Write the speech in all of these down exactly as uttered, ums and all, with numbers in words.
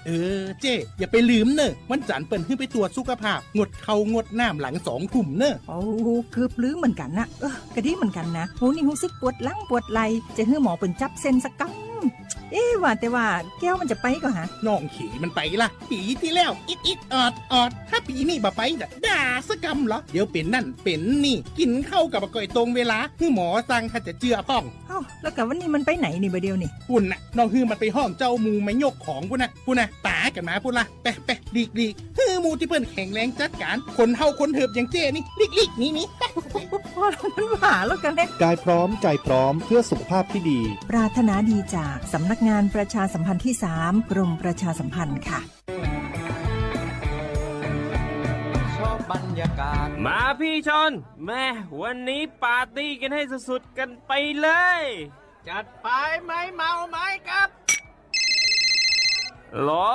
เออ เจ๊ อย่าไปลืมเน่อ วันจันทร์เปิ้นหื้อไปตรวจสุขภาพ งดข้าวงดน้ำหลังสองทุ่มเน่อ โอ้ เกือบลืมเหมือนกั๋นนะ เออ ก็ดีเหมือนกั๋นนะ โห นี่ฮู้สึกปวดหลังปวดไหล่ จะหื้อหมอเปิ้นจับเส้นสักกำ เอ๊ะ ว่าแต่ว่าแก้วมันจะไปก่อฮะ น้องเขยมันไปละ ปี๋ตี้แล้ว อิดอิดออดออด ถ้าปี๋นี้บ่ไปน่ะ ด่าสักกำเหรอ เดี๋ยวเป๋นนั่นเป๋นนี่ กิ๋นข้าวก็บ่ค่อยตรงเวลา หื้อหมอสั่งถ้าจะเจื้อพ่อง เอ้า แล้วกะวันนี้มันไปไหนนี่บ่าเดี่ยวนี่ ปุ้นน่ะ น้องหื้อมันไปฮ้องเจ้าหมู่มายกของปุ้นน่ะ ปุ้นน่ะ ป๋ากั๋นมาปุ้นละ ไป ไป หลีก หลีก หื้อหมู่ตี้เปิ้นแข็งแรงจัดก๋าน คนเฒ่าคนเถิบอย่างเจ๊นี่ หลีก หลีก หนี หนี ไป มันว่าแล้วกั๋นเนี่ย กายพร้อม ใจพร้อม เพื่อสุขภาพที่ดี ปรารถนาดีจากสำนักงานประชาสัมพันธ์ที่สาม กรมประชาสัมพันธ์ค่ะ ชอบบรรยากาศ มาพี่ชอน แม่ วันนี้ปาร์ตี้กันให้สุดๆ กันไปเลย จัดไป ไม้เมาไม้กลับ หรอ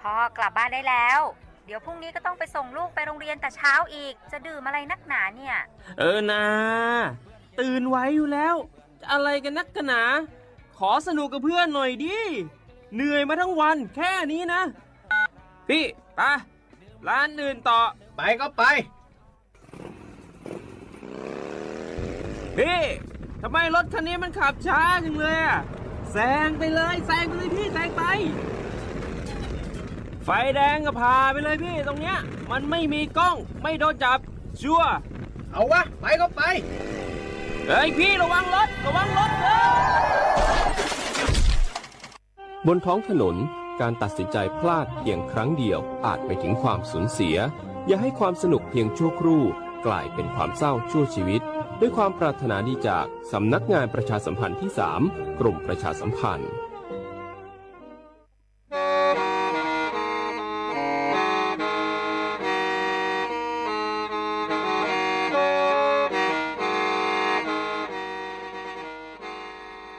พ่อกลับบ้านได้แล้ว เดี๋ยวพรุ่งนี้ก็ต้องไปส่งลูกไปโรงเรียนแต่เช้าอีก จะดื่มอะไรนักหนาเนี่ย เออนา ตื่นไวอยู่แล้ว จะอะไรกันนักกันหนา ขอสนุกกับเพื่อนหน่อยดิ เหนื่อยมาทั้งวันแค่นี้นะ พี่ ไป ร้านอื่นต่อ ไปก็ไป พี่ ทำไมรถคันนี้มันขับช้าจังเลยอะ แซงไปเลย แซงไปเลยพี่ แซงไป ไฟแดงก็ผ่าไปเลยพี่ ตรงเนี้ย มันไม่มีกล้อง ไม่โดนจับ ชัวร์ เอาวะ ไปก็ไป เฮ้ยพี่ ระวังรถ ระวังรถ เฮ้ย บนท้องถนน การตัดสินใจพลาดเพียงครั้งเดียวอาจไปถึงความสูญเสีย อย่าให้ความสนุกเพียงชั่วครู่กลายเป็นความเศร้าชั่วชีวิต ด้วยความปรารถนาดีจากสำนักงานประชาสัมพันธ์ที่สาม กรมประชาสัมพันธ์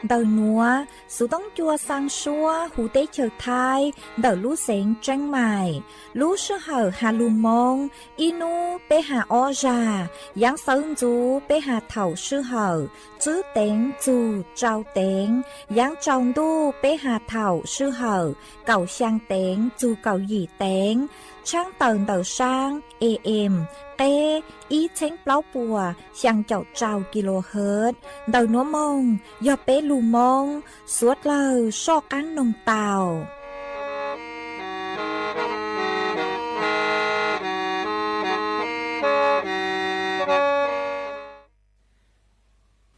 Ntawm nuav, xuv toob jua sang suav huv teb chaws Thaib ntawm lub xeev Tsheeb Maim. Lub sij hawm has lug Moob, ib nub peb has ob zag, yaav sawv ntxuv peb has thaum sij hawm tswb teev txug tsau teev, yaav tsau ntuj peb has thaum sij hawm kaum xyaa teev txug kaum yim teev, tshaab tawm ntawm saab A M, qeb ib txheeb plaub puas xyaa caum rau kilohertz. Ntawm nuav moog yog peb lug Moob, suav dlawg soj qaab noog tau.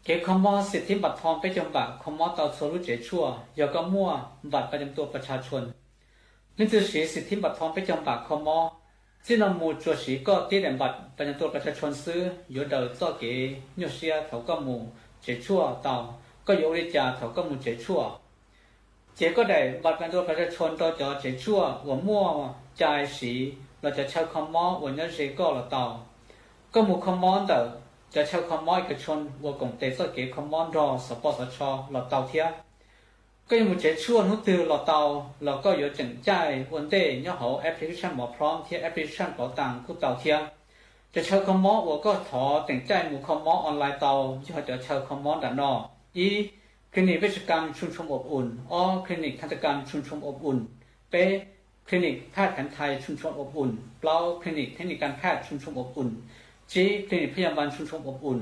เกมคอมมอสิทธิบัตรทองเป๊กจำกัด คอมมอเตาชัวร์ลูกเจ๋งชั่ว ยอดก็มั่วบัตรประจำตัวประชาชน นี่คือสีสิทธิบัตรทองเป๊กจำกัด คอมมอ Txij no mus tsuas siv koj tib daim npaum ประจำตัวประชาชน xwb, yuav daws txoj kev nyuaj siab thaum koj mus tsev tshuaj tau. Koj yuav ua li cas thaum koj mus tsev tshuaj? Cev koj daim npaum ประจำตัวประชาชน rau cov tsev tshuaj uas muaj cai siv los cov chaw kho mob uas nyob ze koj los tau. Koj mus kho mob ntawm cov chaw kho mob เอกชน uas koom tes txoj kev kho mob nrog สปสช. los tau thiab. Koj yuav mus tsev tshuaj hnub twg los tau, los koj yuav tseem caij ua ntej nyob hauv application หมอพร้อม thiab application เป๋าตัง kuj tau thiab. Cov chaw kho mob uas koj thov teem caij mus kho mob online tau yog cov chaw kho mob nram no: ib, Clinic เวชกรรมชุมชนอบอุ่น, ob, Clinic ทันตกรรมชุมชนอบอุ่น, peb, Clinic แพทย์แผนไทยชุมชนอบอุ่น, plaub, Clinic เทคนิคการแพทย์ชุมชนอบอุ่น, tsib, Clinic พยาบาลชุมชนอบอุ่น.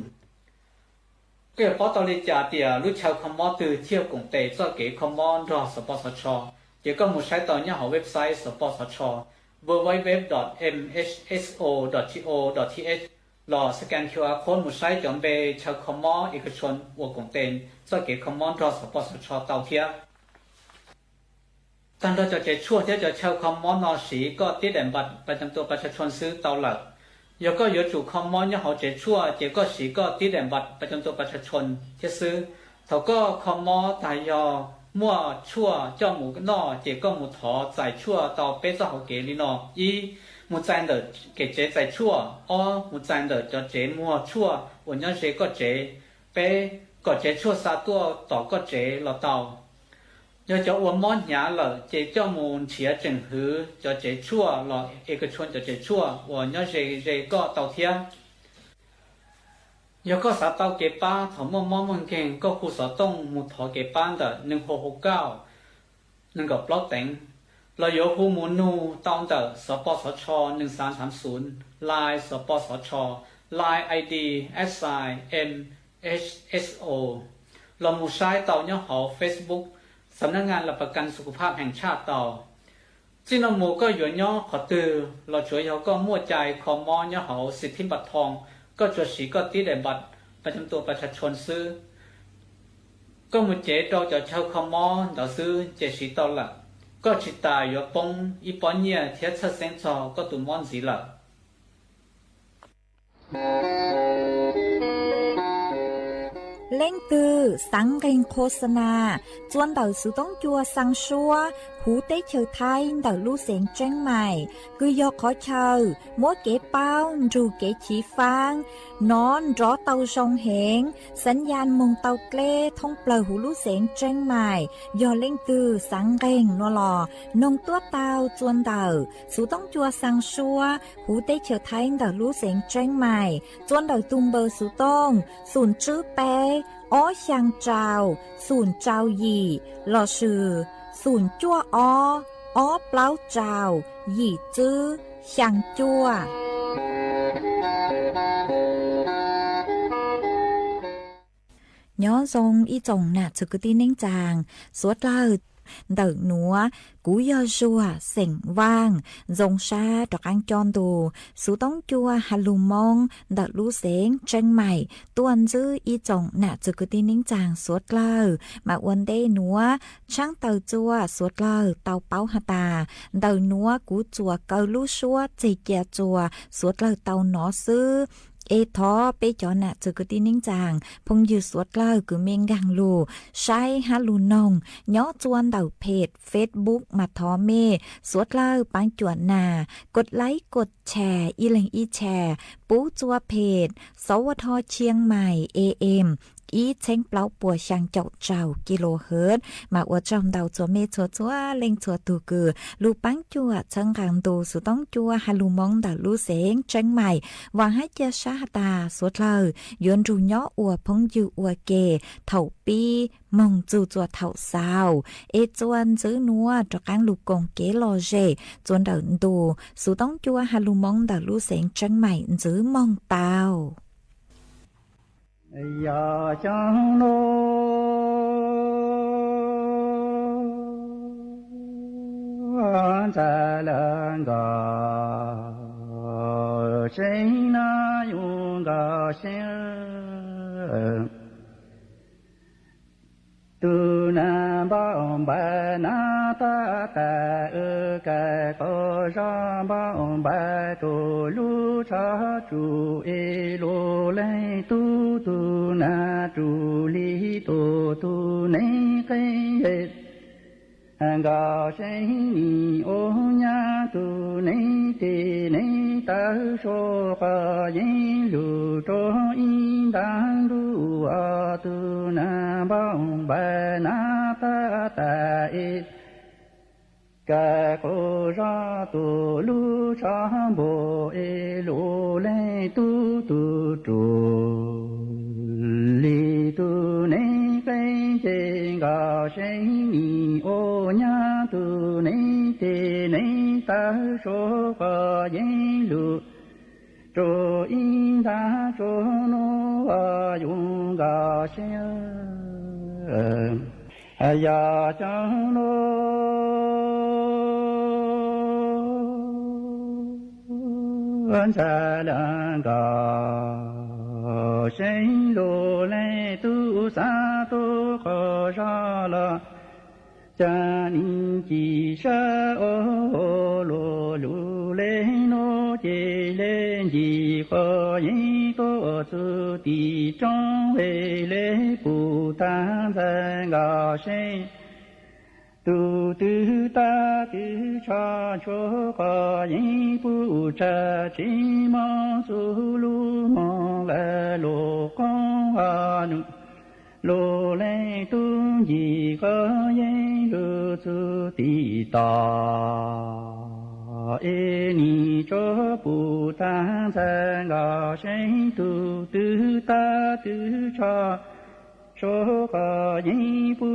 Koj yuav paub tau li cas tias lub chaw kho mob twg thiaj koom tes txoj kev kho mob nrog สปสช. Ces koj mus saib tau nyob hauv website สปสช. www.mhso.go.th. los scan QR code mus saib cov npe chaw kho mob เอกชน uas koom tes txoj kev kho mob nrog สปสช. tau thiab. Tag nrho cov tsev tshuaj thiab cov chaw kho mob no siv koj tib daim npaum ประจำตัวประชาชน xwb tau lawm. Yog koj yuav tsum kho mob nyob hauv tsev tshuaj ces koj siv koj tib daim npaum ประจำตัวประชาชน thiab xwb. Thaum koj kho mob tas yog muaj tshuaj coj mus noj ces koj mus thov txais tshuaj tau peb txoj hauv kev li no: ib, mus txais ntawm kev tsev txais tshuaj, ob, mus txais ntawm cov tsev muag tshuaj uas nyob ze koj tsev, peb, kom tsev tshuaj xa tuaj tom koj tsev los tau. Yog cov uas mob hnyav lawm ces coj mus nrhiav tseem hwv cov tsev tshuaj los เอกชน cov tsev tshuaj uas nyob ze ze koj tau thiab. Yog koj xav tau kev pab thaum muaj mob muaj nkeeg, koj hu xov tooj mus thov kev pab ntawm หนึ่งหกหกเก้า nees nkaum plaub teev. Lò yuav huหมู่นูตาวเต๋อ สปสช หนึ่งสามสามศูนย์ ไลน์ สปสช ไลน์ ไอดี แอท ไซน์ เอ็ม เอช เอส โอ ลอหมู่ใช้เตาย้อหาวเฟซบุ๊ก สำนักงานหลักประกันสุขภาพแห่งชาติเตา เจ้าหน้าหมู่ก็หยวนย้อขอตือ ลอจ๋วยเฮาก็มั่วจายคอมอย้อหาวสิทธิบัตรทอง ก็จ๋วยสีก็ติ๊ดแด่บัตรประจำตัวประชาชนซื้อ ก็หมู่เจ๋วเต๋าเจ้าเชาคอมอเต๋าซื้อเจ๋วสีเต๋าละ ก็ฉิตต่ายหยวนป้องอี้ป้อเยียะเทียบเชิดเซ้งซอก็ตั๋วมอดสีละ เล่งตื่อ สังเร่งโฆษณา จวนเต๋อสูต้องจัวซังซัว หูเต๊ะเชิงไทย เต๋อลู่เสียงเจียงใหม่ คือยอขอเชิญ มัวเก๋เป้า จู๋เก๋ฉีฟาง นอนรอเตาซองเหง สัญญาณมงเตาเกล้ ท่องเปล่าหูลู่เสียงเจียงใหม่ ยอเล่งตื่อ สังเร่ง นัวหล่อ นงตั้วเตา จวนเต๋อ สูต้องจัวซังซัว หูเต๊ะเชิงไทย เต๋อลู่เสียงเจียงใหม่ จวนเต๋อตุงเบอร์สูต้อง ศูนย์จื้อแป๊ อ้อซางเจ้า ศูนย์เจ้าหยี่ หล่อสื่อ ศูนย์จั่วอ้อ อ้อเปล้าเจ้า หยี่จื้อ ซางจั่ว ย้อซงอี้จ่องหนาจือกือตี้เน้งจ่าง สัวเตลา เต๋อหนัว กูยอซัว เสียงว่าง ซงซา ตอกอังจอนดู สูต้องจัว ฮาลูมอง เต๋อลู่เสียงเจียงใหม่ ต้วนจื้ออี้จ่องหนาจือกือตี้เน้งจ่าง สัวเตลา มาอวนเต๊ะหนัว ช้างเต๋อจัว สัวเตลา เตาเป้าหาตา เต๋อหนัว กูจั่วเกาลู่ซัว เจเจียจั่ว สัวเตลา เตาหนอซื้อ เอทอ เป้จ๋อหนาจือกือตี้เน้งจ่าง พงยือสัวเตลา กือเมงกังลู่ ใช้ฮาลูนง ย้อจวนเต๋อเพจเฟซบุ๊ก มาทอเม่ สัวเตลา ปางจั่วหนา กดไลก์ กดแชร์ อี้เล็งอี้แชร์ ปู๊จัวเพจ สวท เชียงใหม่ เอเอ็ม อี้เช้งเปล้าปัวซางเจ้าเจ้า กิโลเฮิรตซ์ มาอวดจอมเตาจัวเม่จัวจั๊ว เล็งจั่วตู่กือ ลู่ปางจั่วเชิงกังดู สูต้องจัว ฮาลูมอง เต๋อลู่เสียงเจียงใหม่ หวังให้เจียช้าหาตา สัวเตลา หยวนดูย้ออัวพงยืออัวเก เถ่าปี้ มงจูจั่วเถ่าซาว เอจวนจื้อนัว ตอกอังลู่กงเก๋หล่อเย่ จวนเต๋อดู สูต้องจัว ฮาลูมอง เต๋อลู่เสียงเจียงใหม่ จื้อมงเตา อยากจะรู้ จะเลิงก็ เช่นนายุงก็เช่น တူၺ်းၼႃႈ ပေႃးဢမ်ႇပႃးၼႃႈ တႃႇတႃႇဢိူဝ်ႈ ၵႃႈၵေႃႈ ၸွမ်းပေႃးဢမ်ႇပႃး တူၺ်းလူႉၸႃႉ ၸူႉဢေႇလူဝ်ႇလႄႈ တူႉတူႉၼႃႈ ၸူႉလီတူႉ တူႉၼႆႉၵႃႈယဝ်ႉ ၵေႃႈၸႂ်ႈၼႆႉ ဢူဝ်ႈၺႃး တူႉၼႆႉ တေၼႆႉ တႃႇသူႇၵေႃႈ ယိင်ႈလူႉ တူၺ်းဢိၼ်းတၢင်းလူႉ ဢေႃႈ တူၺ်းၼႃႈ ပေႃးဢမ်ႇပႃးၼႃႈ တႃႇတႃႇဢေႇ ၵႃႈၵေႃႈ ၸႃႉတူႉလူႉ ၸႃႉပေႃးဢေႇလူဝ်ႇလႄႈ တူႉတူႉတူႉ လီတူႉၼႆႉ ၵႃႈၸႂ်ႈၵေႃႈ ၸႂ်ႈၼႆႉ ဢူဝ်ႈၺႃး တူႉၼႆႉ တေၼႆႉ တႃႇသူႇၵေႃႈ ယိင်ႈလူႉ ၸူႉဢိၼ်းတႃႇသူႇၼေႃႈ ဢႃႇယုင်ႇၵႃႈသဵင်ႈ ဢႃႇယႃႇၸႃႇၼေႃႈ ဢၼ်ၸႃႇလၢၼ်ႇၵႃႈသဵင်ႈ လူဝ်ႇလႆႈတူႉသႃႇတူႉၵေႃႈ ၸႃႇလႃႇ ၸႃႇၼိၵ်ႉၸီႇသႃႇ ဢူဝ်ႈႁူဝ်ႈ လူဝ်ႇလူႇလႄႈၼေႃႈ ၸေႇလႄႈၸီႇၵေႃႈ ယိၼ်းတူဝ်ၸူးတီႈ ၸွင်ႇဝႄႈလႄႈ ပူႇထၢၼ်ႇသႅင်ႇၵႃႈသဵင်ႈ တူႉတိုဝ်ႉတႃႉ တိုဝ်ႉၶျႃႉ ၶျူဝ်းၵေႃႈ ယိၼ်းပူႇၸႃႇ ၸီႇမွင်ႇသူႇလူႇ မွင်ႇလႄႈ လူဝ်ႇၵွင်းဢႃႇၼု လူဝ်ႇလႆႈတူၺ်းၵေႃႈ ယိၼ်းလူႇၸူးတီႈတႃႉ ဢေႇၼီႇၸေႃး ပူႇထၢၼ်ႇသႅင်ႇၵႃႈသဵင်ႈ တူႉတိုဝ်ႉတႃႉ တိုဝ်ႉၶျႃႉ ကီးယိင်း ပုၸ်ႉၸၸီးမီသူ လူလူနၢ် ယႃႇၸၢင်ႈလူ လူလႆႈတူၺ်းနံႉ တူဝ်ၸုင်ယိူဝ်းဢေႇ ၵဝ်ႇသဵင်လႄႈ ၸၢင်ႈလူၼၼ်ႉ ယႃႇပၢၵ်ႇၶူဝ်ၽႃႇ ဢႃႇသေႇတူဝ်လႆႈယူႇ လူၵေႃးယဵၼ်တႃႇ တူၺ်းၼႃႇ လူလႆႈတူၺ်း ၸႃႇတူၺ်းၼႃႇ တူၺ်းလီတူဝ်တၢင်းလႄႈၼေႃႈ ဢေႇ ၵေႃႈၸဵင်ႇယူႇတူဝ်ဢူဝ်းၸႃႇ ၸီႇၼူႇၵေႃႈၸဵပ်း ဢႃႇ ၵႃႈတူၺ်းၸီးပဝ်ႇတႃႇ ပုၸ်ႉၸၸီးမီသူ တူၺ်းၶျူဝ်းတူၺ်းၽႃႉ သဝ်းတူၺ်းတႃႇ ဢေႇ လူတူၺ်းၼႃႇ တူၺ်းၵႃႈ လူႁဝ်း တူၺ်းၸႂ်လႄႈၼႃႇ လူလႆႈတူၺ်းတူဝ်ၸုင်ယိူဝ်းဢေႇ ၵဝ်ႇသဵင်လႄႈ ၸၢင်ႈလူၼၼ်ႉ ယႃႇပၢၵ်ႇၶူဝ်ၽႃႇ ဢႃႇသေႇတူဝ်လႆႈယူႇ ယဵၼ်တႃႇတူၺ်းၼႃႇ လူလႆႈတူၺ်း ဢိူဝ်ႇ ၸႃႇတူၺ်းၼႃႇ တူၺ်းလီတူဝ်တၢင်းလႄႈၼေႃႈ ဢေႇ ဢႃႇ ၵေႃႈၸဵင်ႇယူႇတူဝ်ဢူဝ်းၸႃႇယႃႇၼူႇ လူၵေႃႈၸီးၵႃႈတူၺ်းၸီးပဝ်ႇတႃႇ ပုၸ်ႉၸၸီးမီသူ တူၺ်း ၶျူဝ်းတူၺ်းၽႃႉ သဝ်းတူၺ်းတႃႇ ဢေႇ လူတူၺ်းၼႃႇ တူၺ်းၵႃႈ လူႁဝ်းတူၺ်းၵႃႈလႄႈၼေႃႈ ဢႃႇ ယႃႇၸၢင်ႈလူ လူလႆႈတူၺ်းလႄႈ ၸၢင်ႈလူၼၼ်ႉ ယႃႇပၢၵ်ႇၶူဝ်ၽႃႇ ဢႃႇသေႇတူၺ်းလႆႈယူႇ ယဵၼ်တႃႇ ဢႃႇ တူၺ်းၼၼ်ႉၸႂ်ႈ ၵဝ်ႇသဵင်တူၺ်းတႃႇ ၸူဝ်ႈၸီႇတူဝ်ႇ လႃႇၼီႇ ၸူဝ်ႈတၢင်းဢိၼ်း တီႈပလၢႆးတွင်ႉၶူဝ်လႄႈၼႃႇ ဢၼ်တီႈပလၢႆးၽူဝ်ႇဢိူဝ်ႈ တႃႇၸီႇတူဝ်ႇ လႃႇၸႃႇၼီႇ ၸူဝ်ႈတၢင်းဢိုဝ်ႈ ဢီးၸီႇၵိင်းၵေႃႈ ၶူဝ်လႄႈ ဢႃႇ ၸီႇၵိင်းလူၼေႃႈ ဢႃႇ လူလႆႈတူၺ်းၼီႈ ၸၢင်ႈလူၼၼ်ႉ ယႃႇပၢၵ်ႇၶူဝ်ၽႃႇ ဢႃႇသေႇတူၺ်းလႆႈယူႇ လူၵေႃႈယဵၼ်တႃႇ တူၺ်းၼၼ်ႉၵေႃႈ သဵင်ႈၸႃႇတူၺ်းတႃႇ ၸူဝ်ႈၸီႇတူဝ်ႇ လႃႇၸႃႇၼီႇ ၸူဝ်ႈတၢင်းဢိၼ်း တီႈပလၢႆးတွင်ႉၶူဝ်လႄႈ ဢၼ်တီႈပလၢႆးၽူဝ်ႇဢိူဝ်ႈ ၸူဝ်ႈၸီႇတူဝ်ႇ လႃႇၸႃႇၼီႇ ၸူဝ်ႈတၢင်းဢီး ၸီႇၵိင်းၵေႃႈ ဢူႈၶူဝ်လႄႈ ဢႃႇ ၸီႇၵိင်းၸဝ်ႈၼေႃႈ ဢႃႇ ယွၼ်းၵႃႈသဵင်ႈ ဢႃႇ ယႃႇၸၢင်ႈလူ ဢၼ်ၸႂ်လႄႈ ၵဝ်သဵင်ႈ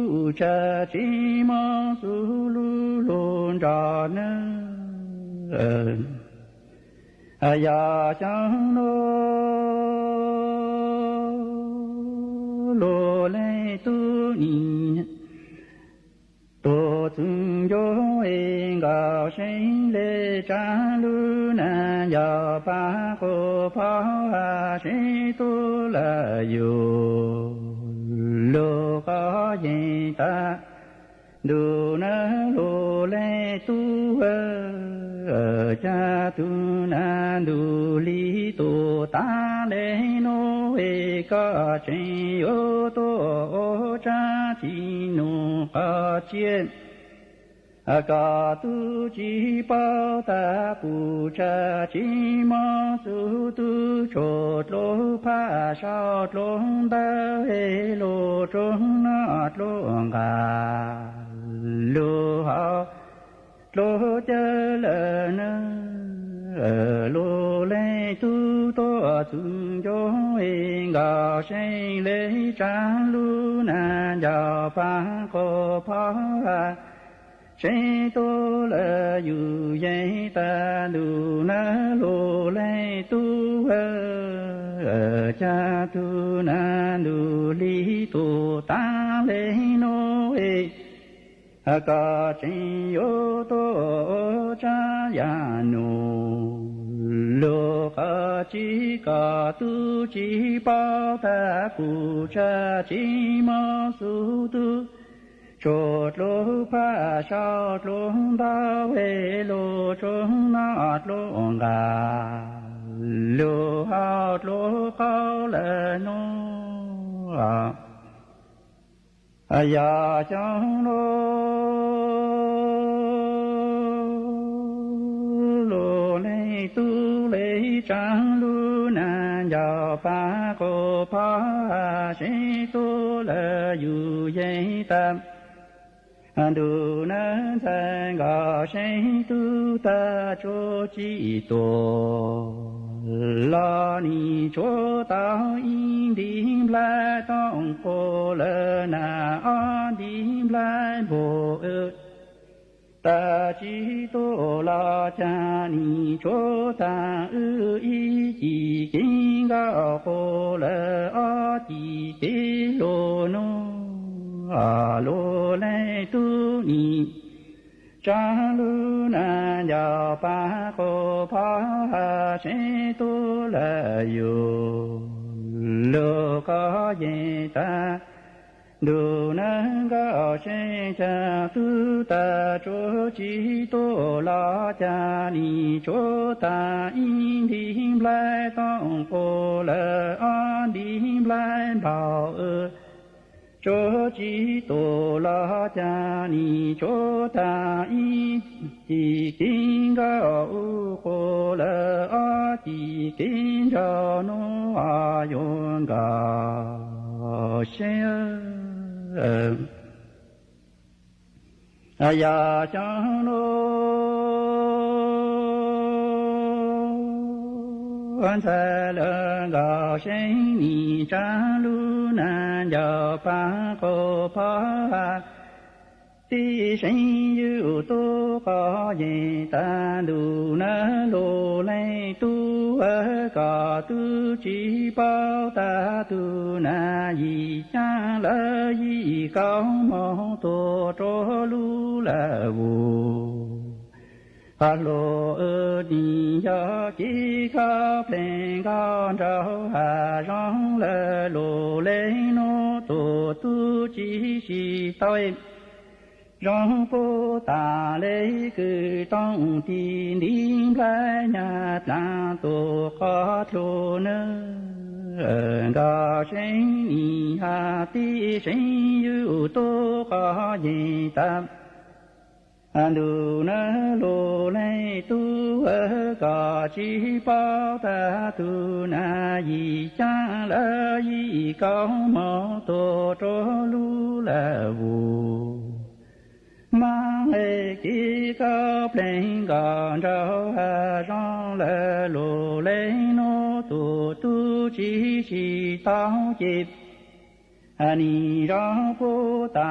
ၼီႈ ၸၢင်ႈလူၼၼ်ႉ ယႃႇပၢၵ်ႇၶူဝ်ၽႃႇ တီႈသဵင်ႈယူႇတူဝ်ႈၵေႃႈ ယဵၼ်တႃႇတူၺ်းၼႃႇ လူလႆႈတူၺ်း ဢိူဝ်ႈ ၵႃႈတူၺ်းၸီႇပဝ်ႇတႃႇတူၺ်းၼႃႇ ယီႈၸၢင်ႈလႄႈ ယီႈၵဝ်ႇမွင်တူဝ်ႈ တူၺ်းလူလႄႈဝူၺ်ႇ ဢလူဝ်ႇဢိူဝ်ႈ ၼီႈယႃႇၵီႇၵႃႈပဵၼ်ၵေႃႉၸဝ်ႈ ႁႃႉၸွင်ႇလႄႈ လူဝ်ႇလႆႈၼေႃႈ တူဝ်ႈတူၺ်းၸီႇသီႇတဝ်ႈ ၸွင်ႇပေႃးတႃႇလႆႈၵိုတ်းတွင်း တီႈၼိမ်လႄႈ ၺႃးတၢင်းတူဝ်ၵေႃႈ ထူဝ်ႈၼိူဝ်ၵေႃႈ သဵင်ႈၼီႈႁႃႉ တီႈသဵင်ႈယူႇတူဝ်ႈၵေႃႈ ယဵၼ်တႃႇ ဢၼ်တူၺ်းၼႃႇ လူဝ်ႇလႆႈတူၺ်း ဢိူဝ်ႈ ၵႃႈၸီႇပဝ်ႇတႃႇတူၺ်းၼႃႇ ယီႈၸၢင်ႈလႄႈ ယီႈၵဝ်ႇမွင်တူဝ်ႈ တူၺ်းလူလႄႈဝူၺ်ႇ မၢင်ႇဢေႇၵီႇၵေႃႈ ပဵၼ်ၵေႃႉၸဝ်ႈ ႁႃႉၸွင်ႇလႄႈ လူဝ်ႇလႆႈၼေႃႈ တူဝ်ႈတူၺ်းၸီႇသီႇတဝ်ႈၸဵတ်း အနံၣ်ရောင်ဖိတၢ်လ့ကူၺ်း တီႈလံပျၢ်ညၣ်တၢင်း ကီၢ်ထူတြိတ့ၢ် ကိးဘၣ်နီၣ် အလိၤလ့တူၺ်းဧၢ အယၢၵ်ႈၸွင်ၼိၣ် လိၤလ့ညိၣ်တူၺ်းလႄၣ် စၢင်လူၼ်ၼၼ်ႉ ယဝ်ႉဟးစ့တူၺ်းလႃႈယိၣ် အလူၢ်ဃီယ့ၢ်တၢင်းဒုးနၢင်းသႂ်လႄႈ ၵေႃႈသ့ၣ် ၵႃႈက့ၤခီၽြၢၼ်ၵေႃႈ ၸဝ်ႈနံႉႁႃႈ ယွင်ႈလႄႈ လူႇလူႇလႄႈ ၼူလႃႇတူႇ တူႇၸီႇၸီႇ တဝ်ႈၵေႇၸႃႇ ၵေႃႈၺွင်ႇဝႄႈ ၵူႈတေႃႇၵႃႈ ၵေႃႈၸူးမေႃၸူး ၸီႇၸေႇ ဢမႃႇလႄႈ မွင်ၵၼ်ၵေႃႈ ၼႃႇတၢင်းၸႃႉၸႃႉလႄႈ ၸူဝ်ႈၸႃႉတႄႉ လူႇလႄႈၸူဝ်ႈ ၸဝ်ႈၸၢင်ႇလႃႇ တူႇတူႇသဝ်ႇၼူႇဝႄႈ ႁၢင်ႈၵႃႈၵီႈၵေႃႉပဵၼ်ၵေႃႉ ၸဝ်ႈၼီႈႁႃႈၸွင်ႇလႄႈ လူႇလႄႈၼူႇလႄႈ တူႇတူႇၸီႇၸီႇ တဝ်ႈၸေႇ ၸႃႇမူႇၼႃႇ ဢီးၼူႇၵေႃႈ တူဝ်တၢင်တူဝ်ၵူႈ တူဝ်တြိူဝ်းဢေႇဢိုဝ်းလႄႈ ပျီႇၵေႃႈ ပျႃးဢူဝ်းၵႃး ပႃးဢူဝ်းၵႃး လိုဝ်ႈတူဝ်ၵူႈ လူႇလိုဝ်ႈတူဝ်ၼႃႇ လူႇလႄႈ တူၺ်းၼီႈႁႃႈသဵင်ႈ ယူႇတူၺ်းၵေႃႈ ယဵၼ်ၵၼ်တူၺ်းၼႃႇ ၵေႃႈသဵင်ႈၵႃႈၶီႈၶေႃးပျဵၼ်လႄႈၵေႃႈ ၸဝ်ႈၼူၼီႈႁႃႈၸွင်ႇလႄႈ လူႇလႄႈၼူႇလႄႈ တူဝ်တူႇၸီႇၸီႇ တဝ်ႈၸေႇၸႃႇ ၵူႈတေႃႇၵႃႈၵေႃႈ ၸူးမေႃၸူး လူဝ်ႇၸီႇ လႄႈ မွင်ၵၼ်ၵေႃႈ ၼႃႇတၢင်းၸႃႉၸႃႉလႄႈ ၸူဝ်ႈၸႃႉတႄႉ ၸူဝ်ႈတဝ်ႈၸၢင်ႇလႃႇ တူဝ်တူဝ်သဝ်ႇလီဢေႇ မူႇၼႃႇ ဢီးၼူႇၵေႃႈ လဝ်ႈတႃႇ ဢႃႇ တူဝ်ၵူႈလႃႇ တူဝ်ၸေႇဢိုဝ်းလႄႈ ၸႃႉၵွၼ်ႇ ၸီႇဢူဝ်းၵၢင်ႇ ပႃႇဢူဝ်းၵၢင်ႇ လိုဝ်ႈတူဝ်သၢင်ႇၵူဝ်ႇ လူႇလိုဝ်ႈၵီႇၼူဝ်ႇၸေႇ ၸႂ်ႈယူဝ်းၸီႇတႃႇလူး မေႃဢေႃႈလႃႇ သဵင်ႈဢေႃႈ။ ၸူၼ်ၸိုဝ်ႈၼူဝ် ယူႇမူဝ်းဢီးသၢင်ႇလူႇပဝ်ႈၵျေႃႇလူႇ ထၢင်ႇၸူဝ်ႈပႄႉသူးတႂ်ႈတဝ်ႈပဝ်ႈ ႁႃၸူႉ တႂ်ႈတူႈမွၼ်းသၢင်သႃး မႃးၸႂ်လႄႈသၢင်ႇၼူဝ် ၵျေႃႇၼူႇၸိုဝ်ႈၵိုဝ်း ၸူႉၵိုဝ်းၺွပ်းၸူႉ ၵရူမ်ႇၵၢၼ်ၽႅတ်ႉ ၵူႈတဝ်ႈတႂ်ႈတူၼ်ႈ တူဝ်တႂ်ႈႁႃႈလႄႈၼူဝ်ႁႃႉတႃႉ ႁႃၸူႉ တႂ်ႈတူႈမွၼ်းသၢင်သႃးလႂ်ၼူဝ်ၸေႇ လဵင်ႉတိုဝ်ႈၵိုဝ်း မူႇတူႈမွၼ်းသၢင်သႃး မႃးယူႇတၢင်းၵူင်ၵူဝ်ႇ ၵူၺ်းယူႇတူဝ်ၶႅင်ၼေႃႈ မူႇပဵၼ်သိုဝ်ႇၵူၺ်းဢီးလဵင်ႉတဝ်ႈတႂ်ႈၸေႇ ယူႇၸွၵ်းၶိူင်ႈဝတ်ႉၶႂၢမ်းတၢၼ်ႇ ၸလူႇၵူၺ်းဢီးလဵင်ႉ လေႃႇၵူႈတဝ်ႈႁႃႉ ယွၼ်ႉႁႃႉတႃႉ လဵင်ႉတိုဝ်ႈၵိုဝ်းၵူၺ်းဢီးလဵင်ႉတႂ်ႈၸေႇၼူဝ်ၸေႇ ယူႇတဝ်ႈၵူၺ်း ဢူဝ်းဢေႃးလူးသိုဝ်ႈႁႂ်ႈ ယွၼ်ႉသိုဝ်ႈၸူးႁႃႉ ၸဝ်ႈတူႈ မႃးၵိုဝ်းယဵင်ႈလႄႈ ပႆၸူးၸူးသၢင်ႇၼူဝ်ၼူဝ်ၸေႇ ၵူၺ်းဢီးသၢင်ႇဢေႃႈ မႃးထဝ်ႈတိုဝ်ႈၵိုဝ်းမႄးၵူၺ်းလႂ် ဢဵၼ်ၸိုဝ်ႈႁႃႉတႃႉ ၸွၵ်းၶႂၢမ်းတၢၼ်ႇ ၼိုင်ႈၺွပ်းၸူႉၵိုဝ်းယဵင်ႈယေႃႈ ဢီးပူဝ်ႇပႆၸူးၸိုဝ်ႈ ထပ်းယီႇၸူးၸိုဝ်ႈ မီႇလီႇမႅတ်ႉပလွတ်ႇၼူဝ်ၸေႇ သႂ်ႇတဝ်ႈႁႃႉတႃႉ မႄးမူႇ ၶႂၢမ်းသဵင်ၵိုဝ်းယူႇ မူႇတူႈမွၼ်းသၢင်သႃးလႂ် မႃးယူႇတဝ်ႈၸဵင်ႇၾၢင်ႇဢေႃႈ ဝိယွၼ်ႉႁႃႉတႃႉ မူႇပဵၼ်သိုဝ်ႇၵိုဝ်းယူႇ ၵူဝ်ၸူး ၽႃႇဝႃႉလေႃႇလိူတ်ႈ ၼိူဝ်ၶေႃးတဝ်ႈ ႁႃႉမုင်ႈသႂ်ႇတဝ်ႈ ႁူၺ်းယွၼ်ႉႁႃႉတႃႉ ထဝ်ႈတိုဝ်ႈၵိုဝ်းမႄးၵူၺ်း ဢဵၼ်ၸိုဝ်ႈႁႃႉတႃႉ တဝ်ႈတူၼ်ႈတႂ်ႈ ဢီးပူဝ်ႇပျေႃႇၸဝ်ႈ ထပ်းၸူႉၸဝ်ႈ မီႇလီႇမႅတ်ႉပလွတ်ႇၼူဝ်ၸေႇ သႂ်ႇတဝ်ႈႁႃႉတႃႉ မႄးသၢင်သႃးလႂ်ဢေႃႈ မႃးတႂ်ႈတူႈမွၼ်း လူၵ်ႈၶႂၢမ်းတၢၼ်ႇ လေႃးႁိတ်ႉသုင် လေႃးသိုဝ်ႈတူႈမွၼ်းသၢင်သႃးၼူဝ် ပူဝ်ႇမူတ်းၾႆး ဢူဝ်းဢေႃးႁေႃႇ ႁေႃႇထိူၼ်းတႄႉ ၼူဝ်ၸေႇယေႃႈ ၶႂၢမ်းတၢၼ်ႇ လေႃးႁိတ်ႉသုင် ပႅပ်ႇပထူမ်ၽူမ်ႇ မႃးယၢင်ႇၼူဝ် ၼူဝ်ၸေႇယွၼ်ႉၸိုဝ်ႈတဝ်ႈ တဝ်ႈႁဵင်လႄႈၼေႃႈ လူးႁေႃပဝ်ႈ မႃးၼိုင်ႈၵူႈ ၸဵင်ႇၸိုဝ်ႈတဝ်ႈပဝ်ႈ မဵင်ႇၸဵင်ႇ တႃႇသိုဝ်ႈမႃးၸေႃႇ တူၼ်ႈႁဵင်ၵိုဝ်းမူၼ်ႈၼူဝ်ယုင်ႇ ပႆၸဝ်ႈသျူင်ႇယီႇမူင်ႇ ၼူဝ်ၸေႇ ၵူႈယွၼ်ႉၸိုဝ်ႈႁႃႉတ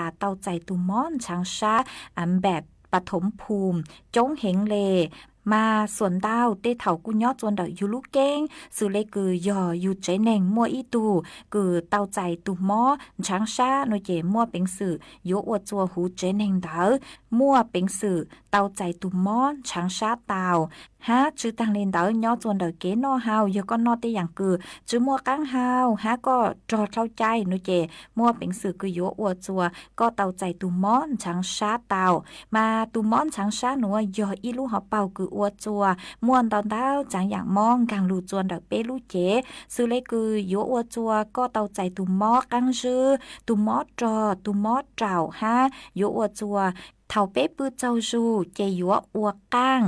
ႃႉ တဝ်ႈၸႂ်ႉတူႈမွၼ်းသၢင်သႃး ဢၼ်ပႅပ်ႇပထူမ်ၽူမ်ႇ ၸူင်ႁဵင်လႄႈ Mas suam ntau, tej thaum kuj nyob txua ntawm yus lub keeb, xws le kws yog yus tsev neeg muaj ib tug kws tau txais tug mob ntshav sab no ces muaj peev xwm yuav ua txua huv tsev neeg ntawd muaj peev xwm tau txais tug mob ntshav sab tau. Hab tsi taag le ntawd, nyob txua ntawm kev noj haus, yog koj noj tej yaam kws tsi muaj qaab hau hab koj rog dlhau cai no ces muaj peev xwm kws yuav ua txua koj tau txais tug mob ntshav sab tau. Mas tug mob ntshav sab nuav yog ib lub hauv paug kws ua txua muaj ntau ntau tsaav yaam mob nkaag lug txua ntawm peb lub cev, xws le kws yuav ua txua koj tau txais tug mob qaab zwb, tug mob rog, tug mob raum hab yuav ua txua thaum peb pw txaug zug ces yuav ua qaaj.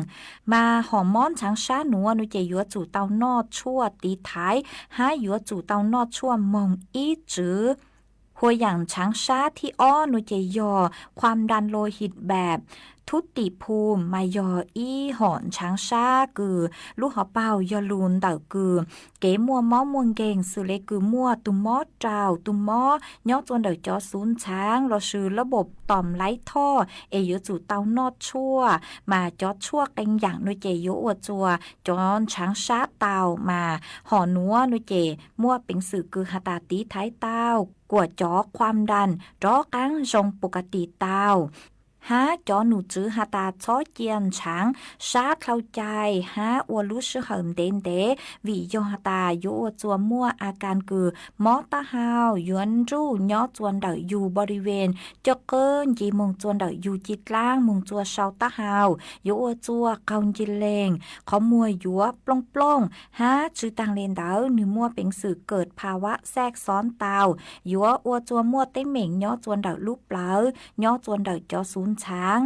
Mas hom mob ntshav sab nuav no ces yuav tsum tau noj tshuaj tiv thaiv hab yuav tsum tau noj tshuaj moog ib tswv. Hua yaam ntshav sab thib ob no ces yog ความดันโลหิตแบบ thuj tim phum, mas yog ib hom ntshav sab kws lub hauv paug yog lug ntawm kws kev muaj mob muaj nkeeg, xws le kws muaj tug mob raum, tug mob nyob txua ntawm cov xuv ntxhaav lossis ระบบต่อมไร้ท่อ es yuav tsum tau noj tshuaj. Mas cov tshuaj qee yaam no ces yuav ua txua cov ntshav sab tau. Mas hom nuav no ces muaj peev xwm kws has tas tiv thaiv tau kuas cov ความดัน rov qaab zoo ปกติ tau. Hab cov num tswv has tas txhob cia ntshav sab dlhau cai hab ua lub sij hawm ntev ntev, vim yog has tas yuav ua txua muaj a kas kws mob taub hau yuav nruj nyob txua ntawm yug บริเวณ coj qwb nce moog txua ntawm yug ci dlaab moog txua sau taub hau, yuav ua txua qaug nce leeg, qhov muag yuav plooj plooj, hab tsi taag le ntawd nwg muaj peev xwm เกิดภาวะแทรกซ้อน tau, yuav ua txua muaj teeb meem nyob txua ntawm lub plawv, nyob txua ntawm cov xuv ntxhaav,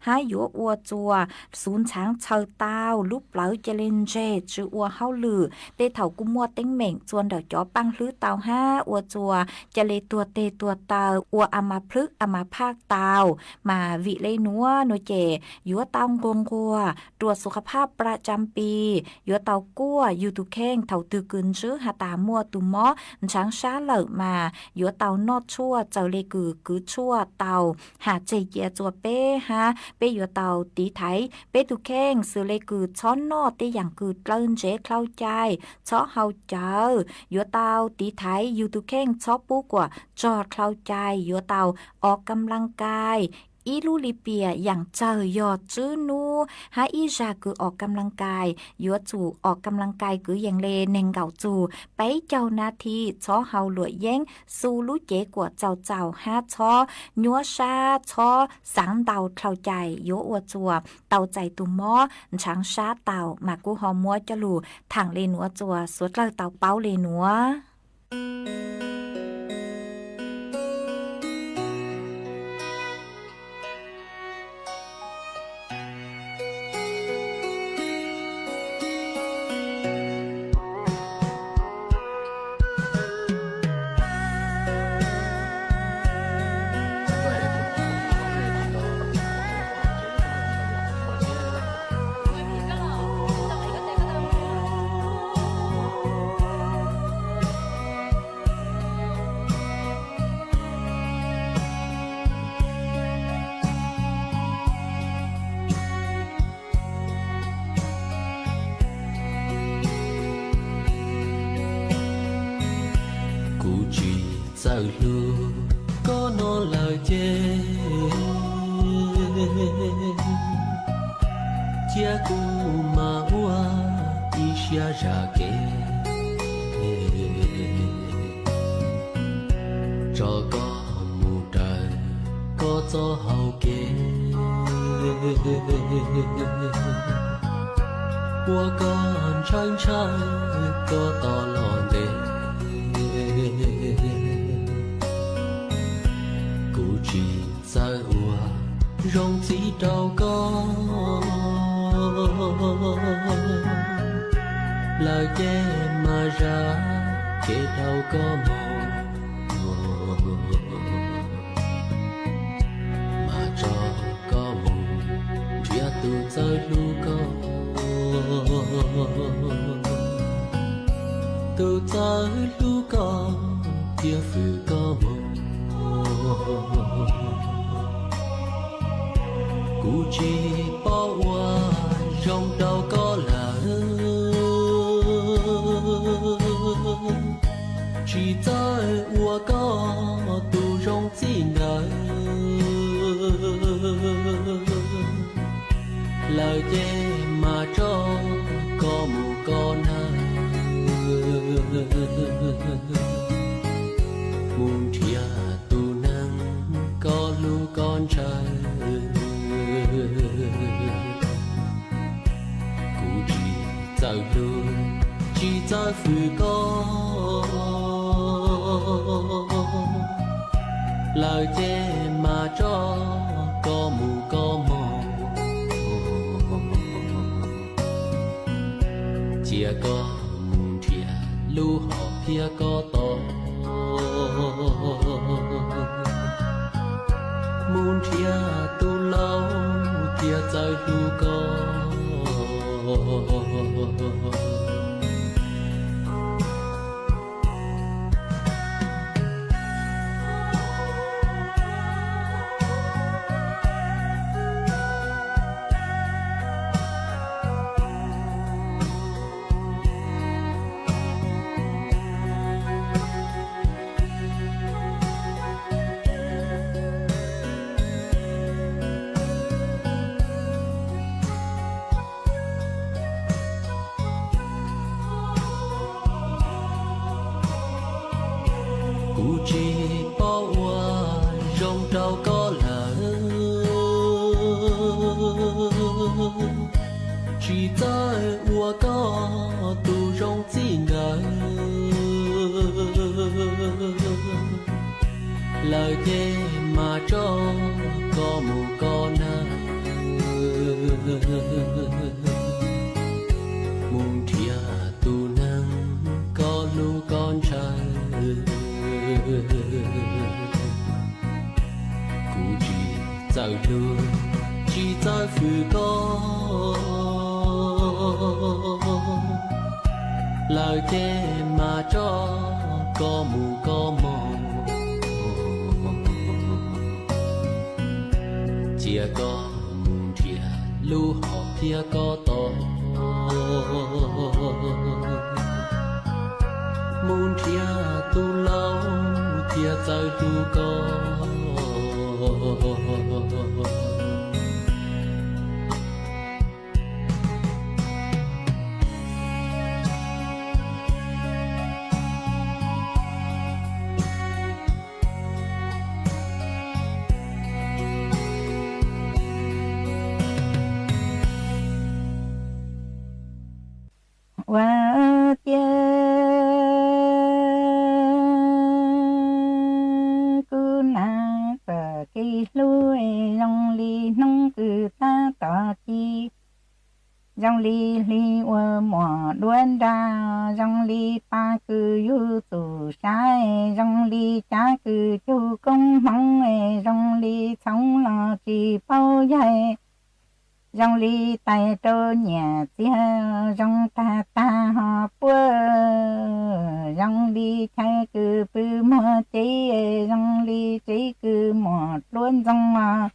hab yuav ua txua xuv ntxhaav txhaw tau, lub plawv ca le ntseg tsi ua hauj lwm. Tej thaum kuj muaj teeb meem txua ntawm cov paaj hlwb tau hab ua txua ca le tuag teg tuag taw, ua a ma plhwb a ma phaj tau. Mas vim le nuav no ces yuav tau nquag nquag ตรวจสุขภาพประจำปี, yuav tau kuaj yug tug kheej thaum twg kws ntswb has tas muaj tug mob ntshav sab lawm mas yuav tau noj tshuaj txawm le kws kwv tshuaj tau has tseg cia txua peb hab peb yuav tau tiv thaiv peb tug kheej, xws le kws txhob noj tej yaam kws dlawb ntsev dlhau cai, txhob hau cawv, yuav tau tiv thaiv yug tug kheej txhob pub kuas tsog dlhau cai, yuav tau ออกกำลังกาย ib lub lim piam yaam tsawg yog tswb nub, hab ib zag kws ออกกำลังกาย yuav tsum ออกกำลังกาย kwv yees le neeg nkaum txug peb caug nas this, txhob hau luam yeeb, xu lub cev kuam txaus txaus hab txhob nyuab sab, txhob xaav ntau dlhau cai, yuav ua txua tau txais tug mob ntshav sab tau. Mas kuv ho muab coj lug thaam le nuav txua suav dlawg tau paub le nuav. Kuv tsis txawj hlub koj no lawm ces, cia kuv mas ua ib siab zam kev, tso koj mus raws koj txoj hau kev, ua koj ntshai ntshai koj tod los ntev. Kuv tsis txawj ua zoo txiv rau koj lawm ces mas zam kev dhau koj mus, mas tso koj mus nrhiav tus txawj hlub koj, tus txawj hlub koj thiab fwm koj mus. Kuv tsis paub ua Zoo rau koj lawm, tsis txawj ua koj tus zoo txij nkawm, lawm ces mas tso koj mus koj na. Mus nrhiav tus neeg koj hlub koj ntshaw, kuv tsis txawj hlub, tsis txawj fwm koj, lawm ces mas tso koj mus koj mog. Cia koj mus nrhiav lub hom phiaj koj tod, mus nrhiav tus laus thiaj txawj hlub koj. Kuv tsis paub ua zoo rau koj lawm, tsis txawj ua koj tus zoo txij nkawm, lawm ces mas tso koj mus koj na. Mus nrhiav tus neeg koj hlub koj ntshaw, kuv tsis txawj hlub, tsis txawj fwm koj, lawm ces mas tso koj mus koj mog. Cia koj mus nrhiav lub hom phiaj koj tod, mus nrhiav tus laus thiaj txawj hlub koj. Ua ciav kuv na, txawm kev hlub es zoo li hnub kws tab tom ci, zoo li hli ua muam duab nra, zoo li pa kws yug txum sab, zoo li cav kws cug koob hmoov, zoo li txhoov los tsis paub yaig, zoo li tais rau nyiam txiag, zoo tag tag ho puab, zoo li chaw kws pw muag cev, zoo li tsev kws muam dluab ntxoo,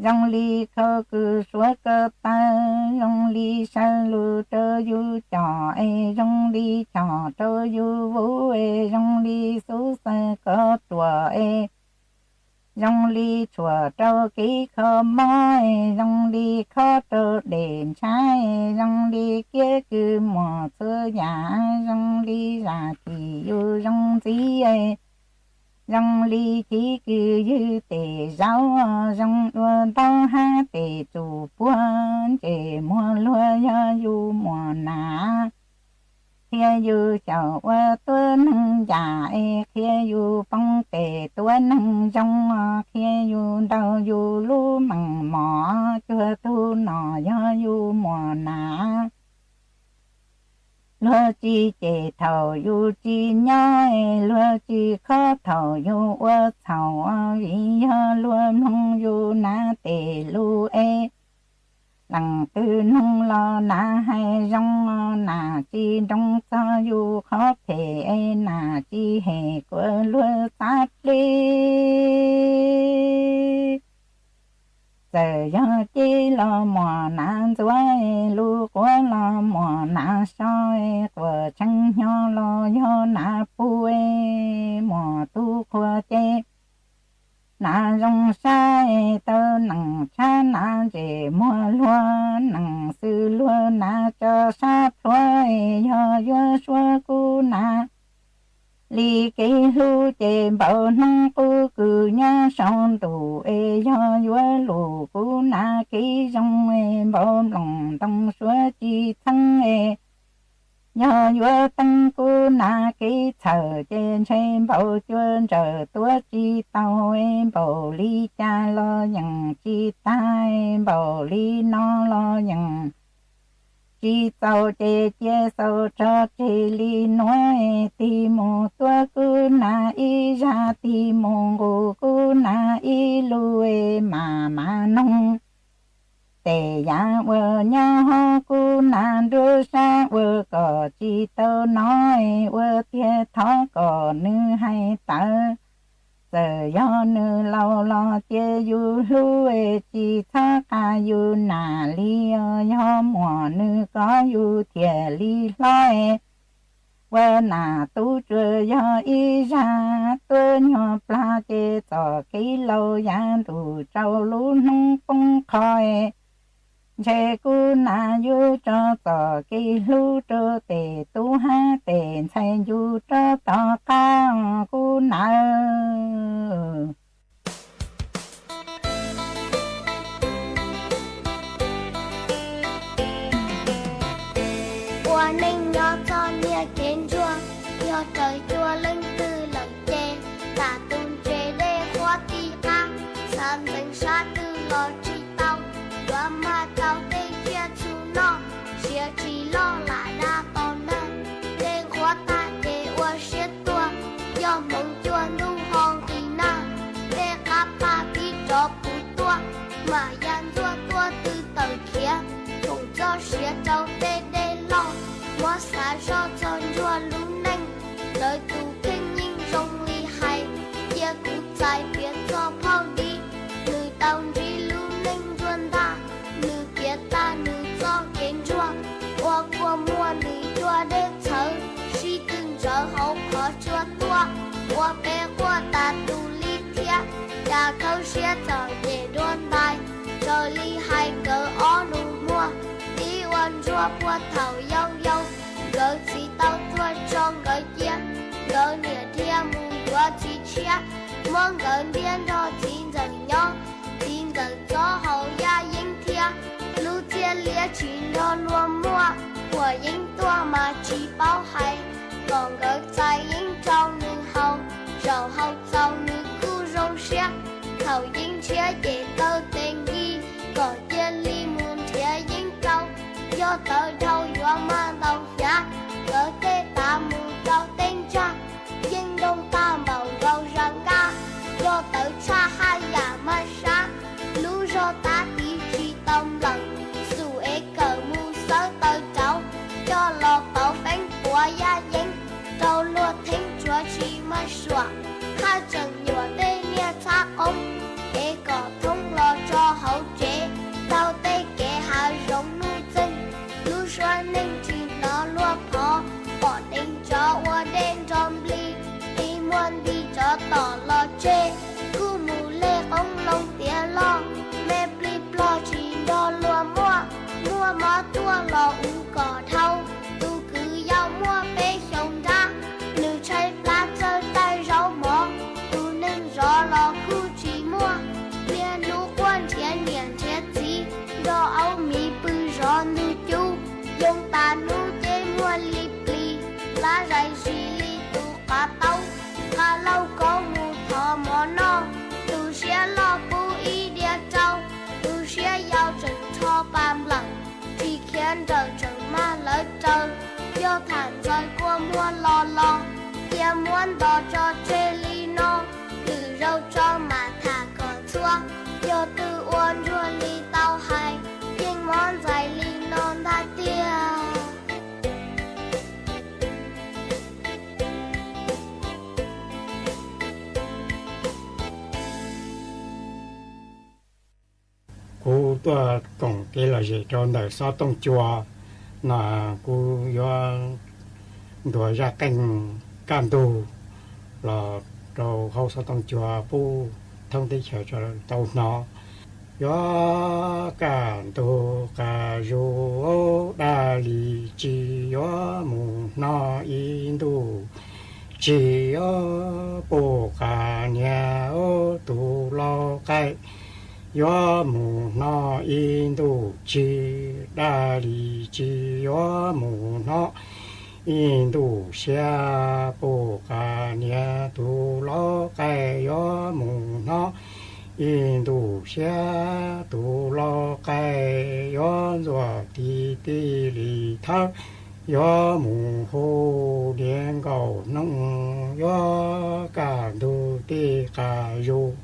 zoo li khau kws suav ko taw, zoo li saw lus rau yus com es zoo li chom rau yus vuv es zoo li xub xaws kov ruam es zoo li tshuam rau kev kho mob es zoo li khob rau dem ntshav es zoo li kiab kws muam txhua yam, zoo li zam chim yus zoo ntxiv es zoo li chiv kws ywg tes zaub, zoo dua ntaub hab tes tsum puag, ntsej muag luag yog yus muam nas, qhia yus xyaum ua tuab neeg yam es qhia yus poob tes tuab neeg zoo, qhia yus ntaug yus lub meem mom, cuag tug nom yog yus muam nas. Luag tsis cem thaum yus tsis nyob es luag tsis khob thaum yus ua txhaum, vim yog luag mloog yus nas tes lus es lees twg nug los nas hais zoo, nas tsis nroo txog yus qhov phem es nas tsis hem kuas luag txav dleb. Txawm yog ceb los muaj na ntxuav, lub quav los muaj na so, quav tseem hnyo los yog na pu, muaj tub qhua ces na zoo sab, tau nees tshab na ntsej muag luag, nees xwb luag na tso sab plhuav, yog yuav suav kub na li kev hlub ces npaum hnub qub kws nyob saum ntuj, es yog yuav lus kub na kev zoo, es npaum nplooj ntoo suav tsis txheeb, es yog yuav teeb kub na kev txhawj ces ntshe npaum cua ntsawm tuav tsis tau, es npaum li cas los yeej tsis tag, npaum li no los yeej tsis txaus, ces cia xaus tso tseg li nuav, tig mus tuav kub na ib zag, tig mus nqus kub na ib lug, es mam mam noog tes yav uas nyob hauv kub na nruab sab uas kom tsis tau nov, ua tiag thov kom nwg hais tawv. Txawm yog nwg laus los cia yus hlub, tsis txhob qas yus nam li, yog muaj nwg kov yus thiaj li hlob. Ua nam tub tsuas yog ib zag, tuab nyuag plag ces txoj kev laus yav ntuj rau lub hnub poob qho. Ntshe kub na yuav tso txoj kev hlub rau tes tub hab tes ntxhais ncu rov tom qab, kub na. Ua neej nyob txoj niag kev ntsuag, yog raws cua leej twg lawm ces, tam tus ntses dej qhuav ti qab, xav ntxeev sab twg los tsis tau, yuav mag rau tej tsiaj txhu noj, siav tsis loj lam dag tos nag, dej qhuav tag ces ua siab tuag, yog hmoov cua ntuj ho nqis nag, dej qab pag pib rov puv tuaj, mam ya ntxuaj tuaj tw tawm khiav, thoom txoj siav rau tej dej loj, muab xav zoj txog ntsuag lub neej, lawv tus kheej yeej zoo li hais, cia kuv txais piav txog phauj Dib, nws tau ntsib lub neej ntsuag ntag, nws piav tag nws txoj kev ntsuag, ua kua muag nws cua dej txhawv, sib tw ntsawv hauv qhov tsua tuaj, ua peb quaj tas tus li thiab, cas khawb siab txom nyem dua ntais, raws li hais nkawd ob nus muag, tib ua ntsuag puag thaum yau yau, nkawd txiv tau tsuag tso nkawd cia, nkawd niam dhia mus yuav txiv tshiab, muab nkawd ntiab nrog txiv ntxawm nyob, txiv ntxawm txob haus yaj yeeb thiab, lub txiaj liab tsis nrog luag muaj, huam yeeb tuaj mas tsis paub hais, kom nkawd txais yeeb rau nws haus, zaum haus txaus nws kuj zoo siab, thaum yeeb ntshiab ces taw tes nkig, kom cia li mus nrhiav yeeb rau, yog tawv dhau yuav mag ntaus hnyav, nkawd tej tav mus rau teb ntsag, yeej nroo tag npaum nkaus zas nkaj, yog tawv tshaj haj yam mag sab, lub zog tav tiv tsis tau nplawm, xum ev kawm mus xawb taw rauv, coj los pauv feeb puav yaj yeeb, rau luag theeb tsuav tsis mag suam, haj tseem nyuam tej niag txhab qoob, ev kom thoob los tso hauv tsev, taug tej kev hav zoov nuj txeeg, lub suab neej tsis hnov luag phov, pom teev tsov ua dej nro nplig, tig muag nti tsov tom los tseg, kuj mus lej qoob loo tiav loj, me plig plog tsis nrog luag muaj, muaj mob tuaj los uv kom dhau, tus kwv yau muaj peb xyoo nrab, nws tshaib plab txawj taij zaub mov, tus neeg zov los kuj tsis muaj, niaj hnub quaj nrhiav niam nrhiav txiv, nrog aub miv pw zov ntug cub, yoo tas hnub ces muag li plis, plab zais zis li tus qav taub, nqa lauj kaub mus thov mov noj, tus siab loj pub ib diav rau, tus siab yau tseem rho pas nplawm, tsis khiav nrawm tseem mag lawv raws, yog tham ntxaws kua muag los los, cia muab ntos tso tseg li no, lwm zaug tso mam tham kom txhua, yog twg ua ntsuag li tau hais, yeej mob ntxhais li no ntag tiag. Kuv tuaj koom kev lom zem rau ntawm xob tooj cua, no kuv yuav ntuas zaj qeej kaj ntug los rau hauv xob tooj cua pub thoob teb chaws tau hnov. Yuav kaj ntug qas zus, daj li tsi yuav mus hnov ib ntuj tsi, puj qas niam tus lau qaib, yuav mus hnov ib ntuj tsi, daj li tsi yuav mus hnov ib ntuj siab, puj qas niam tus lau qaib, yuav mus hnov ib ntuj siab, tus lau qaib yuav ntxuaj ti ti li thawb, yuav mus hu niam nkaum hnub, yuav kaj ntug tej qas zus,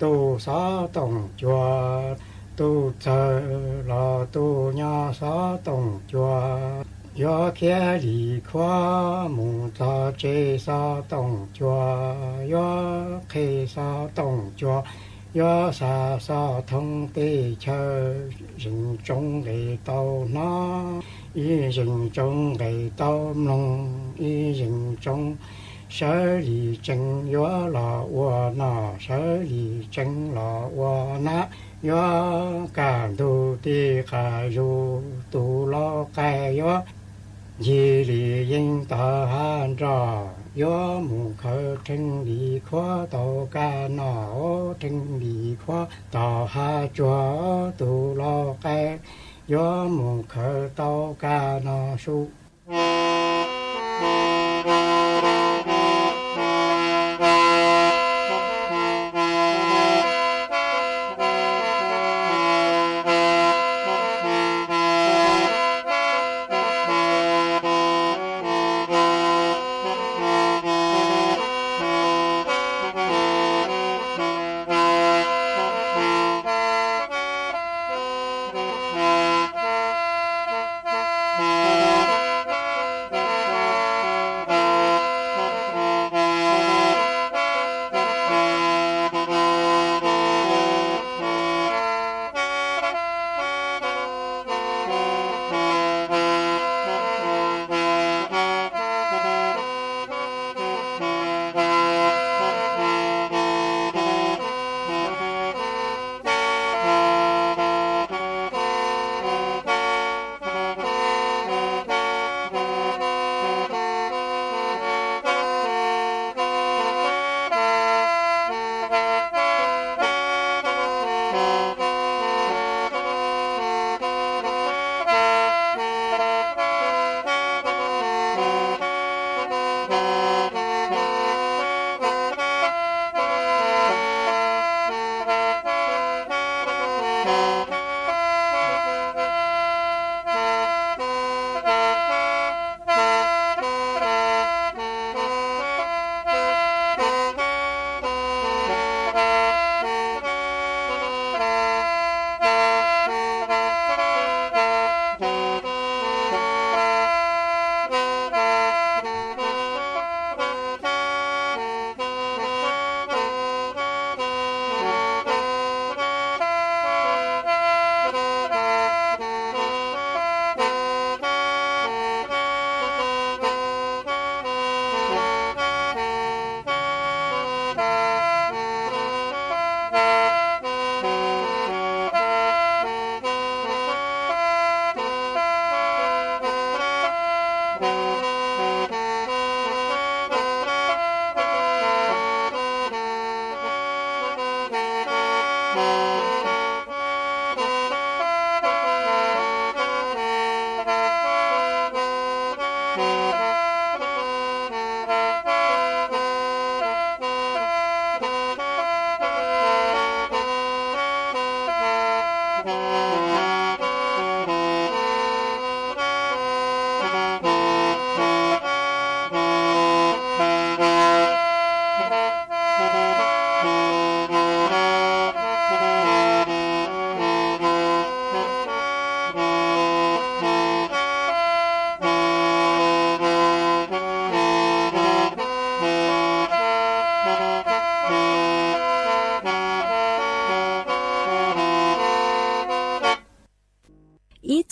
tuj xob tooj cua, tuj txawg los tuj nyob xob tooj cua, yuav khiav li khuav mus txog tsev xob tooj cua, yuav qheb xob tooj cua, yuav xa xob thoob teb chaws, zeej tsoov nqes tau hnov, ib zeej tsoov nqes tau mloog, ib zeej tsoov sawv li tsees yuav los ua noj, sawv li tsees los ua hnav, yuav kaj ntug tej qas zus, tus lau qaib yuav ncig li yeeb tog hav nroj, yuav mus khaws rheev li khuav tau kaj noj, rheev li khuav tog hav tsuag, tus lau qaib yuav mus khaws tau kaj noj sub.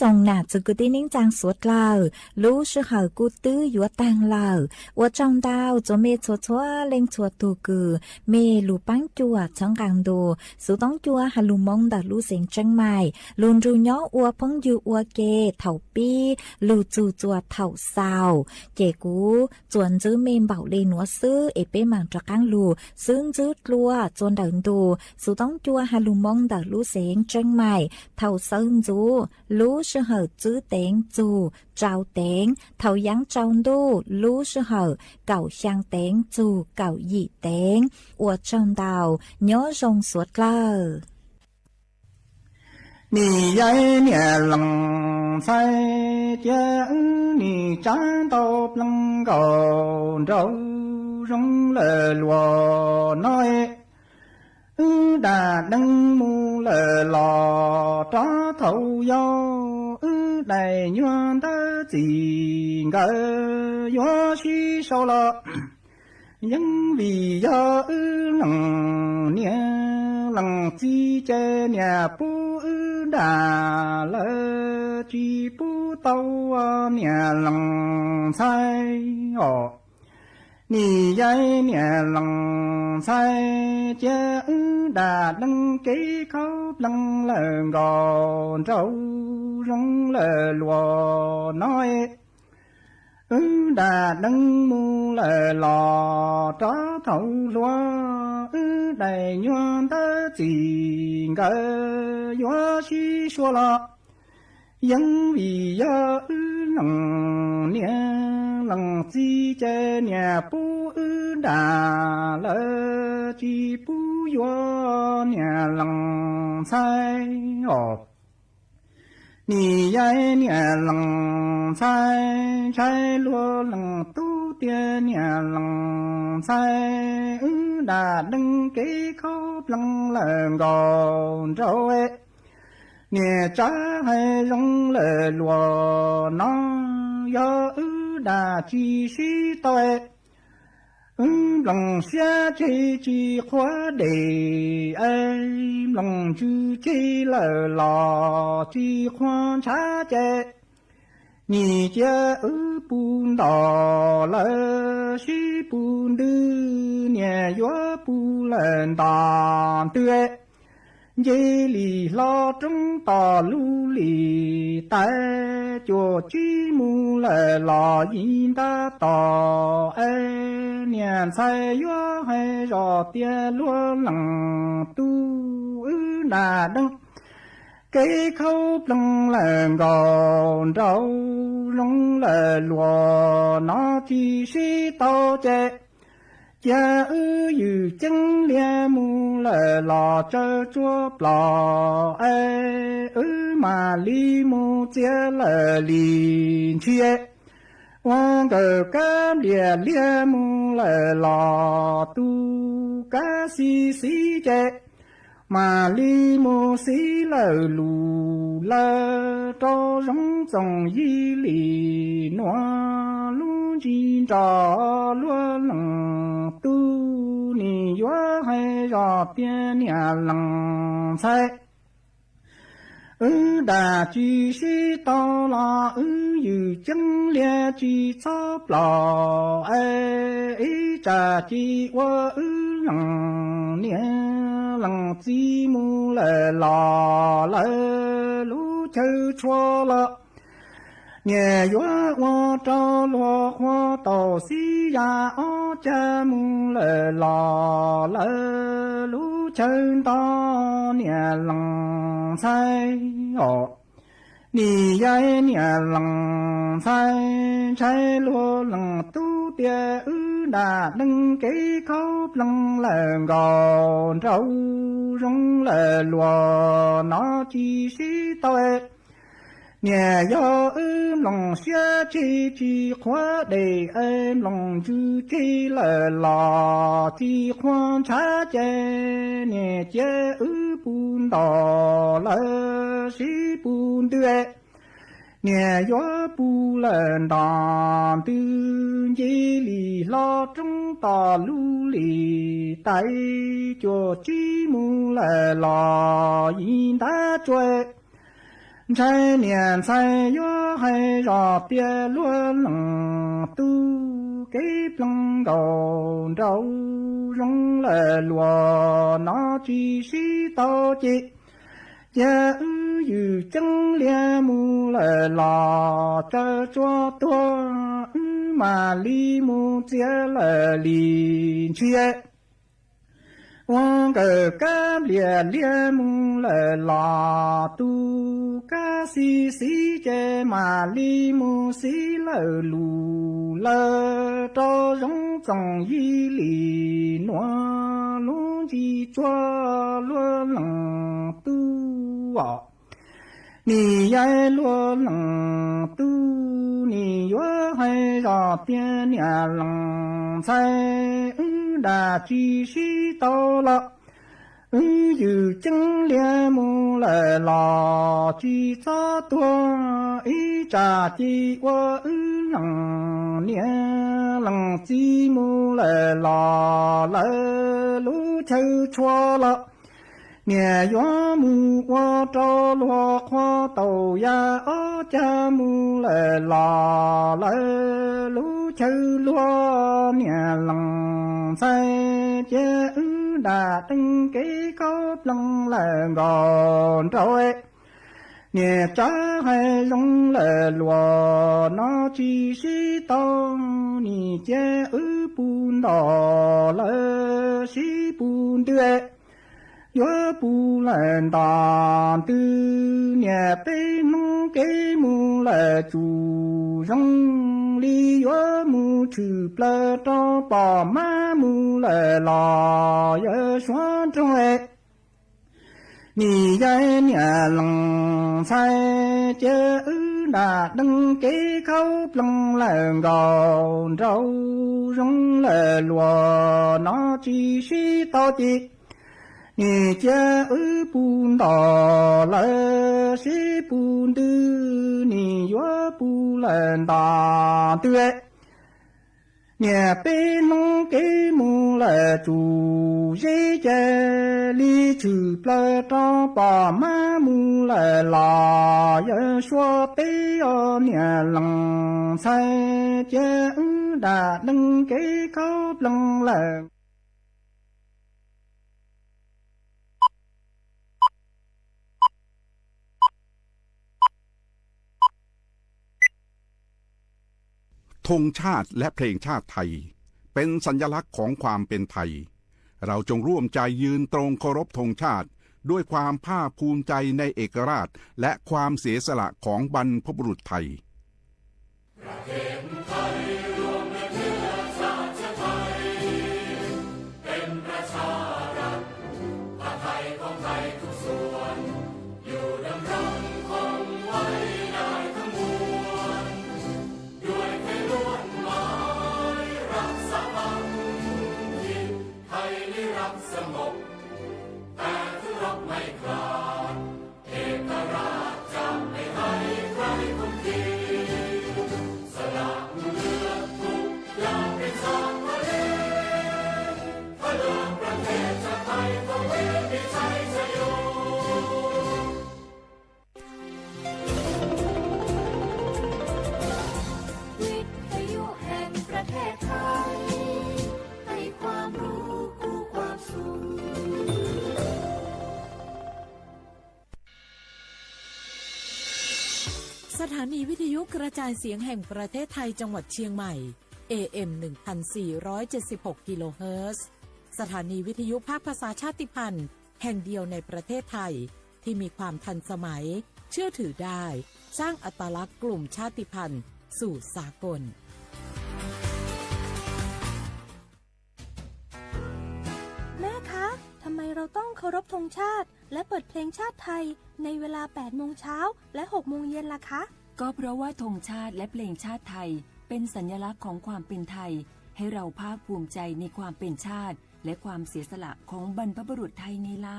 Tông nà txhua kwv tij neeb tsaa suav dlawg, lub sij hawm kuj twb yuav taag lawm. Ua tsaug ntau txhua mej txhua txhua leej txhua tug kws mej lug paab cuam txhawv nqaa ntu xuv toob cua has lug moo ntawm lub xeev Tsieej Maim lug nrug nyob ua phooj ywg ua ke thaum pib lug txug txuas thaum xaus. Ces kuv tsuas ntxwb mej npaum le nuav xwb es peb maam rov qaab lug xwb ntxwb dlua txuas ntawm ntu xuv toob cua has lug moo ntawm lub xeev Tsieej Maim thaum sawv ntxuv lub sij hawm tsib teev txug rau teev, thaum yaav tsaus ntuj lub sij hawm kaum xyaa teev txug kaum yim teev. Ua tsaug ntau, nyob zoo suav dlawg. Nim yog niam lees ntxhais cia wb nim tsav ntau pleev nkaus nraug zoo lawm luas no es. Wb dam deev mus lawm los rov thaum yau, wb daim nyuag ntawv txim nkawd yuav sib sau los. Yeej vim yog wb lees niam lees txiv ces niam pub wb dam lawm tsis pub tau niam lees ntxhais os. Nim yog niam lees ntxhais cia wb dam deev kev khaub pleev lawm nkaus nraug zoo lawm luas no es. Wb dam deev mus lawm los rov thaum hluas, wb daim nyuag ntawv txim nkawd yuav sib sau los. Yeej vim yog wb lees niam lees txiv ces niam pub wb dam lawm tsis pub yuav niam lees ntxhais os. Nim yog niam lees ntxhais ntshai luag lees tub tias niam lees ntxhais wb dam deev kev khaub pleev lawm nkaus nraug es. Niam tsav hais zoo lawm luas no, yog wb dam tsis sib tau es. Wb nploos siab tseg tsis qhuav dej es, nploos ntsws tseg lawm los tsis qhuav ntshav ces. Nim cia wb pub nto lawm sib pub ntws, niam yuav pub lawm nto ntws. Nce li hlo roob tom lub lis tais, cuam tsib mus lawm los yim ntab tom es, niam ntxhais yuav hais zoj tias luag lees tub wb dam deev kev khaub pleev lawm nkaus nraug zoo lawm luas no tsis sib tau ces. Cia wb ywj ceeb lias mus lawm los tsawv tsuav plom es, wb mam li mus txiav lawm lis ntshias. Ua nkawm kab nplias lias mus lawm los tu kab xib xib ces. Mam li mus xib lawm lus lawm rau zoo txoos yim li nuav lub ntsis nrog luag lees tub, nim yuav hais zoj tias niam lees ntxhais wb dam tsis sib tau los wb ywj ceeb lias tsis txhob plom es, ib tsam ci ua wb lees niam lees txiv mus lawm los lawm lub chaw tshua los. Niam yuav ua rau luag qhuav tau xib ya ob cag mus lawm los lawm lub chaw nto niam lees ntxhais os. Nim yog niam lees ntxhais ntshai luag lees tub tias wb dam deev kev khaub pleev lawm nkaus nraug zoo lawm luas no tsis sib tau es. Niam yog wb nploos siab tseg tsis qhuav dej es, nploos ntsws tseg lawm los tsis qhuav ntshav ces, niam cia wb pub nto lawm sib pub ntws es. Niam yuav pub lawm nto ntws nce li hlo roob tom lub lis tais, cuam tsib mus lawm los yim ntab tsuas es. ใช้เนี่ยใช้ยัวให้รอดเตี้ยลัวหลังตู้ เก๋ปลังเก่าเดารงเลยลัว หนอจีสีเต้าจิ เจ้าอื้ออยู่จังเลียหมู่เลยหล่อ เจ้าจัวตัวอื้อมาลีหมู่เจียเลยหลีเชีย ว่าเกิดกับเลียเลียหมู่เลยหล่อ ตู้กาสีสีเจมาลีหมู่สีเลยหลู่ เลยเต้ารงจ่องยีหลีหนัว ลุงจีจัวลัวหลังตู้อ่อ นี่ยายลัวหลังตู้ นี่ยัวให้รอดเตี้ยเนี่ยหลังใช้ อื้อดาจีสีเต้าละ อื้ออยู่จังเลียหมู่เลยหล่อ จีจ้อตัว อีจ่าจีอัวอื้อหลังเนี่ย หลังจีหมู่เลยหล่อ เลยลู่เชิวชัวละ เนี่ยยัวหมู่อัวเต้าลัวควอเต้ายา อ้อจาหมู่เลยหล่อ เลยลู่เชิวลัว เนี่ยหลังใช้ เจ้าอื้อดาตึงเก๋เข้าปลังเลยก่อนเต้าเอ เนี่ยจะให้ลงเลยลัว หนอจีสีเต้า นี่เจ้าอื้อปูนดอเลยสีปูนเตื้อ ยัวปูเลยตาตื้อ เนี่ยเป้นงเก๋หมู่เลยจู๋ ยงลียัวหมู่ถือเปลอเต้าป่อม้าหมู่เลยหล่อ เยาชัวตรงเอ นี่ยายเนี่ยหลังใช้ เจ้าอื้อดาตึงเก๋เข้าปลังเลยก่อนเต้า ยงเลยลัว หนอจีสีเต้าจิ นี่เจ้าอื้อปูนดอเลยสีปูนตื้อ นี่ยัวปูเลยตาตื้อ เนี่ยเป้นงเก๋หมู่เลยจู๋ เยเจลีถือเปลอเต้าป่อม้าหมู่เลยหล่อ เยาชัวเป้ออเนี่ยหลังใช้ เจ้าอื้อดาตึงเก๋เข้าปลังเลย ธงชาติและเพลงชาติไทย เป็นสัญลักษณ์ของความเป็นไทย เราจงร่วมใจยืนตรงเคารพธงชาติ ด้วยความภาคภูมิใจในเอกราช และความเสียสละของบรรพบุรุษไทย ประเทศไทยรวมเป็นเชื้อชาติไทย เป็นประชารัฐ ผ้าไทยของไทยทุกส่วน อยู่ดำรงคงไว้ได้ทั้งมวล ด้วยไทยล้วนหมายรักสามัคคี ไทยนิรักษ์สงบ แต่ถึงรบไม่ขาด เอกราชจะไม่ให้ใครคุมขีด สละเลือดทุกอย่างเป็นชาติทะเล เพื่อประเทศชาติไทย ทวีมีชัยชโย วิทยุแห่งประเทศไทย ให้ความรู้คู่ความสุข สถานีวิทยุกระจายเสียงแห่งประเทศไทยจังหวัดเชียงใหม่ เอเอ็ม หนึ่งพันสี่ร้อยเจ็ดสิบหก กิโลเฮิรตซ์ สถานีวิทยุภาคภาษาชาติพันธุ์แห่งเดียวในประเทศไทย ที่มีความทันสมัย เชื่อถือได้ สร้างอัตลักษณ์กลุ่มชาติพันธุ์สู่สากล แม่คะ ทำไมเราต้องเคารพธงชาติ และเปิดเพลงชาติไทยในเวลา แปดโมงเช้า และ หกโมงเย็นล่ะคะ ก็เพราะว่าธงชาติและเพลงชาติไทย เป็นสัญลักษณ์ของความเป็นไทย ให้เราภาคภูมิใจในความเป็นชาติ และความเสียสละของบรรพบุรุษไทยไงล่ะ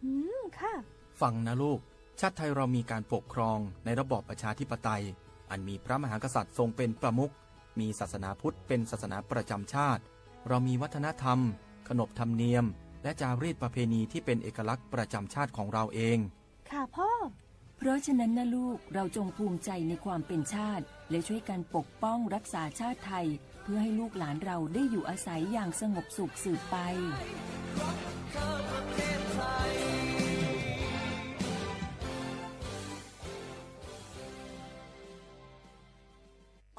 อืม ค่ะ ฟังนะลูก ชาติไทยเรามีการปกครองในระบอบประชาธิปไตย อันมีพระมหากษัตริย์ทรงเป็นประมุข มีศาสนาพุทธเป็นศาสนาประจำชาติ เรามีวัฒนธรรม ขนบธรรมเนียม และจารีตประเพณีที่เป็นเอกลักษณ์ประจำชาติของเราเอง ค่ะพ่อ เพราะฉะนั้นนะลูก เราจงภูมิใจในความเป็นชาติ และช่วยกันปกป้องรักษาชาติไทย เพื่อให้ลูกหลานเราได้อยู่อาศัยอย่างสงบสุขสืบไป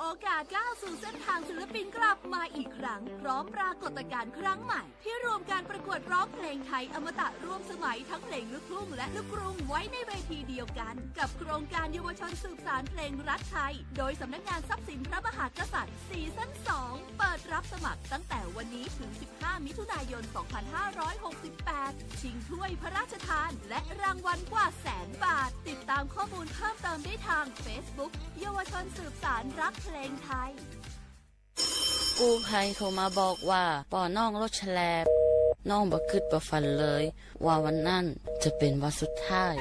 โอกาสก้าวสู่เส้นทางศิลปินกลับมาอีกครั้ง พร้อมปรากฏการณ์ครั้งใหม่ ที่รวมการประกวดร้องเพลงไทยอมตะร่วมสมัยทั้งเพลงลูกทุ่งและลูกกรุงไว้ในเวทีเดียวกัน กับโครงการเยาวชนสืบสานเพลงรักไทย โดยสำนักงานทรัพย์สินพระมหากษัตริย์ ซีซั่นสอง เปิดรับสมัครตั้งแต่วันนี้ถึง สิบห้า มิถุนายน สองพันห้าร้อยหกสิบแปด ชิงถ้วยพระราชทาน และรางวัลกว่าแสนบาท ติดตามข้อมูลเพิ่มเติมได้ทางเฟซบุ๊ก เยาวชนสืบสานรักเพลงไทย กู้ภัยโทรมาบอกว่าป้อน้องรถแฉลบ น้องบ่คิดบ่ฝันเลยว่าวันนั้นจะเป๋นวันสุดท้าย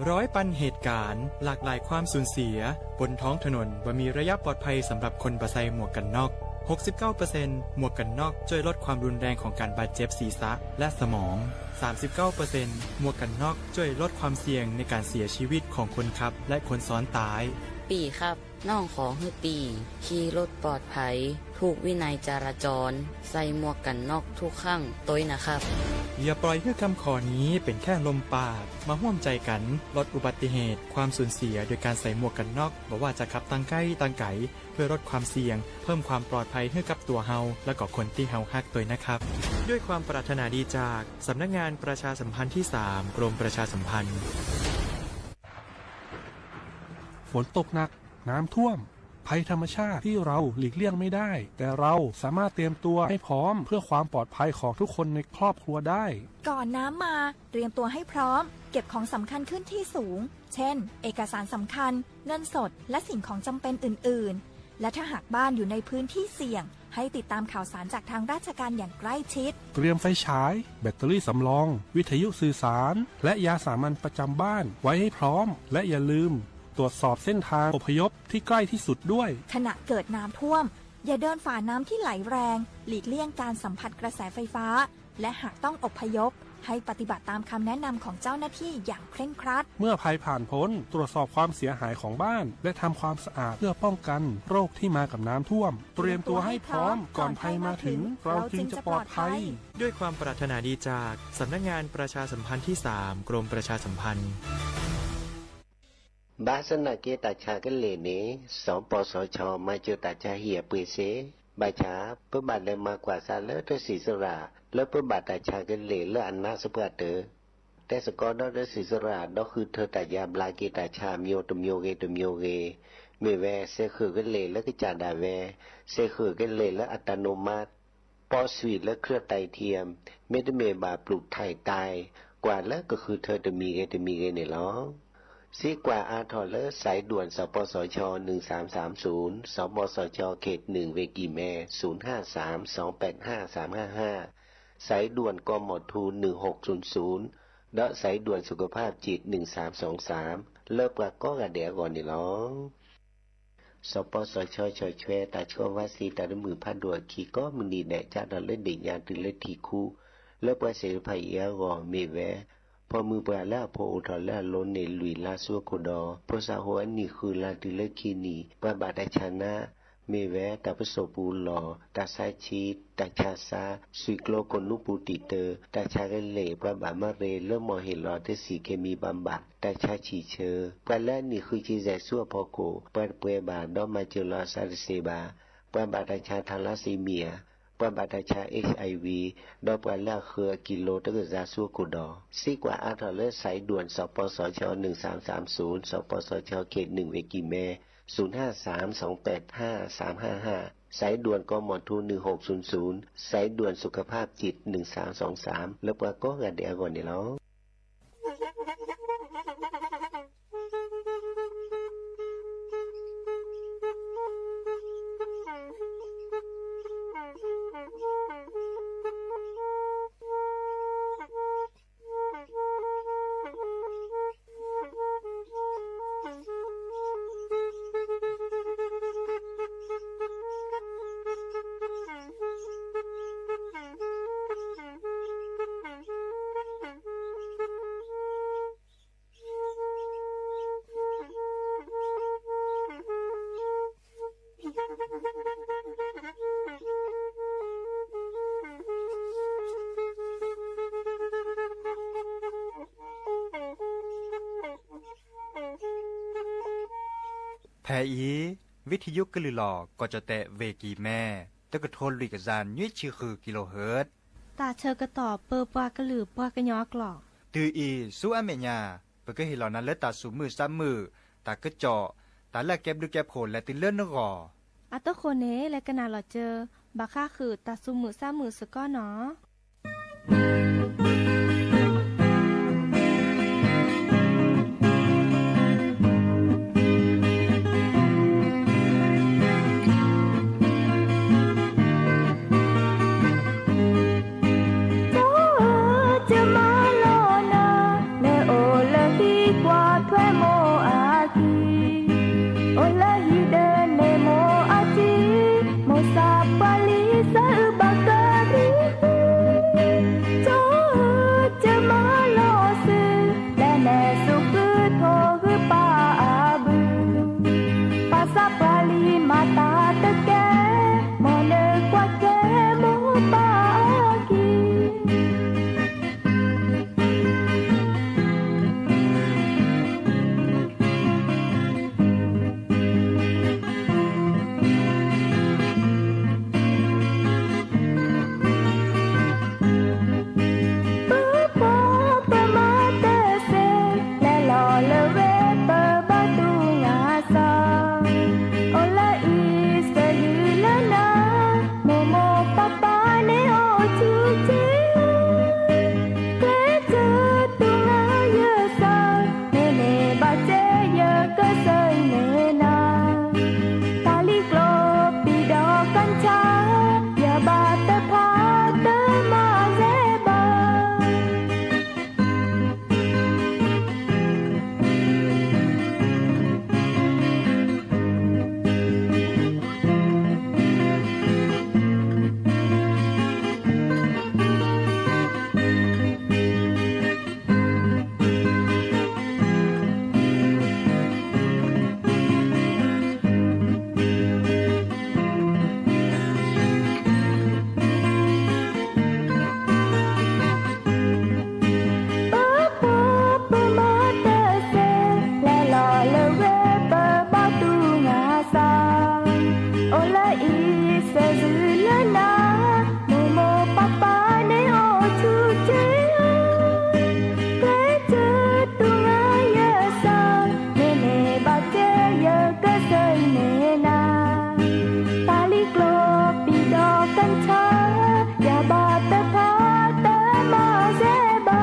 ร้อยปันเหตุการณ์ หลากหลายความสูญเสีย บนท้องถนนบ่มีระยะปลอดภัยสำหรับคนบ่ใส่หมวกกันน็อก หกสิบเก้าเปอร์เซ็นต์ หมวกกันน็อกช่วยลดความรุนแรงของการบาดเจ็บศีรษะและสมอง สามสิบเก้าเปอร์เซ็นต์ หมวกกันน็อกช่วยลดความเสี่ยงในการเสียชีวิตของคนขับและคนซ้อนท้าย ปี้ครับ น้องขอหื้อปี้ขี่รถปลอดภัย ถูกวินัยจราจร ใส่หมวกกันน็อกทุกครั้งตวยนะครับ อย่าปล่อยหื้อคำขอนี้เป๋นแค่ลมปาก มาฮ่วมใจ๋กั๋นลดอุบัติเหตุ ความสูญเสียโดยการใส่หมวกกันน็อก บ่ว่าจะขับตางใก้ตางไก๋ เพื่อลดความเสี่ยง เพิ่มความปลอดภัยหื้อกับตั๋วเฮา และก็คนตี้เฮาฮักตวยนะครับ ด้วยความปรารถนาดีจากสำนักงานประชาสัมพันธ์ที่สาม กรมประชาสัมพันธ์ ฝนตกหนัก น้ำท่วม ภัยธรรมชาติที่เราหลีกเลี่ยงไม่ได้ แต่เราสามารถเตรียมตัวให้พร้อมเพื่อความปลอดภัยของทุกคนในครอบครัวได้ ก่อนน้ำมา เตรียมตัวให้พร้อม เก็บของสำคัญขึ้นที่สูง เช่น เอกสารสำคัญ เงินสด และสิ่งของจำเป็นอื่นๆ และถ้าหากบ้านอยู่ในพื้นที่เสี่ยง ให้ติดตามข่าวสารจากทางราชการอย่างใกล้ชิด เตรียมไฟฉาย แบตเตอรี่สำรอง วิทยุสื่อสาร และยาสามัญประจำบ้านไว้ให้พร้อม และอย่าลืมตรวจสอบเส้นทางอพยพที่ใกล้ที่สุดด้วย ขณะเกิดน้ำท่วม อย่าเดินฝ่าน้ำที่ไหลแรง หลีกเลี่ยงการสัมผัสกระแสไฟฟ้า และหากต้องอพยพ ให้ปฏิบัติตามคำแนะนำของเจ้าหน้าที่อย่างเคร่งครัด เมื่อภัยผ่านพ้น ตรวจสอบความเสียหายของบ้าน และทำความสะอาดเพื่อป้องกันโรคที่มากับน้ำท่วม เตรียมตัวให้พร้อม ก่อนภัยมาถึง เราจึงจะปลอดภัย ด้วยความปรารถนาดีจากสำนักงานประชาสัมพันธ์ที่สาม กรมประชาสัมพันธ์ ဘၣ်ဆၣ်သနာ်က့ တၢ်ဆါကလဲၢ်န့ၣ် สปสช မၤစၢၤတၢ်ဆါဟံၣ်အပှ့ၤစ့ၢ် ဘၣ်ဆၣ် ပဘၣ်လဲၤမၤကွၢ်စၢ်လၢတၢ်စံၣ်စရၣ် လၢပဘၣ်တၢ်ဆါကလဲၢ်လၢအနါသပှၢ်တၢၢ် တဲသကိးဒီးတၢ်စံၣ်စရၣ် ဒီးဃုထၢတၢ်ယါဘျါက့ၤတၢ်ဆါ မျိုးတစ်မျိုးဂ့ၤ တစ်မျိုးဂ့ၤ မ့ၢ်ဝဲ စဲးဃုာ်ကလဲၢ်လၢကစၢ်ဒၣ်ဝဲ စဲးဃုာ်ကလဲၢ်လၢ อัตโนมัติ ပေၣ်သွံၣ်လၢ เครื่องไต่เทียม မ့တမ့ၢ်ဘၣ် ปลูกถ่ายตาย ကွၢ်လၢကဃုထၢတမံၤဂ့ၤတမံၤဂ့ၤန့ၣ်လီၤ. စံးကွၢ်အါထီၣ်လၢ สายด่วน สปสช หนึ่งสามสามศูนย์ สปสช เขตหนึ่ง เวกีแม ศูนย์ห้าสาม สองแปดห้า สามห้าห้า สายด่วน กมธ หนึ่งหกศูนย์ศูนย์ ဒီး สายด่วนสุขภาพจิต หนึ่งสามสองสาม လၢပှၤကိးဂၤဒဲးအဂီၢ်န့ၣ်လီၤ. สปสช ဆီၣ်ထွဲတၢ်ဆှၢဝါစ့ၤ တၢ်တမုာ်ဖးဒိၣ်အခံကိးမုၢ်နံၤဒဲး စးထီၣ်လၢဒ့ၣ်ညါတုၤလၢထံၣ်ခူ လၢပှၤသ့ၣ်တဖၣ်အံၤအဂီၢ် မ့ၢ်ဝဲ ဖိမုၣ်ပှၢ်လၢအဖိအိၣ်ထီၣ်လၢအလိၤန့ၣ် လွံၢ်လါဆူအခိၣ်ဒီး ဖိသၣ်ဟိုအနံၣ်ဃုလါတုၤလၢခံနံၣ် ပှၤဘၣ်တၢ်ဆါနါ မ့ၢ်ဝဲ တၢ်ပစိာ်ပူၤလီၢ် တၢ်ဆါဆံး တၢ်ဆါစါ သွံၣ်ကျိကိၣ်နူပူၤတံာ်တၢၤ တၢ်ဆါကလဲၢ် ပှၤဘၣ်မၤရ့ လၢမေၢ်ဟ့ၣ်လီၤတၢ်စံၣ် เคมีบำบัด တၢ်ဆါဆံၣ်ဆၢ ပှၤလၢအနံၣ်ဃုဆံယဲၢ်ဆူအဖီခိၣ် ပှၤတပှဲၤဘၣ် ဒီးမၤစၢၤလီၤအသးတသ့ဘၣ် ပှၤဘၣ်တၢ်ဆါ ทาลัสซีเมีย ပှၤဘၣ်တၢ်ဆါ เอชไอวี ဒီးပှၤလၢအဃုအကံလိတကစၢ်ဆူအခိၣ်ဒီး စံးကွၢ်အါထီၣ်လၢ สายด่วน สปสช หนึ่งสามสามศูนย์ สปสช เขตหนึ่ง เวกีแม ศูนย์ห้าสาม สองแปดห้า สามห้าห้า สายด่วน กมธ หนึ่งหกศูนย์ศูนย์ สายด่วนสุขภาพจิต หนึ่งสามสองสาม လၢပှၤကိးဂၤဒဲးအဂီၢ်န့ၣ်လီၤ. แผอี วิทยุกระหื่อหล่อ กจแตะ เวกีแม่ ตึกกระโทนหลุยส์กระจาย นุ้ยชีคือกิโลเฮิรตซ์ ต๋าเชิญกระต่อเปิดปากกระหื่อปากกระยอเกราะห์ ตื่ออีก ซู้อเมะยา เปิ้นก็เฮหล่อนาเลิศต๋าสูงหมื่นสามหมื่น ต๋าเกอะเจาะ ต๋าเล่าแก็บฤๅแก็บโขน และตื่นเลิศนอกหล่อ อาเต้าโขนเน และกระหน่ำหล่อเจอ บ่าค่าคือต๋าสูงหมื่นสามหมื่นสะก้อนหนอ เจ้าเอ๋ย เจ้ามาหล่อนา เนโอละฮีกว่าถ้วยโมอากี โอละฮีเดินเนโมอากี โมซาปาลีสะอึกบ่าเกอรี เจ้าเอ๋ย เจ้ามาหล่อซื่อ และแน่สุกคือโทหื้อป้าอาบือ ป้าซาปาลีมาต๋าตะแก โมนึกว่าแกโมป้าอากี ปื๊ดป๊อดเปิ้นมาเต๊อะเซ และหล่อละเวเปิ้นบ่าตู้งาซา โอละอีเสยหื้อละนา โมโมปะปาเนโอจูเจ เกรงเจอตู้งาเยอะซา เนเนบ่าเจเยอะก็เสยเนนา ตาลีโกลบปีดอกกัญชา อย่าบ่าเตอพาเตอมาแซบ่า เปิ้นป๊อดเปิ้นมาเต๊อะเซ และหล่อละเวเปิ้นบ่าตู้งาซา โอละอีเสยหื้อละนา โมโมปะปาเนโอจูเจ เกรงเจอตู้งาเยอะซา เนเนบ่าเจเยอะก็เสยเนนา ตาลีโกลบปีดอกกัญชา อย่าบ่าเตอพาเตอมาแซบ่า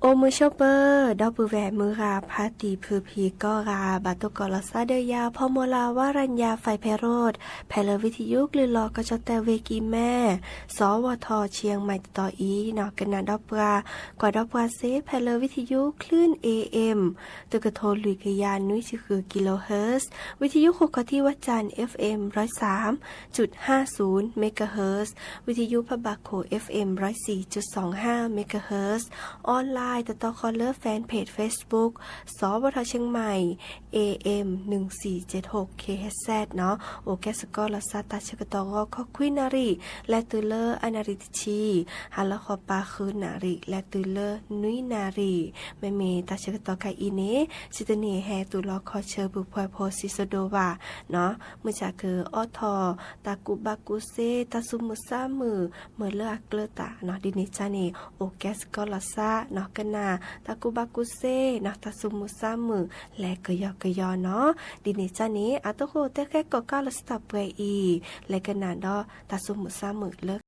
โอ มือโชเปอร์ ดอกปือแหวนมือรา พาตีพื้นผีก็รา บาตุกอลอซาเดยา พอมวลาวารัญญา ไฟไพโรจน์ แผนเรือวิทยุกระหื่อหล่อ กจแตะ เวกีแม่ สวท เชียงใหม่ ต่ออีกเนาะ กระหน่ำดอกปรา กว่าดอกปราเซ แผนเรือวิทยุคลื่น เอเอ็ม ตึกกระโทนหลุยส์กระจาย นุ้ยชีคือกิโลเฮิรตซ์ วิทยุคู่เกาะตี้วัดจันทร์ เอฟเอ็ม ร้อยสามจุดห้าศูนย์ เมกะเฮิรตซ์ วิทยุพระบาทโขง เอฟเอ็ม ร้อยสี่จุดสองห้า เมกะเฮิรตซ์ ออนไลน์ ติดต่อคอลเลอร์แฟนเพจเฟซบุ๊ก สวท เชียงใหม่ เอเอ็ม หนึ่งสี่เจ็ดหก เคเอชแซด เนาะ โอแกสกอลอซาตาเชกะตอรอ คอควินารี และตื่นเลิศ อานารีติชี หาละคอปาคืนนารี และตื่นเลิศ นุ้ยนารี แม่เมย์ตาเชกะตอไกอีเน สิตะเนแฮตุลอคอเชอปือพลอยโพธิ์ ศรีสุโดวา เนาะ เมื่อจากคืออ้อทอ ตากุบากุเซ ตาสุมือซ้ามือ เมื่อเลิกอักเลิกตาเนาะ ดีเนจ้าเน โอแกสกอลอซาเนาะ กะนา ตากุบากุเซเนาะ ตาสุมือซ้ามือ และกะยอกะยอเนาะ ดีเนจ้าเน อาโตโฮเตแค่กอก้าลอสตาเปรอี และกะนาดอ ตาสุมือซ้ามือเลิก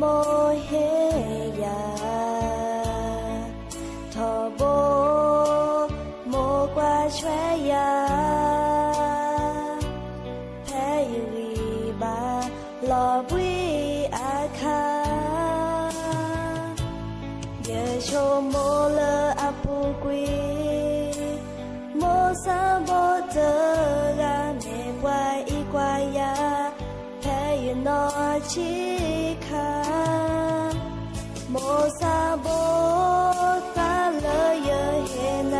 ဟ့ၣ်ယၤ ထီဘိမိၢ်ကွၢ်ဆွဲယၤ ဖဲယဂံၢ်ဘါလီၤဘှံးအခါ ယဆိကမိၣ်လၢအပူၤကွံာ် မိၢ်ဆၣ်ဘိတဂၤ မ့ၢ်ပှၤအံးကွၢ်ယၤ ဖဲယနီၢ်ဆံးခါ မိၢ်ဆၣ်ဘိတၢ်လၢယဟ့ၣ်နၤ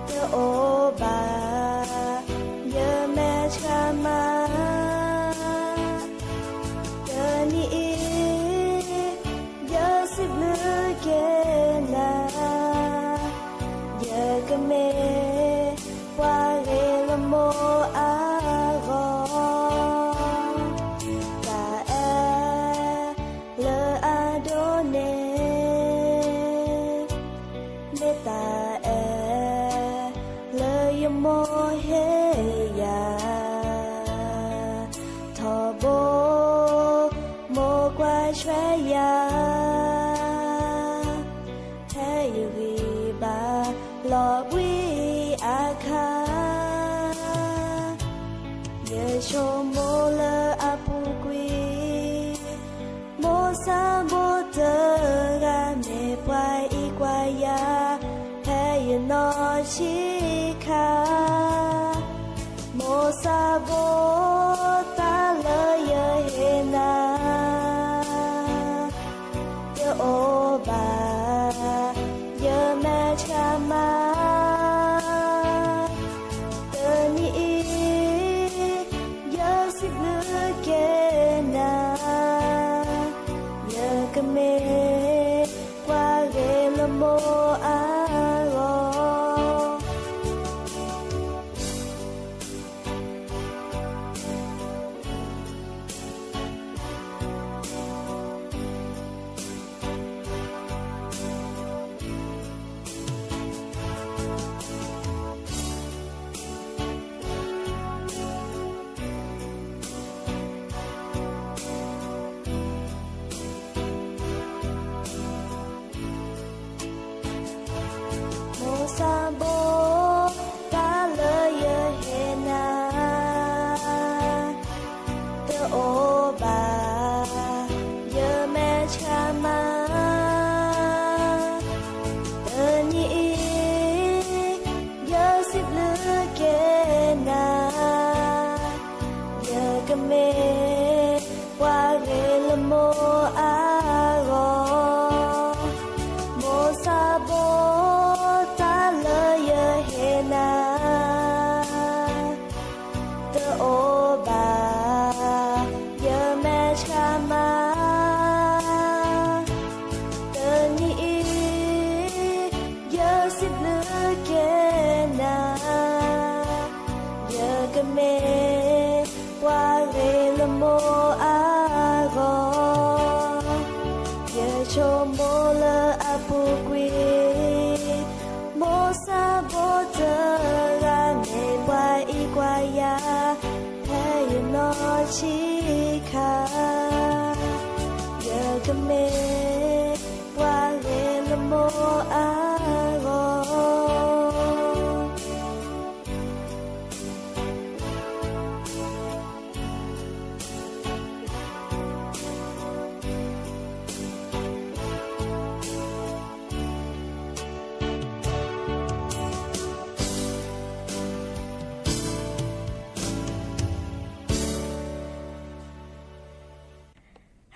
တအိၣ်ဘၣ် ယမဲာ်ဆှးမၤ တနံၤအံၤ ယစံးဘျုးက့ၤနၤ ယကမ့ၢ်ပှၤဂ့ၤလၢမိၢ်အဂီၢ် တၢ်အဲၣ်လၢအဒိၣ်န့ၣ် မ့ၢ်တၢ်အဲၣ်လၢယမိၢ်ဟ့ၣ်ယၤ ထီဘိမိၢ်ကွၢ်ဆွဲယၤ ဖဲယဂံၢ်ဘါလီၤဘှံးအခါ ယဆိကမိၣ်လၢအပူၤကွံာ် မိၢ်ဆၣ်ဘိတဂၤ မ့ၢ်ပှၤအံးကွၢ်ယၤ ဖဲယနီၢ်ဆံးခါ မိၢ်ဆၣ်ဘိတၢ်လၢယဟ့ၣ်နၤ တအိၣ်ဘၣ် ယမဲာ်ဆှးမၤ တနံၤအံၤ ယစံးဘျုးက့ၤနၤ ယကမ့ၢ်ပှၤဂ့ၤလၢမိၢ်အဂီၢ် မိၢ်ဆၣ်ဘိ တၢ်လၢယဟ့ၣ်နၤ တအိၣ်ဘၣ် ယမဲာ်ဆှးမၤ တနံၤအံၤ ယစံးဘျုးက့ၤနၤ ယကမ့ၢ်ပှၤဂ့ၤလၢမိၢ်အဂီၢ် မိၢ်ဆၣ်ဘိ တၢ်လၢယဟ့ၣ်နၤ တအိၣ်ဘၣ် ယမဲာ်ဆှးမၤ တနံၤအံၤ ယစံးဘျုးက့ၤနၤ ယကမ့ၢ်ပှၤဂ့ၤလၢမိၢ်အဂီၢ် ယဆိကမိၣ်လၢအပူၤကွံာ် မိၢ်ဆၣ်ဘိတဂၤ မ့ၢ်ပှၤအံးကွၢ်ယၤ ဖဲယနီၢ်ဆံးခါ ယကမ့ၢ်ပှၤဂ့ၤလၢမိၢ်အဂီၢ်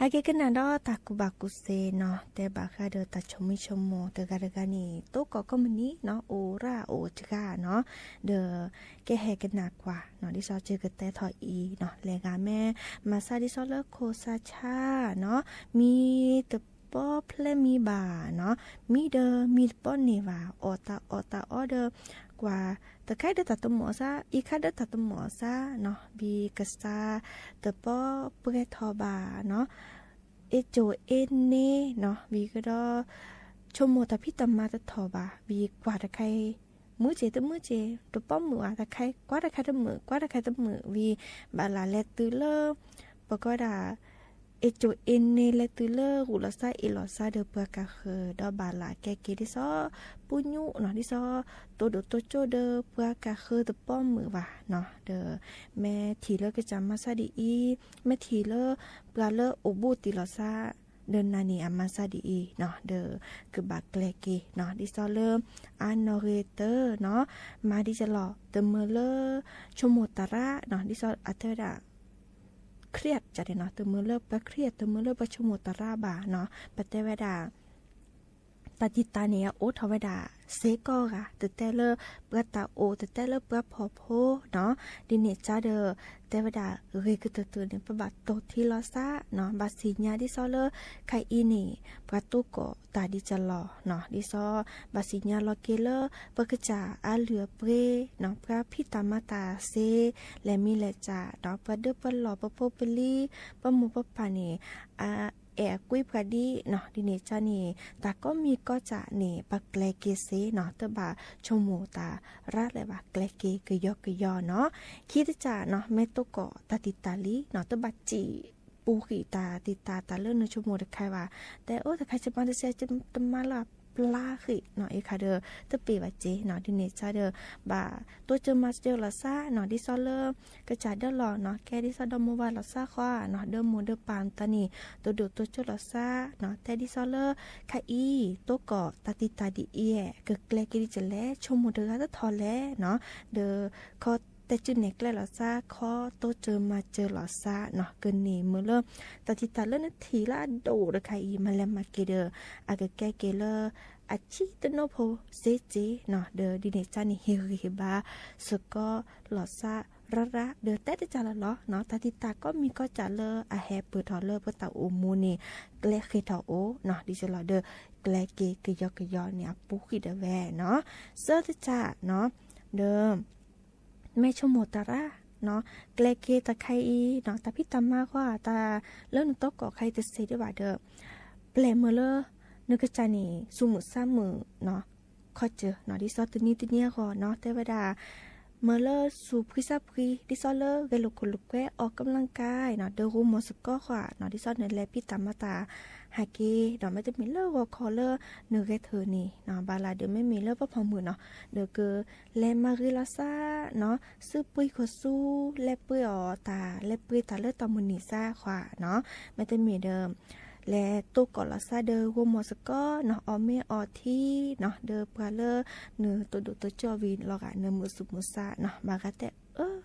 ဟဲက့ၤကနၣ်ဒီးတၢ်ကူၣ်ဘၣ်ကူၣ်သ့နီၤ, တဲဘၣ်ဃးဒီးတၢ်ဆိၣ်မံဆိၣ်မိၣ်တဂၤတဂၤန့ၣ် တိကိးကိးမုၢ်နံၤနီၤ, အိၣ်ရၣ်အိၣ်တဂၤနီၤ, ဒီးကဟဲကနၣ်ကွၢ်နီၤ, ဒ်သိးကကတဲထီၣ်အံၤနီၤ, လဲၤဂၤမ့ၢ် မၤစၢ်ဒ်သိးလၢခိၣ်စးဆါနီၤ, မံတပီၢ်ဖျဲးမံဘၣ်နီၤ, မံဒီးမံတပီၢ်န့ၣ်ဘၣ်, အီၣ်တၢ်အီၣ်တၢ်အီဒီး ကွၢ်တခါဒီးတၢ်တမီၣ်စါ, အံၤခါဒီးတၢ်တမီၣ်စါနီၤ, ဘၣ်ကစၢ်တပီၢ်ပှဲၤထီၣ်ဘၣ်နီၤ, အ့ၣ်ကၠိအ့ၣ်န့ၣ်နီၤ, ဘၣ်ကဒီး ဆိကမိၣ်တၢ်ဖံးတၢ်မၤတထီၣ်ဘၣ်, ဘၣ်ကွၢ်တခါ မုာ်က့ၤတမုာ်က့ၤ, တပီၢ်မုာ်ဘၣ်တခါ ကွၢ်တခါတမုာ် ကွၢ်တခါတမုာ်, ဘၣ်ဘၣ်လဲၤတုၤလၢ ပကဝဲဒၣ် အ့ၣ်ကၠိၣ်အ့ၣ်န့ၣ် လဲၤတုၤလၢဂူၢ်လီၤသး အ့ၣ်လီၤသးဒီးပှၤကၣ်ဃၢၤ ဒီးဘၣ်လၢကဲက့ၤဒ်သိး ပူညူၣ်နီၤ ဒ်သိး တိၣ်ဒိၣ်တိၣ်ကၠိၣ်ဒီးပှၤကၣ်ဃၢၤတပီၢ်မုၢ်ဘၣ်နီၤ ဒီး မ့ၢ်ထံၣ်လၢကစၢ်မၤသးဒ်အံၤ မ့ၢ်ထံၣ်လၢပှၤလၢအိၣ်ဘူးတ့ၢ်လီၤသး ဒီးနၤန့ၣ်အမၤသးဒ်အံၤနီၤ ဒီးကဘၣ်ကျဲက့ၤနီၤ ဒ်သိးလၢ အါနီၣ်ဂံၢ်တၢနီၤ မၤဒ်ကလီၤ တမၢလၢ ဆိကမိၣ်တၢ်ရၣ်နီၤ ဒ်သိးအတဲဝဲဒၣ် เครียด ကန့ၣ်နီၤ တမၢလၢပှၤ เครียด တမၢလၢပှၤဆိကမိၣ်တၢ်ရၣ်ဘၣ်နီၤ ပတဲဝဲဒၣ် တၢ်တံာ်တာ်န့ၣ် အအိၣ်ထီၣ်ဝဲဒၣ် စ့ၢ်ကီးဂၤ တတဲလၢပှၤတၢ်အိၣ် တတဲလၢပှၤဖှီၣ်ဖိနီၤ ဒ်န့ၣ်ကဒီး တဲဝဲဒၣ် ဂ့ၤကတၢၢ်တၢၢ်န့ၣ် ပဘၣ်တိၢ်ထံလီၤသးနီၤ ဘၣ်သ့ၣ်ညါဒ်သိးလၢ ခဲအံၤန့ၣ် ပှၤတိကီၢ်တၢ်ဒ်ကလီၤနီၤ ဒ်သိး ဘၣ်သ့ၣ်ညါလီၤက့ၤလၢ ပကစၢ်အလုၢ်အပှ့ၤနီၤ ပှၤဖံးတၢ်မၤတၢ်စ့ လဲၤမံလဲၤစၢ်နီၤ ပှၤဒၢပှၤလီၢ် ပဖိပလံၤ ပမိၢ်ပပၢ်န့ၣ် အအဲၣ်အကွံပှၤဒ်နီၤ ဒ်န့ၣ်ကန့ၣ် တၢ်ကိးမံၤကိးကၠၢ်န့ၣ် ပကျဲက့ၤစ့နီၤ တဘၣ်ဆိကမိၣ်တၢ်ရၣ်လၢၤဘၣ် ကျဲက့ၤကယီကယီနီၤ ခံတကၠၢ်နီၤ မ့ၢ်တိကီၢ်တၢ်တံာ်တာ်လံနီၤ တဘၣ်စံးပူၤဃံးတၢ်တံာ်တာ် တၢ်လၢနဆိကမိၣ်တခါဘၣ် တဲအိၣ်တခါ ကမၤတစဲး တမၤလၢပျၢ်ဃံးနီၤ အံၤခါဒီး တပ့ၤဘၣ်စ့နီၤ ဒ်န့ၣ်ကဒီး ဘၣ်တိစၢၤမၤစၢၤလီၤသးနီၤ ဒ်သိးလၢ ကစၢ်ဒၢလီၢ်နီၤ ကဲဒ်သိးဒီမိၢ်ဝၤလီၤသးဃီနီၤ ဒီမိၢ်ဒီပၢ်တၢ်န့ၣ် တိၢ်ဒိၣ်တိၢ်ကၠိၣ်လီၤသးနီၤ တဲဒ်သိးလၢ ခဲအံၤ တိကီၢ်တၢ်တံာ်တာ်ဒ်အံၤ ကကျဲက့ၤဒ်လဲၣ် ဆိကမိၣ်တဂၤတထီၣ်လဲၣ်နီၤ ဒီး ခီတဲစုနဲၣ်ကျဲလီၤသး ခီတိစၢၤမၤစၢၤလီၤသးနီၤ ကန့ၣ်မ့ၢ်လၢ တၢ်တံာ်တာ်လၢနထံၣ်လၢအဒိၣ်တခါအံၤ မၤလဲၤမၤက့ၤဒီး အကကဲက့ၤလၢ အဆံတနိဖိစ့စ့နီၤ ဒီးဒ်န့ၣ်ကန့ၣ် ဟ့ၣ်ဂံၢ်ဟ့ၣ်ဘါ စ့ၢ်ကီးလီၤသးရၣ်ရၣ် ဒီးတဲတကၢ်လီၤလီၤနီၤ တၢ်တံာ်တာ်ကိးမံၤကိးကၠၢ်လၢအဟဲပၢၢ်ထီၣ်လၢပတၢ်အိၣ်မူန့ၣ် ကျဲဃ့ၢ်ထီၣ်အိၣ်နီၤ ဒ်သိးလီၤဒီး ကျဲက့ၤကယီကယီန့ၣ် အပူၤဃံးဒၣ်ဝဲနီၤ သၢတကၢ်နီၤ ဒီး မ့ၢ်ဆိကမိၣ်တၢ်ရၣ်နီၤ ကျဲက့ၤတၢ်ခဲအံၤနီၤ တၢ်ဖံးတၢ်မၤဃီ တၢ်လၢနတိကီၢ်ခဲအံၤတစ့ၢ်ဒံးဘၣ်ဒီး ပျဲၢ်မ့ၢ်လၢ နကစၢ်န့ၣ် သူၣ်မုာ်သးမုာ်နီၤ ခီစၢၢ်နီၤ ဒ်သိးတနံၤတနံၤအဂီၢ်နီၤ တဲဝဲဒၣ် မ့ၢ်လၢသူၣ်ဖှံသးဖှံ ဒ်သိးလၢဂဲၤလိာ်ခိၣ်လိာ်ကွဲ အီၣ်ကံလၢကါနီၤ ဒီးဂိုမီၤစ့ၢ်ကီးဃီနီၤ ဒ်သိးနလဲၤဖံးတၢ်မၤတၢ်ဟဲက့ၤနီၤ မ့တမ့ၢ်လၢဂီၤခီလၢနဂဲၤထၢၣ်န့ၣ်နီၤ ဘၣ်လၢဒီးမ့မ့ၢ်လၢပဖီမုၣ်နီၤ ဒီးက လဲၤမၤဂ့ၤလီၤသးနီၤ စုပှ့ၤကီၢ်ဆူ လဲၤပှ့ၤအီၣ်တၢ် လဲၤပှ့ၤတၢ်လၢတၢ်မုၢ်နံၤသးဃီနီၤ မ့တမ့ၢ်ဒီး လဲၤတိကီၢ်လီၤသးဒီးဂိုမီၤစ့ၢ်ကီးနီၤ အီၣ်မ့ၤအီထံနီၤ ဒီးပှၤလၢနတိၢ်ဒိၣ်တိၢ်ကၠိၣ်ဝံၤလီၤဂာ် နမုာ်သူၣ်မုာ်သးနီၤ ဘၣ်ဂၤတဲအၢ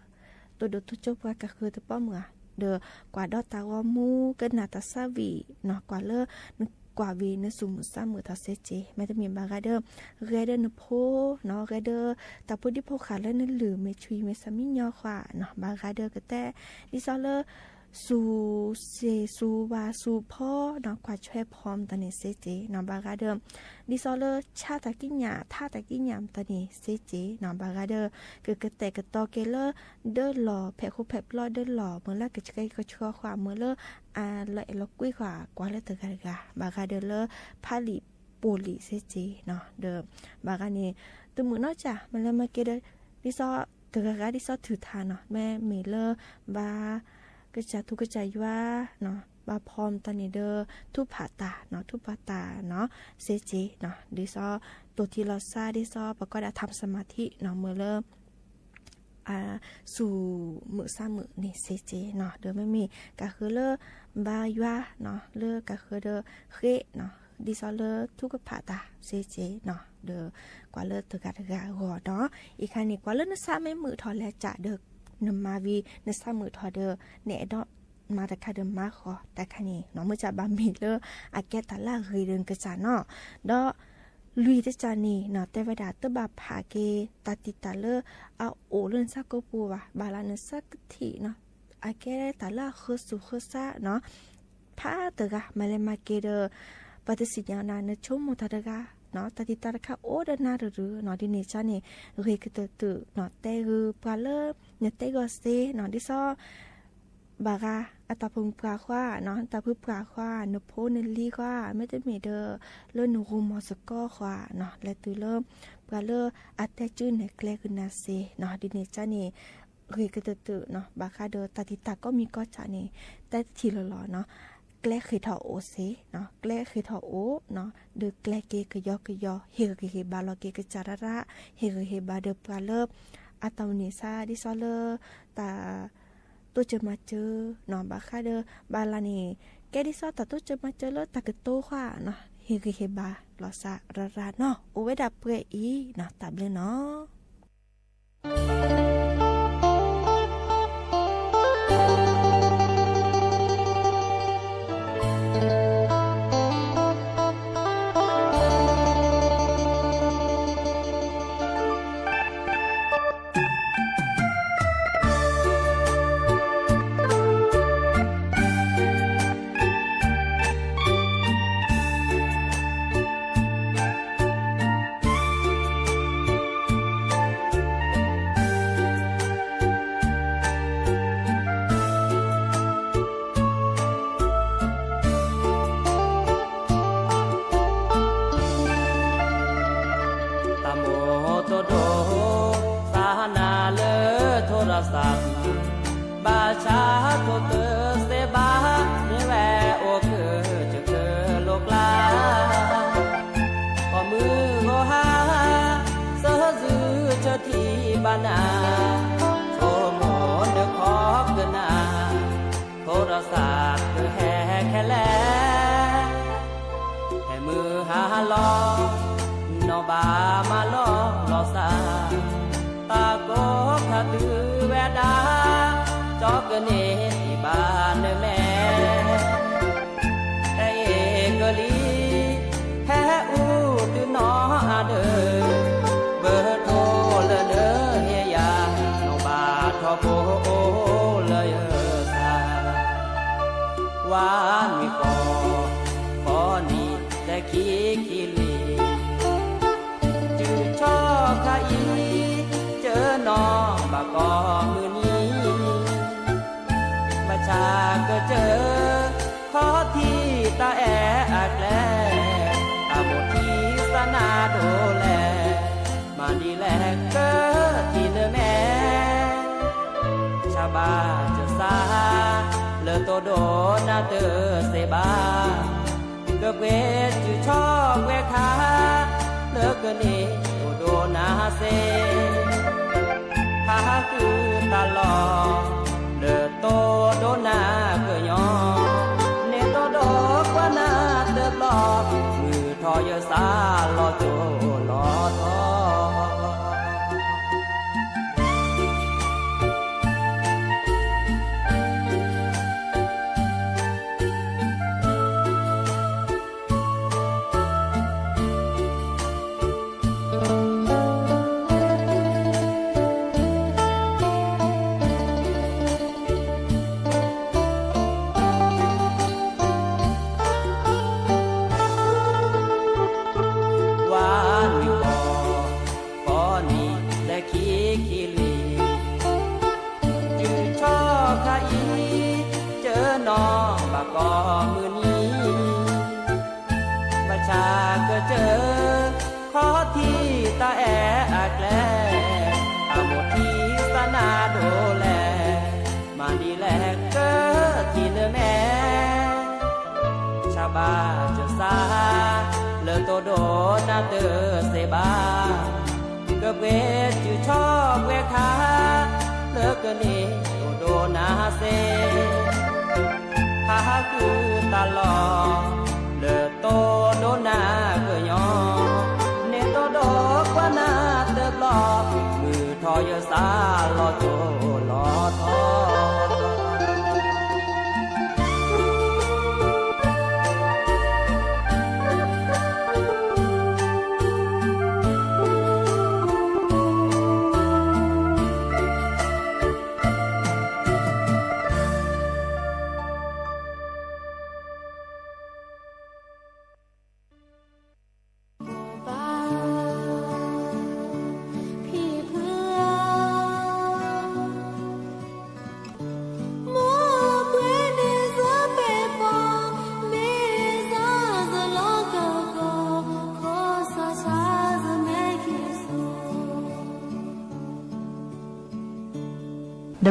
တိၢ်ဒိၣ်တိၢ်ကၠိၣ်ပှၤကဃၢၤတပီၢ်မုၢ်ဧါ ဒီးကွၢ်ဒီးတၢ်ဂီၤမူ ကနၣ်တၢ်သးဝံၣ်နီၤ ကွၢ်လၢ နကွၢ်ဝံၤနသူၣ်မုာ်သးမုာ်ထီၣ်စ့စ့ မ့တမ့ၢ်ဘၣ်ဂၤဒီး ဂဲၤဒီးနဖိနီၤ ဂဲၤဒီးတၢ်ဖိဒံဖိဃာ်လၢနလုၢ်မ့ၢ်ဆွံမ့ၢ်ဆၣ်မံညီဃီနီၤ ဘၣ်ဂၤဒီးကတဲ ဒ်သိးလၢ သူၣ်စ့ၣ်သူၣ်ဝါသူၣ်ဖီနီၤ ကွၢ်ဆွဲဖီမတၤန့ၣ်စ့စ့နီၤ ဘၣ်ဂၤဒီး ဒ်သိးလၢဆါတၢ်ကံးညာ် ထါတၢ်ကံးညာ်မတၤန့ၣ်စ့စ့နီၤ ဘၣ်ဂၤဒီး ကကတဲာ်ကတီၤက့ၤလၢ ဒၢလီၢ် ဖဲးဃူဖဲးပျီဒၢလီၢ် မ့ၢ်လၢကဆှဲကဆှီဃီ မ့ၢ်လၢ အလီၤအဲၣ်လီၤကွံဃီ ကွၢ်လၢတဂၤတဂၤ ဘၣ်ဂၤဒီးလၢ ဖးလံာ်ပိာ်လံာ်စ့စ့နီၤ ဒီး ဘၣ်ဂၤန့ၣ် တမုာ်နီၢ်ကၠၢ် မ့ၢ်လဲၤမၤက့ၤဒီး ဒ်သိး တဂၤဂၤဒ်သိးထုးထါနီၤ မ့မ့ၢ်လၢ ဘၣ် ကစၢ်ထူကစၢ်ယွၤနီၤ ဘၣ်ဖီမတၤန့ၣ်ဒီး ထုကဖၣ်တၢ်နီၤ ထုကဖၣ်တၢ်နီၤ စ့စ့နီၤ ဒ်သိး တိၢ်ထံလီၤသး ဒ်သိး ပကွၢ်ဒၣ် ทำสมาธิ နီၤ မ့ၢ်လၢ အ သူၣ်မုာ်သးမုာ်န့ၣ်စ့စ့နီၤ ဒီးမ့မ့ၢ်ကဃၢၤလၢ ဘါယွၤနီၤ လၢကဃၢၤဒီးဃ့နီၤ ဒ်သိးလၢထုကဖၣ်တၢ်စ့စ့နီၤ ဒီးကွၢ်လၢတဂၤတဂၤအဂီၢ်နီၤ အံၤခါန့ၣ် ကွၢ်လၢနသးမ့ၢ်မုာ်ထီၣ်လဲၣ်ကၠၢ်ဒီး နမၤဝံၤ နသးမုာ်ထီၣ်ဒီး နအဲၣ်ဒိးမၤတခါဒီးမၤဃီ တၢ်ခါန့ၣ်နီၤ မ့ၢ်ကၠၢ်ဘၣ်မ့ၢ်လၢ အကဲတၢ်လၢအဂ့ၤဒီးနကစၢ်နီၤ ဒီး လွံၢ်တကၢ်န့ၣ်နီၤ တဲဝဲဒၣ် တဘၣ်ဖးက့ၤ တၢ်တံာ်တာ်လၢအအိၣ်လၢနသးကိးပူၤဘၣ် ဘၣ်လၢနသးကထံၣ်နီၤ အကဲတၢ်လၢအဃၢၤသူၣ်ဃၢၤသးနီၤ ဖးတဂၤ မ့ၢ်လဲၤမၤက့ၤဒီး ပှၤတသ့ၣ်ညါနၤ နဆိကမိၣ်တၢ်တဂၤနီၤ တၢ်တံာ်တာ်တခါအိၣ်ဒီးနၤတရူးနီၤ ဒ်န့ၣ်ကန့ၣ် ဂ့ၤကတၢၢ်တၢၢ်နီၤ တဲဂုာ်ပှၤလၢ နတဲဂီၤစ့နီၤ ဒ်သိး ဘၣ်ဂၤ အတၢ်ဖုပှၢ်ဃီနီၤ တၢ်ဖုပှၢ်ဃီ နဖိနလံၤဃီ မ့တမ့ၢ်ဒီး လၢနဂိုမီၤစ့ၢ်ကီးဃီနီၤ လဲၤတုၤလၢ ပှၤလၢအတဲစုနဲၣ်ကျဲကနၣ်စ့နီၤ ဒ်န့ၣ်ကန့ၣ် ဂ့ၤကတၢၢ်တၢၢ်နီၤ ဘၣ်ဃးဒီးတၢ်တံာ်တာ်ကီမံၤကီၢ်ဆၣ်န့ၣ် တၢ်ထံၣ်လီၤလီၤနီၤ ကျဲဃ့ၢ်ထီၣ်အိၣ်စ့ၢ်နီၤ ကျဲဃ့ၢ်ထီၣ်အိၣ်နီၤ ဒုးကျဲက့ၤကယီကယီ ဟ့ၣ်ဂံၢ်ဟ့ၣ်ဘါလီၤက့ၤကစၢ်ရၣ်ရၣ် ဟ့ၣ်ဂံၢ်ဟ့ၣ်ဘါဒီးပှၤလၢ အတၢ်မုၢ်န့ၢ်ဆါ ဒ်သိးလၢ တၢ် တိစၢၤမၤစၢၤနီၤ ဘၣ်ဃးဒီး ဘၣ်လၢ်န့ၣ် ကဲဒ်သိးတၢ်တိစၢၤမၤစၢၤလၢတၢ်ကတိၤဃာ်နီၤ ဟ့ၣ်ဂံၢ်ဟ့ၣ်ဘါလီၤစၢ်ရၣ်ရၣ်နီၤ အိၣ်ဝဲဒၣ်ပှဲၤအံၤနီၤ တၢ်ဘျုးနီၤ တၢ်မိၣ်တိၢ်ဒိၣ် သးနၢ်လၢ โทรศัพท์ ဘၣ်ဆၣ်ထိၣ်တၢၢ်စ့ၢ်ဘၣ် မ့ၢ်ဝဲအိၣ်ကၢၢ်စၢၢ်ကၢၢ်လိာ်ကျါ ကီၢ်မုၢ်ဂီၤဟါ သၢယုၢ်ဆၢထံၣ်ဘၣ်နၤ ဆိမိၣ်နုာ်ခီကနၣ် โทรศัพท์ ကဟဲခဲလဲၣ် ဟဲမုၢ်ဟါလီၤ နီၢ်ဘၣ်မၤလီၤလီၤစၢ် တၢ်ကိးခါတုၤဝဲဒၣ် ကၠီကန့ၢ်ဘၣ်နမဲာ် ဟဲအ့ၣ်ကလံ ဟဲအူတုၤနီၢ်အါဒၢး ဘၢၣ်ထိၣ်လၢနဟ့ၣ်ယၤ နီၢ်ဘၣ်ထီဘိအိၣ်လၢယသး ဝါနွံဃီ ဃီနံၣ်လၢခံခံလွံၢ် တုၤဆီခါအံၤ စၢၤနီၢ်ဘၣ်ကိးမုၢ်နံၤ ဘၣ်ဆၣ်ကစၢၢ် ခီထံတၢ်အဲၣ်အကျဲ တၢ်မိၣ်ထံသးနၢ်ဒိၣ်လဲၣ် မၤဒ်လဲၣ်ကထံၣ်နမဲာ် ဆၣ်ဘၣ်စၢၤစၢ် လၢတိၢ်ဒိၣ်နၢ်တၢၢ်စ့ၢ်ဘၣ် ကပှ့ၤစုဆီပှ့ၤခါ လၢကန့ၢ်တိၢ်ဒိၣ်နၢ်စ့ၢ် ဟးဃုတၢ်လီၢ် လၢတိၢ်ဒိၣ်နၢ်ကညီ န့ၢ်တိၢ်ဒိၣ်ကွၢ်နၢ်တဘျီ မုၢ်ထီၣ်ယဲစၢ်လီၤကၠိလီၤထီ ဝါနွံဃီ ဃီနံၣ်လၢခံခံလွံၢ် တုၤဆီခါအံၤ စၢၤနီၢ်ဘၣ်ကိးမုၢ်နံၤ ဘၣ်ဆၣ်ကစၢၢ် ခီထံတၢ်အဲၣ်အကျဲ အမိၢ်ထံသးနၢ်ဒိၣ်လဲၣ် မၤဒ်လဲၣ်ကထံၣ်နမဲာ် ဆၣ်ဘၣ်စၢၤစၢ် လၢတိၢ်ဒိၣ်နၢ်တၢၢ်စ့ၢ်ဘၣ် ကပှ့ၤစုဆီပှ့ၤခါ လၢကန့ၢ်တိၢ်ဒိၣ်နၢ်စ့ၢ် ဟးဃုတၢ်လီၢ် လၢတိၢ်ဒိၣ်နၢ်ကညီ န့ၢ်တိၢ်ဒိၣ်ကွၢ်နၢ်တဘျီ မုၢ်ထီၣ်ယဲစၢ်လီၤကၠိလီၤထီ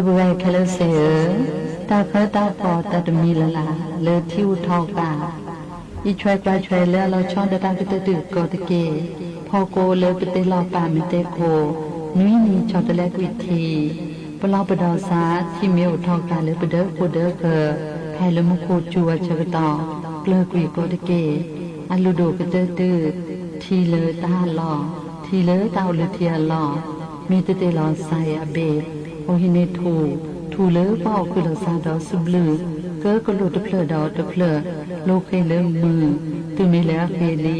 ပဝဲခဲလၢာ်သ့ၣ်ဧၢ, တၢ်ဖၢတၢ်ဃီတၢ်တမံၤလၢ်လၢ် လၢထံအိၣ်ထီၣ်ကၢ် အံးဆွဲကွၢ်ဆွဲလၢအလီၤဆီဒၣ်တၢ်ကတၢၢ်တၢၣ်ကီတက့ၢ်. ဖီကိလၢပတဲလီၤပာ်မ့ၢ်တဲခိၣ်, နွံနံၤဆီတလဲကွံာ်ထံ, ပလီၢ်ပဒီးစါ ထံမ့ၢ်အိၣ်ထီၣ်ကၢ်လၢပဒၢးဃိဒၢးဃၢၤ, ဖဲလၢမူခိၣ်စူၤဝဲဆၢကတီၢ် ကျၢၤကွံာ်ကီတက့ၢ်. အလုၢ်ဒိၣ်ကတၢၢ်တၢၣ်, ထံလၢတၢ်ဟးလီၢ်, ထံလၢတၢ်အိၣ်လၢထံအလီၢ်, မ့ၢ်တတဲလီၤစါအံၤအဘ့ၣ်, အီၤဟံးန့ၢ်ထူၣ်, ထူၣ်လၢပှၤအိၣ်ဃုာ်လီၤစါဒီးစံးဘျုး, ကၢကလိာ်တဖျၢၣ်ဒီးတဖျၢၣ်, လိာ်ဃ့လၢမုၢ်, တုၤမ့ၢ်လၢအဃ့လံ,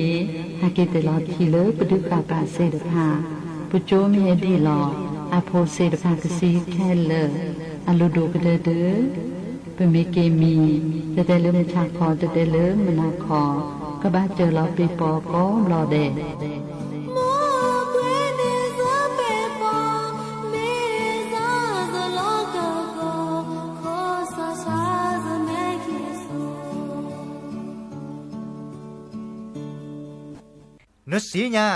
ဟဲက့ၤတဲလီၤထံလၢပဒုးဃာ်ပာ်သ့ၣ်တဖၣ်, ပကၠိမ့ၢ်ဟဲဒံးလီၤ, အဖိသ့ၣ်တဖၣ်ကသံခဲလၢာ်, အလုၢ်ဒိၣ်ကတၢၢ်တၢၣ်, ပမ့ၢ်က့ၤမံၤ, တတဲလၢမုၢ်ဆါခီ, တတဲလၢမုၢ်နၤခီ, ကဘၣ်စၢၤလီၤပ့ၤပီၤကိးဘျီဒဲး. နစံညါ,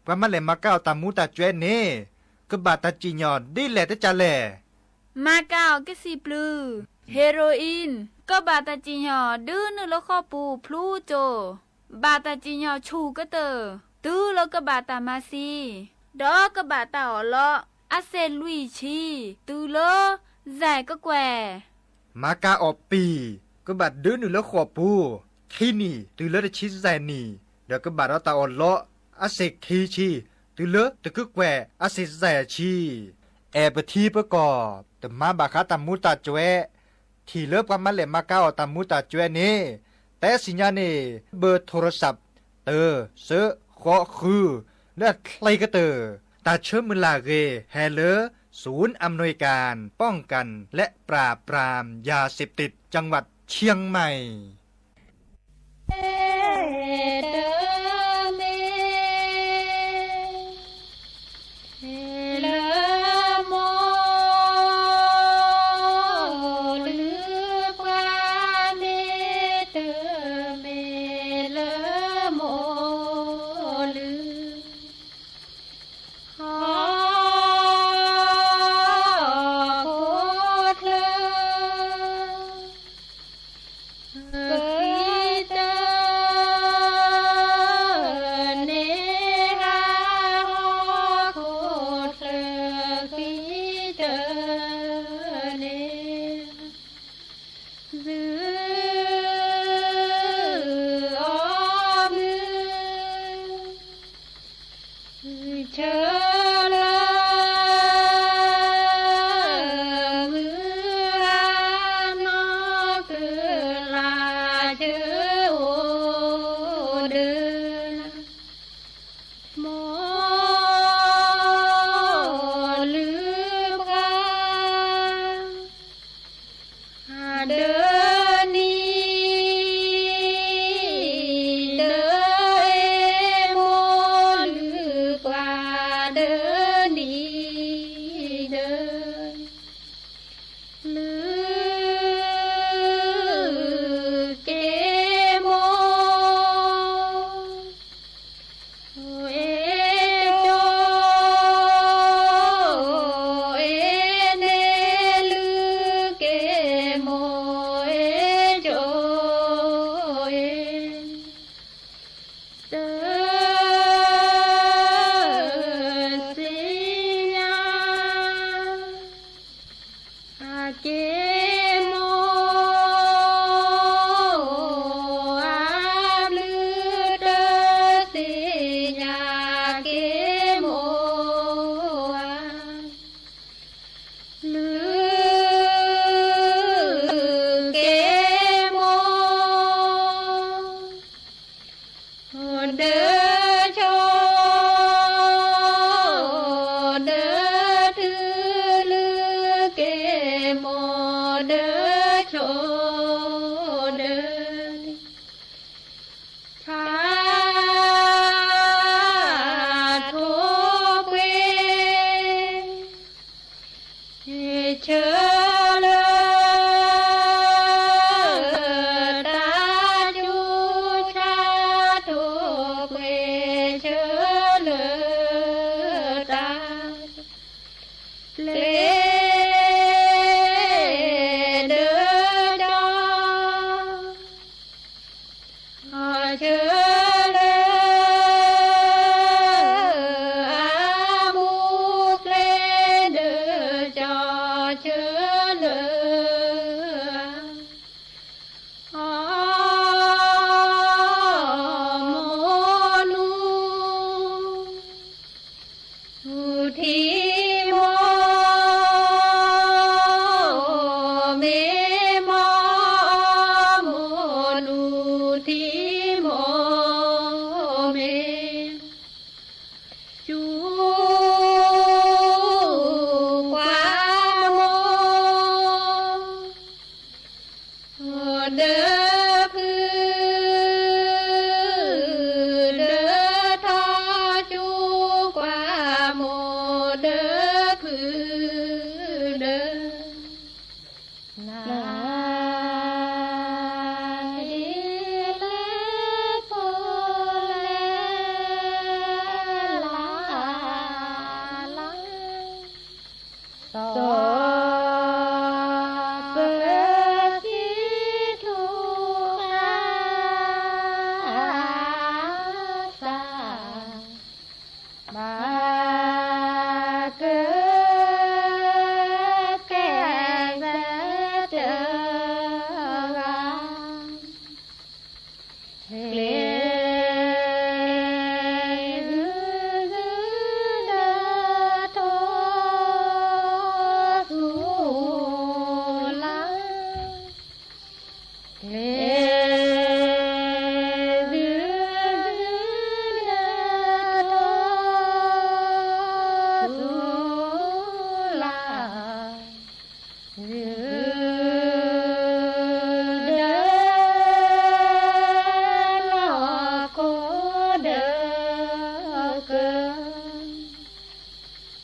ပှၤမၤလဲၣ်မၤကၤအီၤတၢ်မူတၢ်ကွဲးန့ၣ် ကဘၣ်တၢ်စံၣ်ညီၣ်ဒ်လဲၣ်တကးလဲၣ်. မၤကၤအီၤကစံၣ်ပျူၤ, ဟ့ၣ်ရူၤအံၣ်, ကဘၣ်တၢ်စံၣ်ညီၣ် ဒုးနုာ်လၢဃီပူၤဖျူကၠိ, ဘၣ်တၢ်စံၣ်ညီၣ်ဆူၣ်ကတၢၢ်, တုၤလၢကဘၣ်တၢ်မၤသံ, ဒီးကဘၣ်တၢ်အီၣ်လီး, အစ့ၣ်လွံၢ်ဆံ, တုၤလၢ ယဲၢ်ကကွဲၢ်. မၤကၤအီၤပံၤ, ကဘၣ်ဒုးနုာ်လၢဃီပူၤ ခံနံၣ်, တုၤလၢတဆံယဲၢ်နံၣ်, ဒီးကဘၣ်ဒီးတၢ်အီၣ်လီး အစ့ၣ်ခံဆံ, တုၤလၢတကကွဲၢ်အစ့ၣ်ယဲၢ်ဆံ. အဲၣ်ပထံပကီၢ် တမၤဘၣ်ဃးတၢ်မူတၢ်ကွဲး, ထံၣ်လၢပှၤမၤလဲၣ်မၤကၤအီၤတၢ်မူတၢ်ကွဲးန့ၣ်, တဲစံၣ်ညီၣ်န့ၣ် เบอร์โทรศัพท์ တၢ်စၢဃီဃု လၢအချ့ကတၢၢ်, တၢ်ဆှၢမုၢ်လၢ်ဂ့ၤ ဟဲလၢ ศูนย์อำนวยการป้องกันและปราบปรามยาเสพติดจังหวัดเชียงใหม่. เชอเลย อามุกเลนเดอ จอเชอเลย อาโมนู อุทิโมเม โมโมนุทิโมเม จุกวาโม เดอผือเดอทอ จุกวาโมเดอผือเดอ นาดีเลโพเลลาลา สอเปอร์คิดถูกอาสา มาเกิดแก่งเสด็จ เกล เดอลอโกเดอเกอ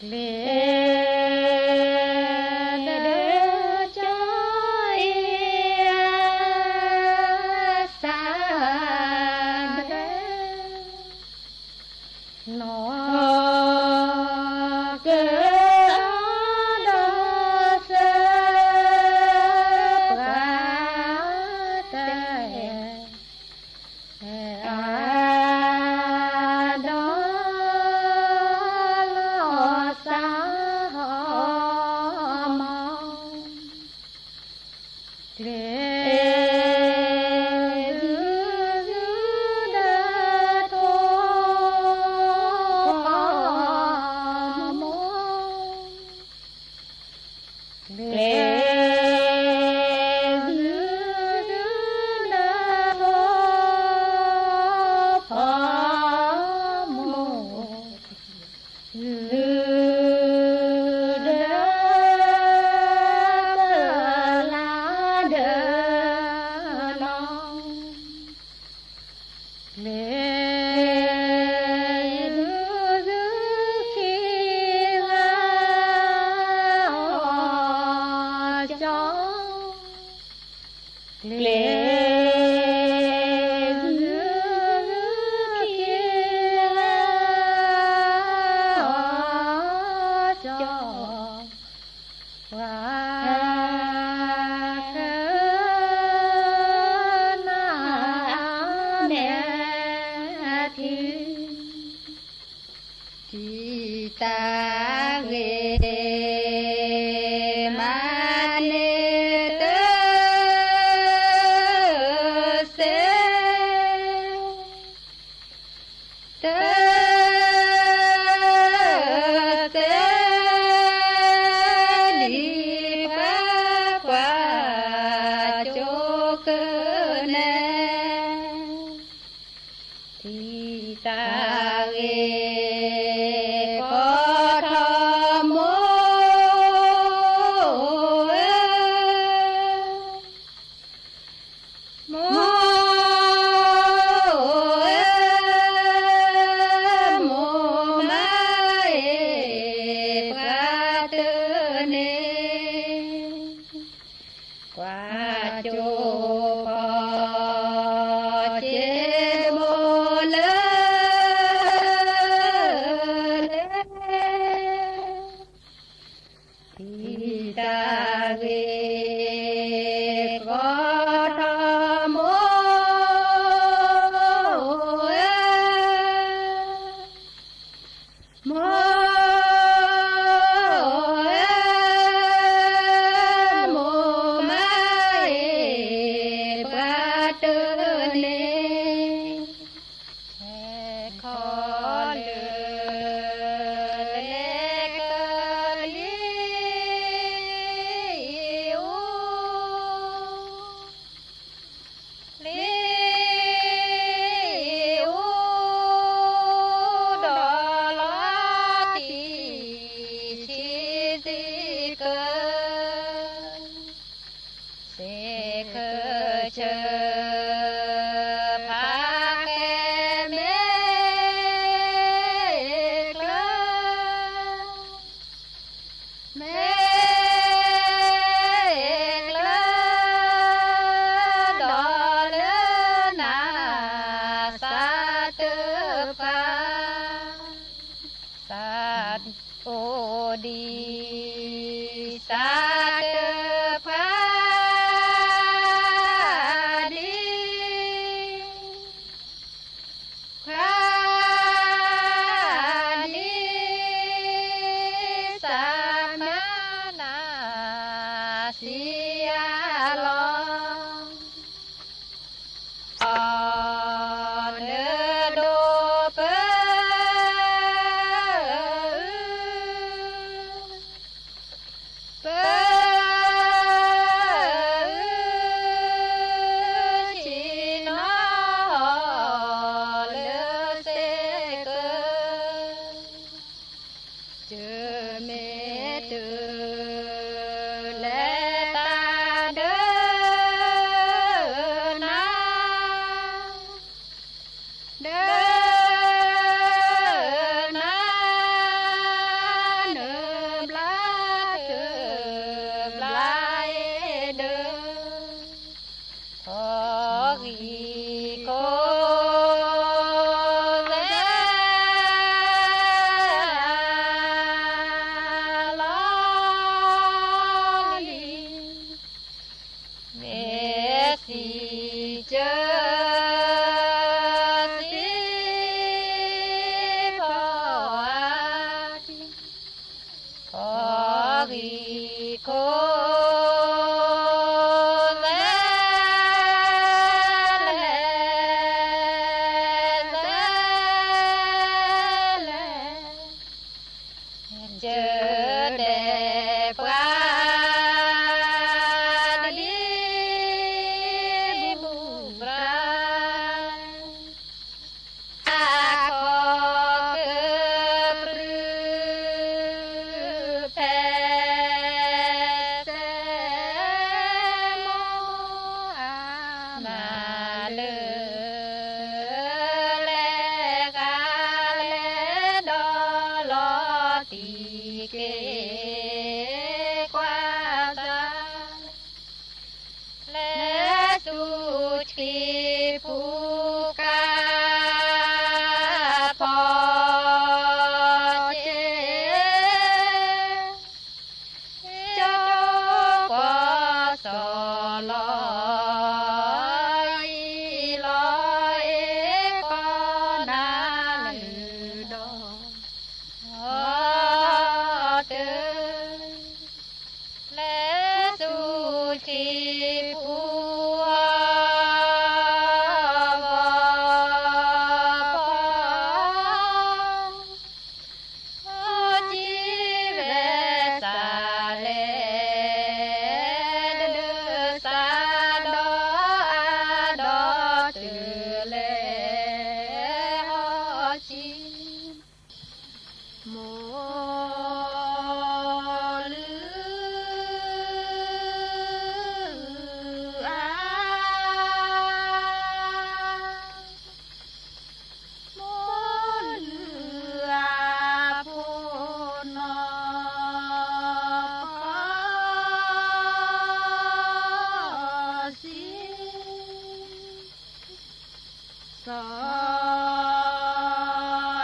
เกลเดอจ้อยสาเดอ นอเกอดอเสอปาเตอาดอลอสาหอมอ เกลเดอโทโม เกลเดอโทโม เดอลาเดอนอ เดอขี้ลาจอ เกลขี้ลาจอ ว่าเธอหน้าแม่ที่ ที่ตาเวมาเนเตอร์เซ เตอร์เตอร์ดีพระกว่าโจเกอแน ที่ตาเวกอทอมโม โมเอโมมาเอปราเตอร์เนกว่าโจพอ เตอร์เน แค่ขอเลือเล็กเตอร์ลีอู ลีอูดอลอตีชีสิเกอ เสกเชิญพระแก้วแม่เกลอ แม่เกลอดอเลือนาสาเตอร์ฟ้า สาโอดี สาเตอร์ฟ้าดี ฟ้าดี สามานาเสียลอง เนอโดเปอ เปอชีนอเลือเสกเกอ เจอเมเตอและตาเดินนา เดินนาเนิบลาเดิบลาเดิน ขอกีโคเวลาลอลี เมสีเจอสีพออาทิตย์ ขอกีโคเวลา เจอแต่ปลาดีบุกรา ขอเกิดปลื้มแผ่แสงโมอามาเลิศ แลกาแลดอลอตีเกกว่าสา และสุขีผู้กาพอเจ จบปอสอลออีลอเอปอนาลือดอเตอ และสุขีผู้วอพอ จีเวสาเลเดอสาดออาดอเตอเลฮอจี โมลืออา โมลืออาโพนอปอสี สอแอ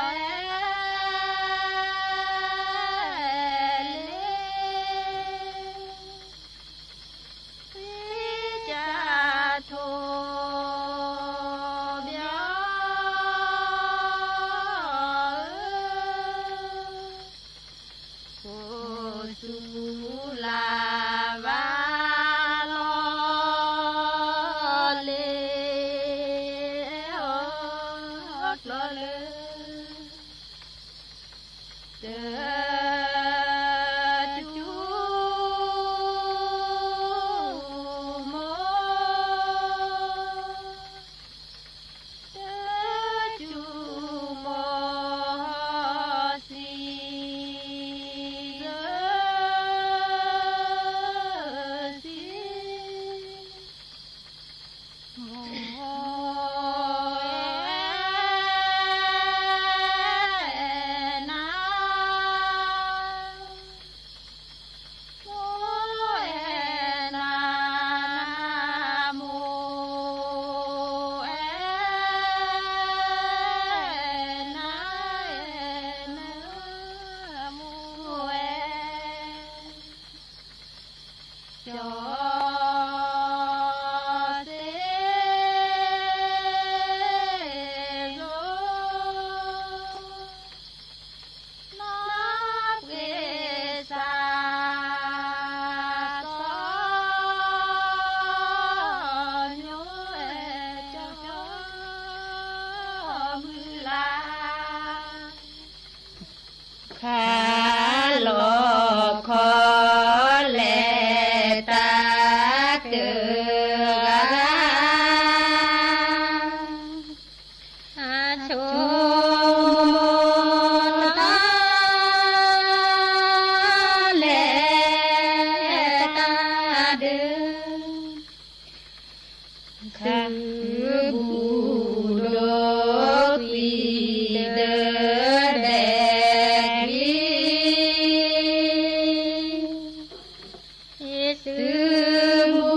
เล สิจาโทเบียว โกสุลาวาลอเล ลอเรือ เตอจูมอ เตอจูมอสีเตอสี โมเอนา โมเอนา โมเอนา โมเอ จอเสโล นับเกสาสอโยเอจอมือลา ขาหลอกขอแลตาเกิด อาโชมตาแลตาเดิน คือบูโดปีเดินแบกลี คือบู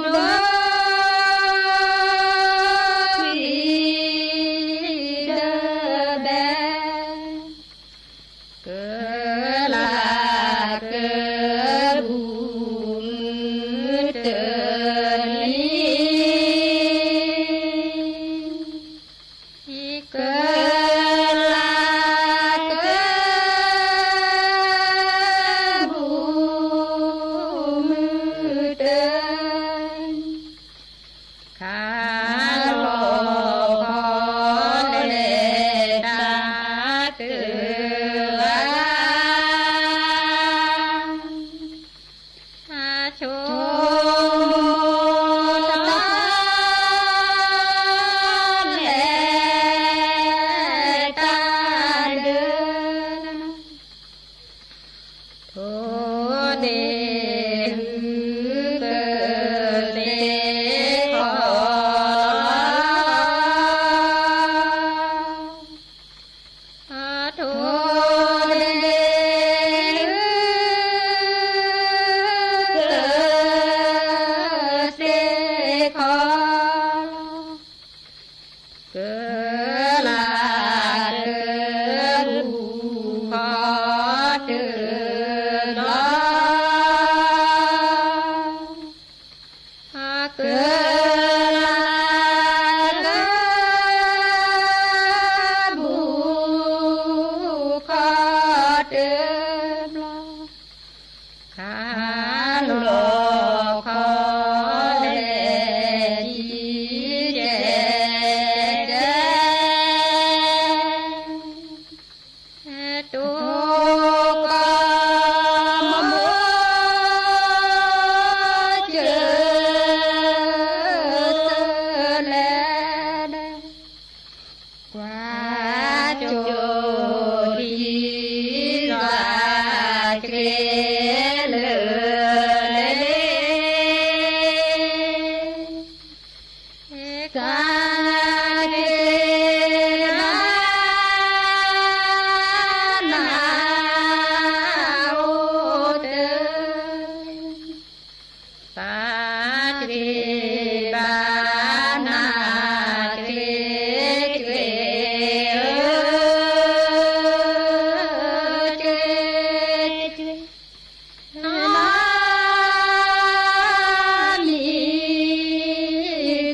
โดปีเดินแบก เกอลาเกอบุ๋มเตอนี้ เกอลาเกอบุ๋มเตอ ขาหลอกขอแลตาเกิด อาโชมตาแลตาเดิน โทเดหือเกิดเตขอ โทเดหือเกิดเตขอ เกอลาเกอบุ๋มขอเถิดลอ เกอลาเกอบุ๋มขอเถิดลอ ขาหลอกขอแลตี้แจแจ โตก็มอเจอแล กว่าโจทีสาเกเลเล สาเกนานาโอเตอ สาเกบานาเกเกเกเกนามี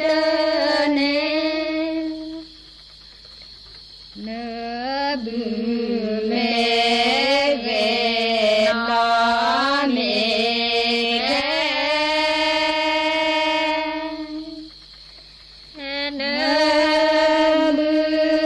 เตอเน เนอบึงเมเวตอเมแก เนอบึง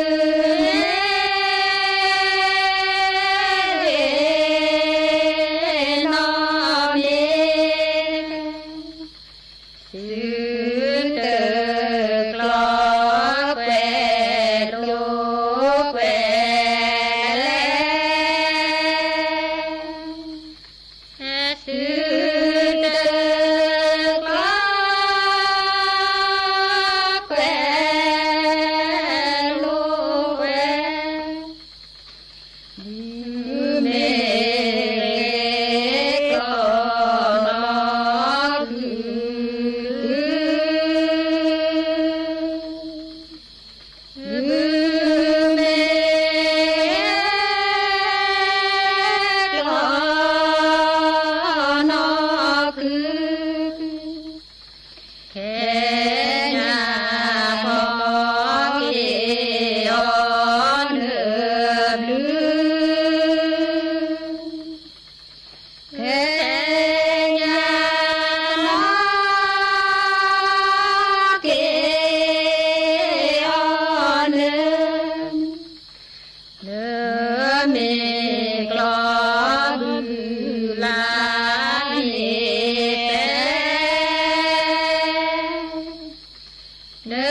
เนอ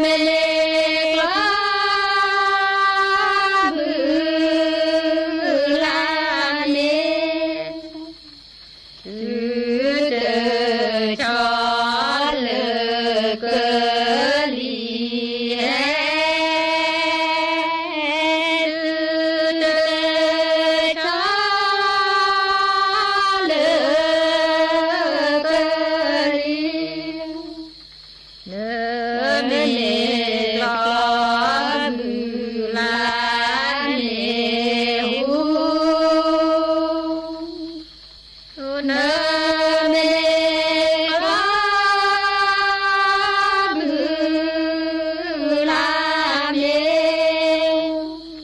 แม่กลาบือลาเม จื้อเจอชอเหลือเกินลีแฮ จื้อเจอชอเหลือเกินลี เนอแม่กลาบือลาเมหู เนอแม่กลาบือลาเม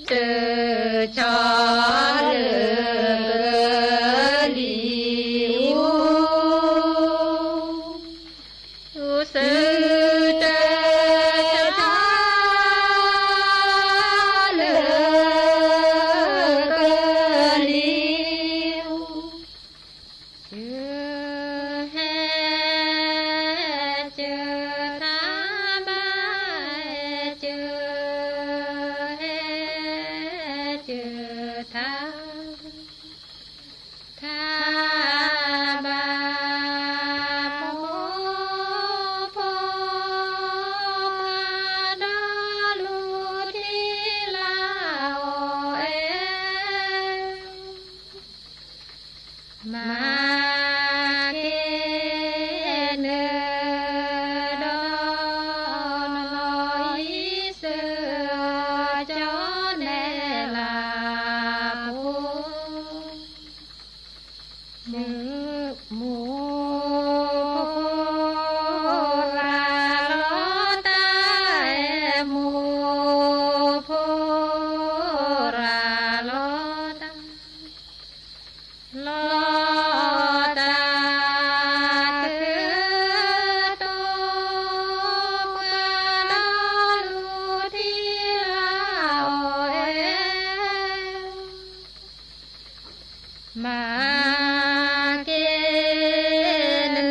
เจอชอเหลือเกินลีหู จื้อเจอชอเหลือเกินลี จื้อแฮจื้อถามบ่า จื้อแฮจื้อถาม ถามบ่า โมโพมาดอลูทีลาโอเอ มาเกเนอดอนอยเสือจอแนลาปู หมู่ หมู่โพราลอตา หมู่โพราลอตา ลอตา คือโตมาดอลูทีลาโอเอ มาเกเนอ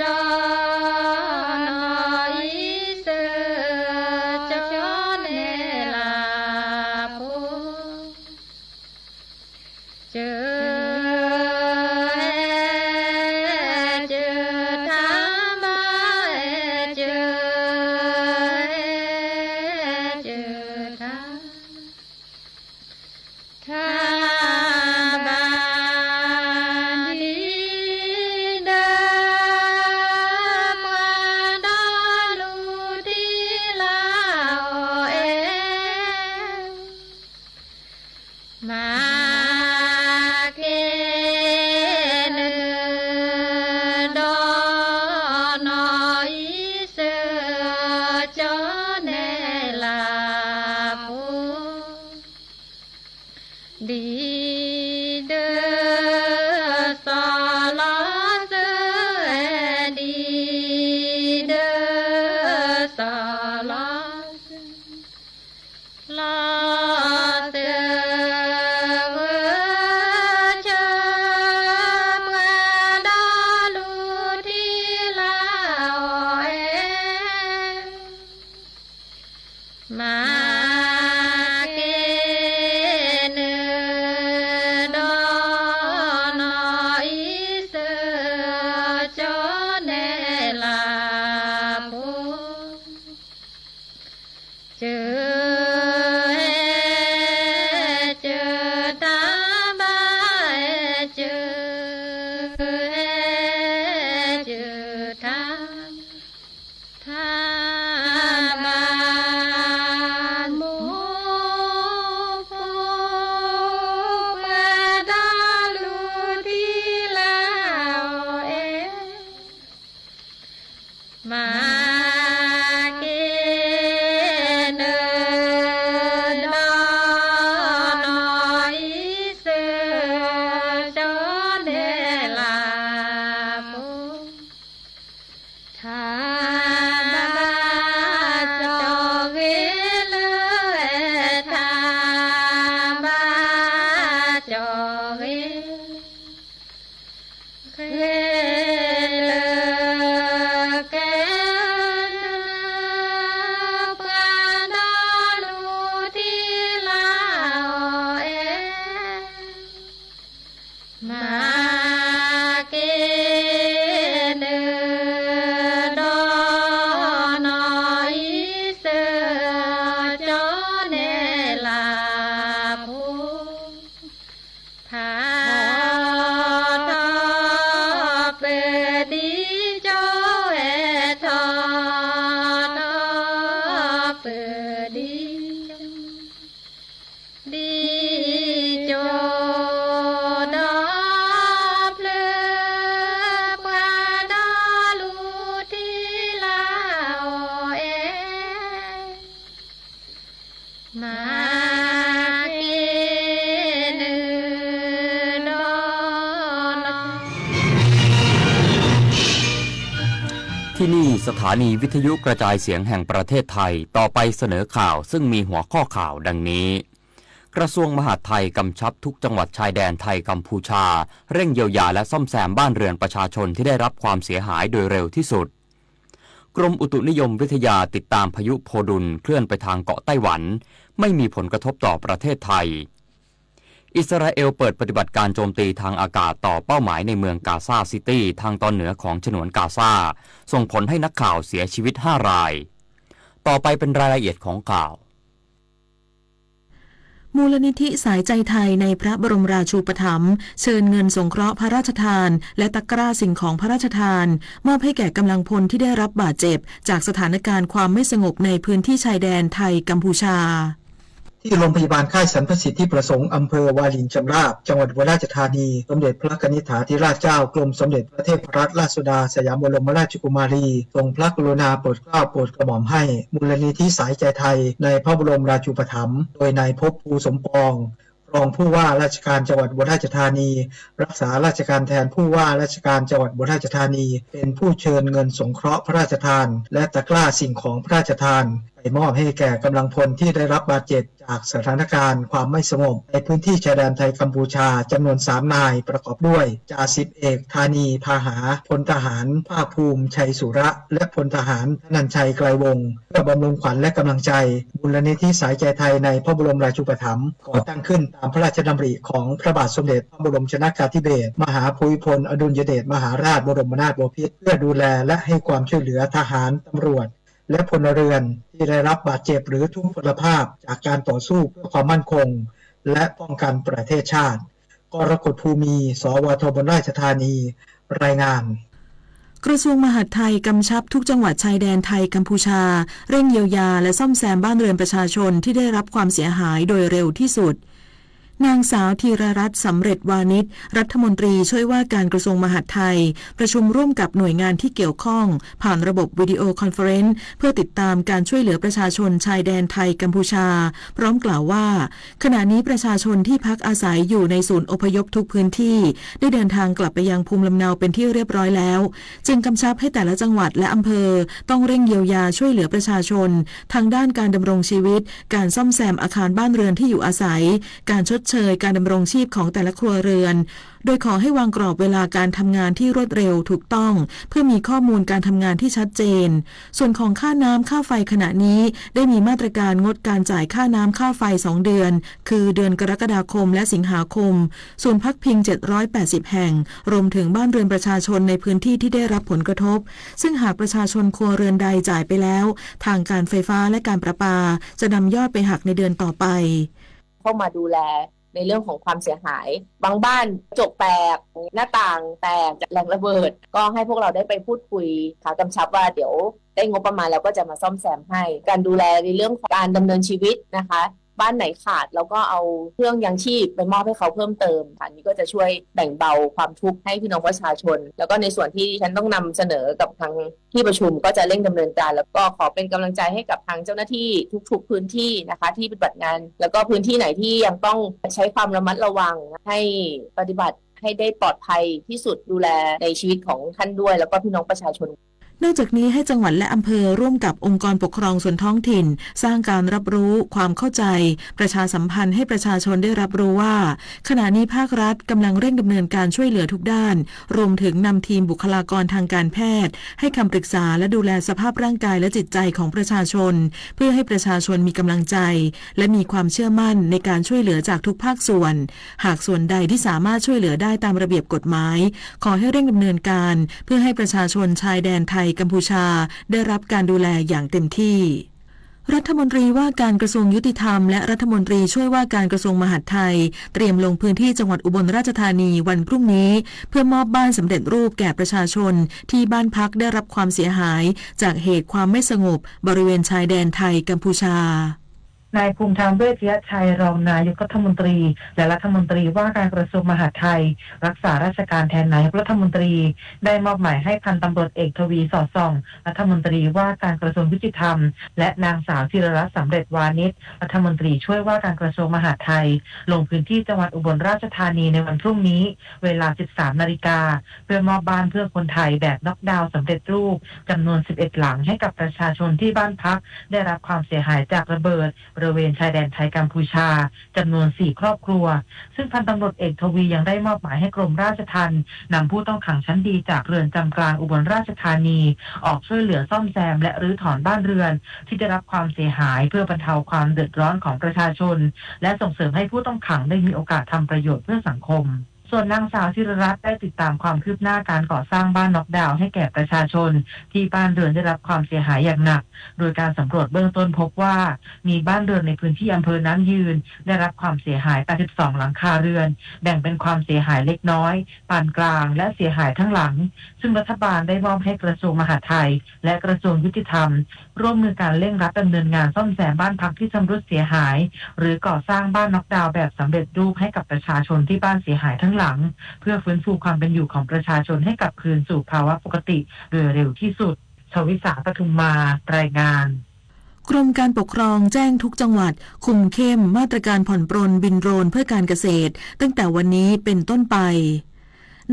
ดอนอยเสือจอแนลาปู เจอแฮเจอถามบ่า เจอแฮเจอถาม ถามบ่าดีเดอ มาดอลูทีลาโอเอ มาเกเนอดอนอยเสือจอแนลาปู ดีเดอสอลอเสือ ดีเดอสอลอเสือ ลอเสือเวอเจอมาดอลูทีลาโอเอ มาเกเนอดอนอยเสือจอแนลาปู เจอแฮเจอถามบ่า เจอแฮเจอถาม ถามบ่าหมู่โพมาดอลูทีลาโอเอ มาเกเนอดอนอยเสือจอแนลาปู ถามบ่าจอเกเนอ ถามบ่าจอเก เกเลอแก สถานีวิทยุกระจายเสียงแห่งประเทศไทย ต่อไปเสนอข่าวซึ่งมีหัวข้อข่าวดังนี้ กระทรวงมหาดไทยกำชับทุกจังหวัดชายแดนไทยกัมพูชา เร่งเยียวยาและซ่อมแซมบ้านเรือนประชาชนที่ได้รับความเสียหายโดยเร็วที่สุด กรมอุตุนิยมวิทยาติดตามพายุโพดุลเคลื่อนไปทางเกาะไต้หวัน ไม่มีผลกระทบต่อประเทศไทย อิสราเอลเปิดปฏิบัติการโจมตีทางอากาศต่อเป้าหมายในเมืองกาซาซิตี้ทางตอนเหนือของฉนวนกาซา ส่งผลให้นักข่าวเสียชีวิตห้าราย ต่อไปเป็นรายละเอียดของข่าว มูลนิธิสายใจไทยในพระบรมราชูปถัมภ์ เชิญเงินสงเคราะห์พระราชทาน และตะกร้าสิ่งของพระราชทาน มอบให้แก่กำลังพลที่ได้รับบาดเจ็บจากสถานการณ์ความไม่สงบในพื้นที่ชายแดนไทยกัมพูชา ที่โรงพยาบาลค่ายสรรพสิทธิประสงค์ อำเภอวารินชำราบ จังหวัดอุบลราชธานี สมเด็จพระกนิษฐาธิราชเจ้ากรมสมเด็จพระเทพรัตนราชสุดาสยามบรมราชกุมารี ทรงพระกรุณาโปรดเกล้าโปรดกระหม่อมให้ มูลนิธิสายใจไทยในพระบรมราชูปถัมภ์ โดยนายภพภูสมปอง รองผู้ว่าราชการจังหวัดอุบลราชธานี รักษาราชการแทนผู้ว่าราชการจังหวัดอุบลราชธานี เป็นผู้เชิญเงินสงเคราะห์พระราชทาน และตะกร้าสิ่งของพระราชทาน ไปมอบให้แก่กำลังพลที่ได้รับบาดเจ็บจากสถานการณ์ความไม่สงบในพื้นที่ชายแดนไทยกัมพูชา จำนวนสามนาย ประกอบด้วย จ่าสิบเอก ธานี พาหา พลทหาร ภาคภูมิ ชัยสุระ และพลทหาร ธนัญชัย ไกลวงศ์ เพื่อบำรุงขวัญและกำลังใจ มูลนิธิสายใจไทยในพระบรมราชูปถัมภ์ ก่อตั้งขึ้นตามพระราชดำริของพระบาทสมเด็จพระบรมชนกาธิเบศร มหาภูมิพลอดุลยเดชมหาราชบรมนาถบพิตร เพื่อดูแลและให้ความช่วยเหลือทหาร ตำรวจ และพลเรือนที่ได้รับบาดเจ็บหรือทุพพลภาพจากการต่อสู้เพื่อความมั่นคง และป้องกันประเทศชาติ กรกฎภูมี สวท อุบลราชธานี รายงาน กระทรวงมหาดไทยกำชับทุกจังหวัดชายแดนไทยกัมพูชา เร่งเยียวยาและซ่อมแซมบ้านเรือนประชาชนที่ได้รับความเสียหายโดยเร็วที่สุด นางสาวธีรรัตน์ สำเร็จวานิช รัฐมนตรีช่วยว่าการกระทรวงมหาดไทย ประชุมร่วมกับหน่วยงานที่เกี่ยวข้อง ผ่านระบบวิดีโอคอนเฟอเรนซ์ เพื่อติดตามการช่วยเหลือประชาชนชายแดนไทยกัมพูชา พร้อมกล่าวว่า ขณะนี้ประชาชนที่พักอาศัยอยู่ในศูนย์อพยพทุกพื้นที่ ได้เดินทางกลับไปยังภูมิลำเนาเป็นที่เรียบร้อยแล้ว จึงกำชับให้แต่ละจังหวัดและอำเภอ ต้องเร่งเยียวยาช่วยเหลือประชาชน ทางด้านการดำรงชีวิต การซ่อมแซมอาคารบ้านเรือนที่อยู่อาศัย การชดเชยการดำรงชีพของแต่ละครัวเรือน โดยขอให้วางกรอบเวลาการทำงานที่รวดเร็วถูกต้อง เพื่อมีข้อมูลการทำงานที่ชัดเจน ส่วนของค่าน้ำค่าไฟขณะนี้ ได้มีมาตรการงดการจ่ายค่าน้ำค่าไฟสองเดือน คือเดือนกรกฎาคมและสิงหาคม ศูนย์พักพิงเจ็ดร้อยแปดสิบแห่ง รวมถึงบ้านเรือนประชาชนในพื้นที่ที่ได้รับผลกระทบ ซึ่งหากประชาชนครัวเรือนใดจ่ายไปแล้ว ทางการไฟฟ้าและการประปา จะนำยอดไปหักในเดือนต่อไป เข้ามาดูแลในเรื่องของความเสียหาย บางบ้านกระจกแตก หน้าต่างแตกจากแรงระเบิด ก็ให้พวกเราได้ไปพูดคุยค่ะ กำชับว่าเดี๋ยวได้งบประมาณแล้วก็จะมาซ่อมแซมให้ การดูแลในเรื่องของการดำเนินชีวิตนะคะ บ้านไหนขาดเราก็เอาเครื่องยังชีพไปมอบให้เขาเพิ่มเติมค่ะ อันนี้ก็จะช่วยแบ่งเบาความทุกข์ให้พี่น้องประชาชน แล้วก็ในส่วนที่ฉันต้องนำเสนอกับทางที่ประชุมก็จะเร่งดำเนินการ แล้วก็ขอเป็นกำลังใจให้กับทางเจ้าหน้าที่ทุกๆพื้นที่นะคะ ที่ปฏิบัติงาน แล้วก็พื้นที่ไหนที่ยังต้องใช้ความระมัดระวัง ให้ปฏิบัติให้ได้ปลอดภัยที่สุด ดูแลในชีวิตของท่านด้วย แล้วก็พี่น้องประชาชน นอกจากนี้ให้จังหวัดและอำเภอร่วมกับองค์กรปกครองส่วนท้องถิ่น สร้างการรับรู้ ความเข้าใจ ประชาสัมพันธ์ให้ประชาชนได้รับรู้ว่า ขณะนี้ภาครัฐกำลังเร่งดำเนินการช่วยเหลือทุกด้าน รวมถึงนำทีมบุคลากรทางการแพทย์ ให้คำปรึกษาและดูแลสภาพร่างกายและจิตใจของประชาชน เพื่อให้ประชาชนมีกำลังใจ และมีความเชื่อมั่นในการช่วยเหลือจากทุกภาคส่วน หากส่วนใดที่สามารถช่วยเหลือได้ตามระเบียบกฎหมาย ขอให้เร่งดำเนินการ เพื่อให้ประชาชนชายแดนไทยกัมพูชา ได้รับการดูแลอย่างเต็มที่ รัฐมนตรีว่าการกระทรวงยุติธรรม และรัฐมนตรีช่วยว่าการกระทรวงมหาดไทย เตรียมลงพื้นที่จังหวัดอุบลราชธานีวันพรุ่งนี้ เพื่อมอบบ้านสำเร็จรูปแก่ประชาชนที่บ้านพักได้รับความเสียหาย จากเหตุความไม่สงบบริเวณชายแดนไทยกัมพูชา นายภูมิธรรม เวชยชัย รองนายกรัฐมนตรี และรัฐมนตรีว่าการกระทรวงมหาดไทย รักษาราชการแทนนายกรัฐมนตรี ได้มอบหมายให้พันตำรวจเอกทวี สอดส่อง รัฐมนตรีว่าการกระทรวงยุติธรรม และนางสาวธีรรัตน์ สำเร็จวานิช รัฐมนตรีช่วยว่าการกระทรวงมหาดไทย ลงพื้นที่จังหวัดอุบลราชธานีในวันพรุ่งนี้ เวลา สิบสามนาฬิกา เพื่อมอบบ้านเพื่อคนไทยแบบน็อกดาวน์สำเร็จรูปจำนวน สิบเอ็ดหลัง ให้กับประชาชนที่บ้านพักได้รับความเสียหายจากระเบิดบริเวณชายแดนไทยกัมพูชา จำนวน สี่ครอบครัว ซึ่งพันตำรวจเอกทวียังได้มอบหมายให้กรมราชทัณฑ์นำผู้ต้องขังชั้นดีจากเรือนจำกลางอุบลราชธานี ออกช่วยเหลือซ่อมแซมและรื้อถอนบ้านเรือนที่ได้รับความเสียหาย เพื่อบรรเทาความเดือดร้อนของประชาชน และส่งเสริมให้ผู้ต้องขังได้มีโอกาสทำประโยชน์เพื่อสังคม ส่วนนางสาวธีรรัตน์ได้ติดตามความคืบหน้าการก่อสร้างบ้านน็อกดาวน์ให้แก่ประชาชนที่บ้านเรือนได้รับความเสียหายอย่างหนัก โดยการสำรวจเบื้องต้นพบว่ามีบ้านเรือนในพื้นที่อำเภอน้ำยืนได้รับความเสียหาย แปดสิบสองหลังคาเรือน แบ่งเป็นความเสียหายเล็กน้อย ปานกลาง และเสียหายทั้งหลัง ซึ่งรัฐบาลได้มอบให้กระทรวงมหาดไทย และกระทรวงยุติธรรม ร่วมมือกันเร่งรัดดำเนินงานซ่อมแซมบ้านพักที่ชำรุดเสียหาย หรือก่อสร้างบ้านน็อกดาวน์แบบสำเร็จรูปให้กับประชาชนที่บ้านเสียหายทั้งหลัง เพื่อฟื้นฟูความเป็นอยู่ของประชาชนให้กลับคืนสู่ภาวะปกติโดยเร็วที่สุด ชวิสา ปทุมมา รายงาน กรมการปกครองแจ้งทุกจังหวัดคุมเข้มมาตรการผ่อนปรนบินโดรนเพื่อการเกษตร ตั้งแต่วันนี้เป็นต้นไป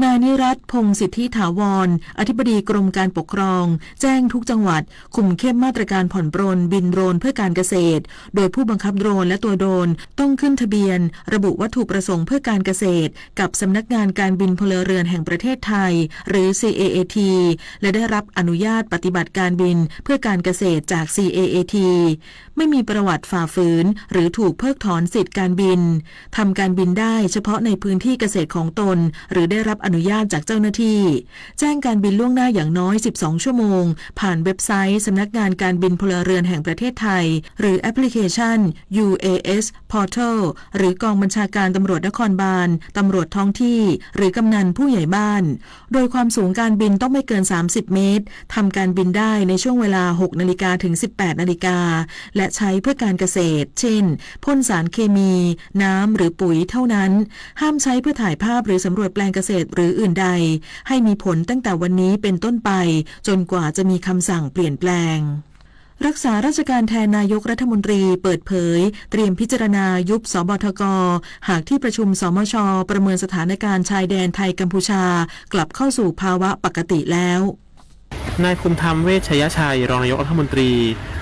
นายนิรัตน์ พงษ์สิทธิถาวร อธิบดีกรมการปกครอง แจ้งทุกจังหวัดคุมเข้มมาตรการผ่อนปรนบินโดรนเพื่อการเกษตร โดยผู้บังคับโดรนและตัวโดรนต้องขึ้นทะเบียนระบุวัตถุประสงค์เพื่อการเกษตร กับสำนักงานการบินพลเรือนแห่งประเทศไทย หรือ ซี เอ เอ ที และได้รับอนุญาตปฏิบัติการบินเพื่อการเกษตรจาก ซี เอ เอ ที ไม่มีประวัติฝ่าฝืนหรือถูกเพิกถอนสิทธิ์การบิน ทำการบินได้เฉพาะในพื้นที่เกษตรของตน หรือได้รับอนุญาตจากเจ้าหน้าที่ แจ้งการบินล่วงหน้าอย่างน้อย สิบสอง ชั่วโมง ผ่านเว็บไซต์สำนักงานการบินพลเรือนแห่งประเทศไทย หรือแอปพลิเคชัน ยู เอ เอส Portal หรือกองบัญชาการตำรวจนครบาล ตำรวจท้องที่ หรือกำนันผู้ใหญ่บ้าน โดยความสูงการบินต้องไม่เกิน สามสิบ เมตร ทำการบินได้ในช่วงเวลา หกนาฬิกาถึง สิบแปดนาฬิกา และใช้เพื่อการเกษตร เช่น พ่นสารเคมี น้ำ หรือปุ๋ยเท่านั้น ห้ามใช้เพื่อถ่ายภาพหรือสำรวจแปลงเกษตรหรืออื่นใด ให้มีผลตั้งแต่วันนี้เป็นต้นไป จนกว่าจะมีคำสั่งเปลี่ยนแปลง รักษาราชการแทนนายกรัฐมนตรีเปิดเผย เตรียมพิจารณายุบ สบทก หากที่ประชุม สมช ประเมินสถานการณ์ชายแดนไทยกัมพูชา กลับเข้าสู่ภาวะปกติแล้ว นายภูมิธรรม เวชยชัย รองนายกรัฐมนตรี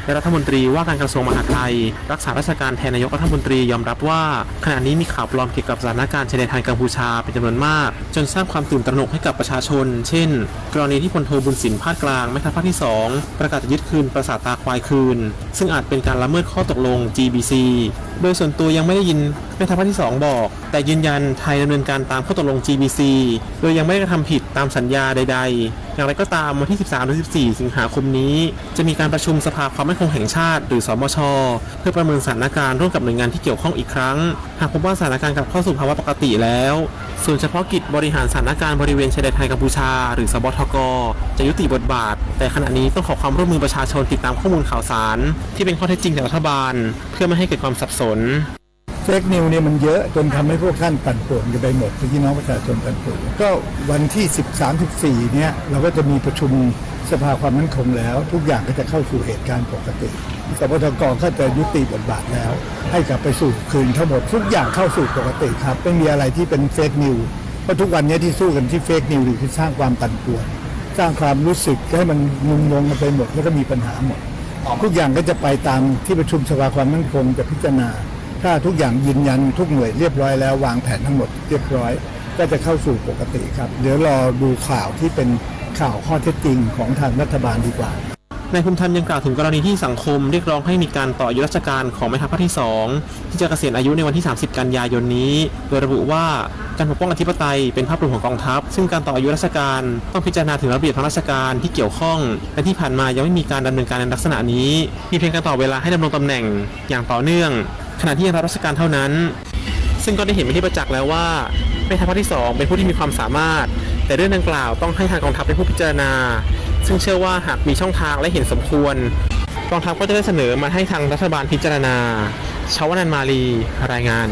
และรัฐมนตรีว่าการกระทรวงมหาดไทย รักษาราชการแทนนายกรัฐมนตรียอมรับว่า ขณะนี้มีข่าวปลอมเกี่ยวกับสถานการณ์ชายแดนไทยกัมพูชาเป็นจำนวนมาก จนสร้างความตื่นตระหนกให้กับประชาชน เช่น กรณีที่พลโทบุญสิน พาดกลาง แม่ทัพภาคที่สอง ประกาศจะยึดคืนปราสาทตาควายคืน ซึ่งอาจเป็นการละเมิดข้อตกลง จี บี ซี โดยส่วนตัวยังไม่ได้ยินแม่ทัพภาคที่สองบอก แต่ยืนยันไทยดำเนินการตามข้อตกลง จี บี ซี โดยยังไม่ได้กระทำผิดตามสัญญาใดๆ อย่างไรก็ตาม วันที่ สิบสามถึงสิบสี่ สิงหาคมนี้ จะมีการประชุมสภาความมั่นคงแห่งชาติ หรือ สมช เพื่อประเมินสถานการณ์ร่วมกับหน่วยงานที่เกี่ยวข้องอีกครั้ง หากพบว่าสถานการณ์กลับเข้าสู่ภาวะปกติแล้ว ศูนย์เฉพาะกิจบริหารสถานการณ์บริเวณชายแดนไทยกัมพูชา หรือ สบทก จะยุติบทบาท แต่ขณะนี้ต้องขอความร่วมมือประชาชนติดตามข้อมูลข่าวสาร ที่เป็นข้อเท็จจริงจากรัฐบาล เพื่อไม่ให้เกิดความสับสน เฟกนิวเนี่ยมันเยอะจนทำให้พวกท่านปั่นป่วนกันไปหมด พี่น้องประชาชนปั่นป่วน ก็วันที่ สิบสาม สิบสี่ เนี่ย เราก็จะมีประชุมสภาความมั่นคงแล้ว ทุกอย่างก็จะเข้าสู่เหตุการณ์ปกติ สบทก ก็จะยุติบทบาทแล้ว ให้กลับไปสู่คืนทั้งหมด ทุกอย่างเข้าสู่ปกติครับ ไม่มีอะไรที่เป็นเฟกนิว เพราะทุกวันนี้ที่สู้กันที่เฟกนิว หรือคือสร้างความปั่นป่วน สร้างความรู้สึกให้มันงุนงงกันไปหมด แล้วก็มีปัญหาหมด ทุกอย่างก็จะไปตามที่ประชุมสภาความมั่นคงจะพิจารณา ถ้าทุกอย่างยืนยันทุกหน่วยเรียบร้อยแล้ว วางแผนทั้งหมดเรียบร้อย ก็จะเข้าสู่ปกติครับ เดี๋ยวรอดูข่าวที่เป็นข่าวข้อเท็จจริงของทางรัฐบาลดีกว่า นายภูมิธรรมยังกล่าวถึงกรณีที่สังคมเรียกร้องให้มีการต่ออายุราชการของแม่ทัพภาคที่สอง ที่จะเกษียณอายุในวันที่ สามสิบ กันยายนนี้ โดยระบุว่าการปกป้องอธิปไตยเป็นภาพรวมของกองทัพ ซึ่งการต่ออายุราชการต้องพิจารณาถึงระเบียบทางราชการที่เกี่ยวข้อง และที่ผ่านมายังไม่มีการดำเนินการในลักษณะนี้ มีเพียงการต่อเวลาให้ดำรงตำแหน่งอย่างต่อเนื่อง ขณะที่ยังรับราชการเท่านั้น ซึ่งก็ได้เห็นเป็นที่ประจักษ์แล้วว่าแม่ทัพภาคที่สองเป็นผู้ที่มีความสามารถ แต่เรื่องดังกล่าวต้องให้ทางกองทัพเป็นผู้พิจารณา ซึ่งเชื่อว่าหากมีช่องทางและเห็นสมควร กองทัพก็จะได้เสนอมาให้ทางรัฐบาลพิจารณา ชาวนันมาลี รายงาน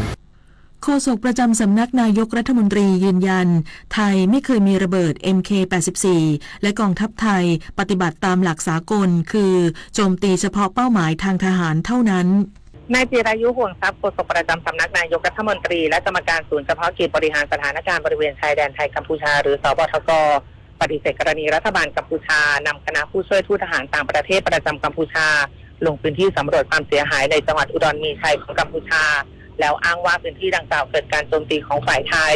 โฆษกประจำสำนักนายกรัฐมนตรียืนยัน ไทยไม่เคยมีระเบิด เอ็มเค แปดสิบสี่ และกองทัพไทยปฏิบัติตามหลักสากล คือโจมตีเฉพาะเป้าหมายทางทหารเท่านั้น นายจิรายุ ห่วงทรัพย์ โฆษกประจำสำนักนายกรัฐมนตรี และกรรมการศูนย์เฉพาะกิจบริหารสถานการณ์บริเวณชายแดนไทยกัมพูชา หรือ สบทก ปฏิเสธกรณีรัฐบาลกัมพูชานำคณะผู้ช่วยทูตทหารต่างประเทศประจำกัมพูชา ลงพื้นที่สำรวจความเสียหายในจังหวัดอุดรมีชัยของกัมพูชา แล้วอ้างว่าพื้นที่ดังกล่าวเกิดการโจมตีของฝ่ายไทย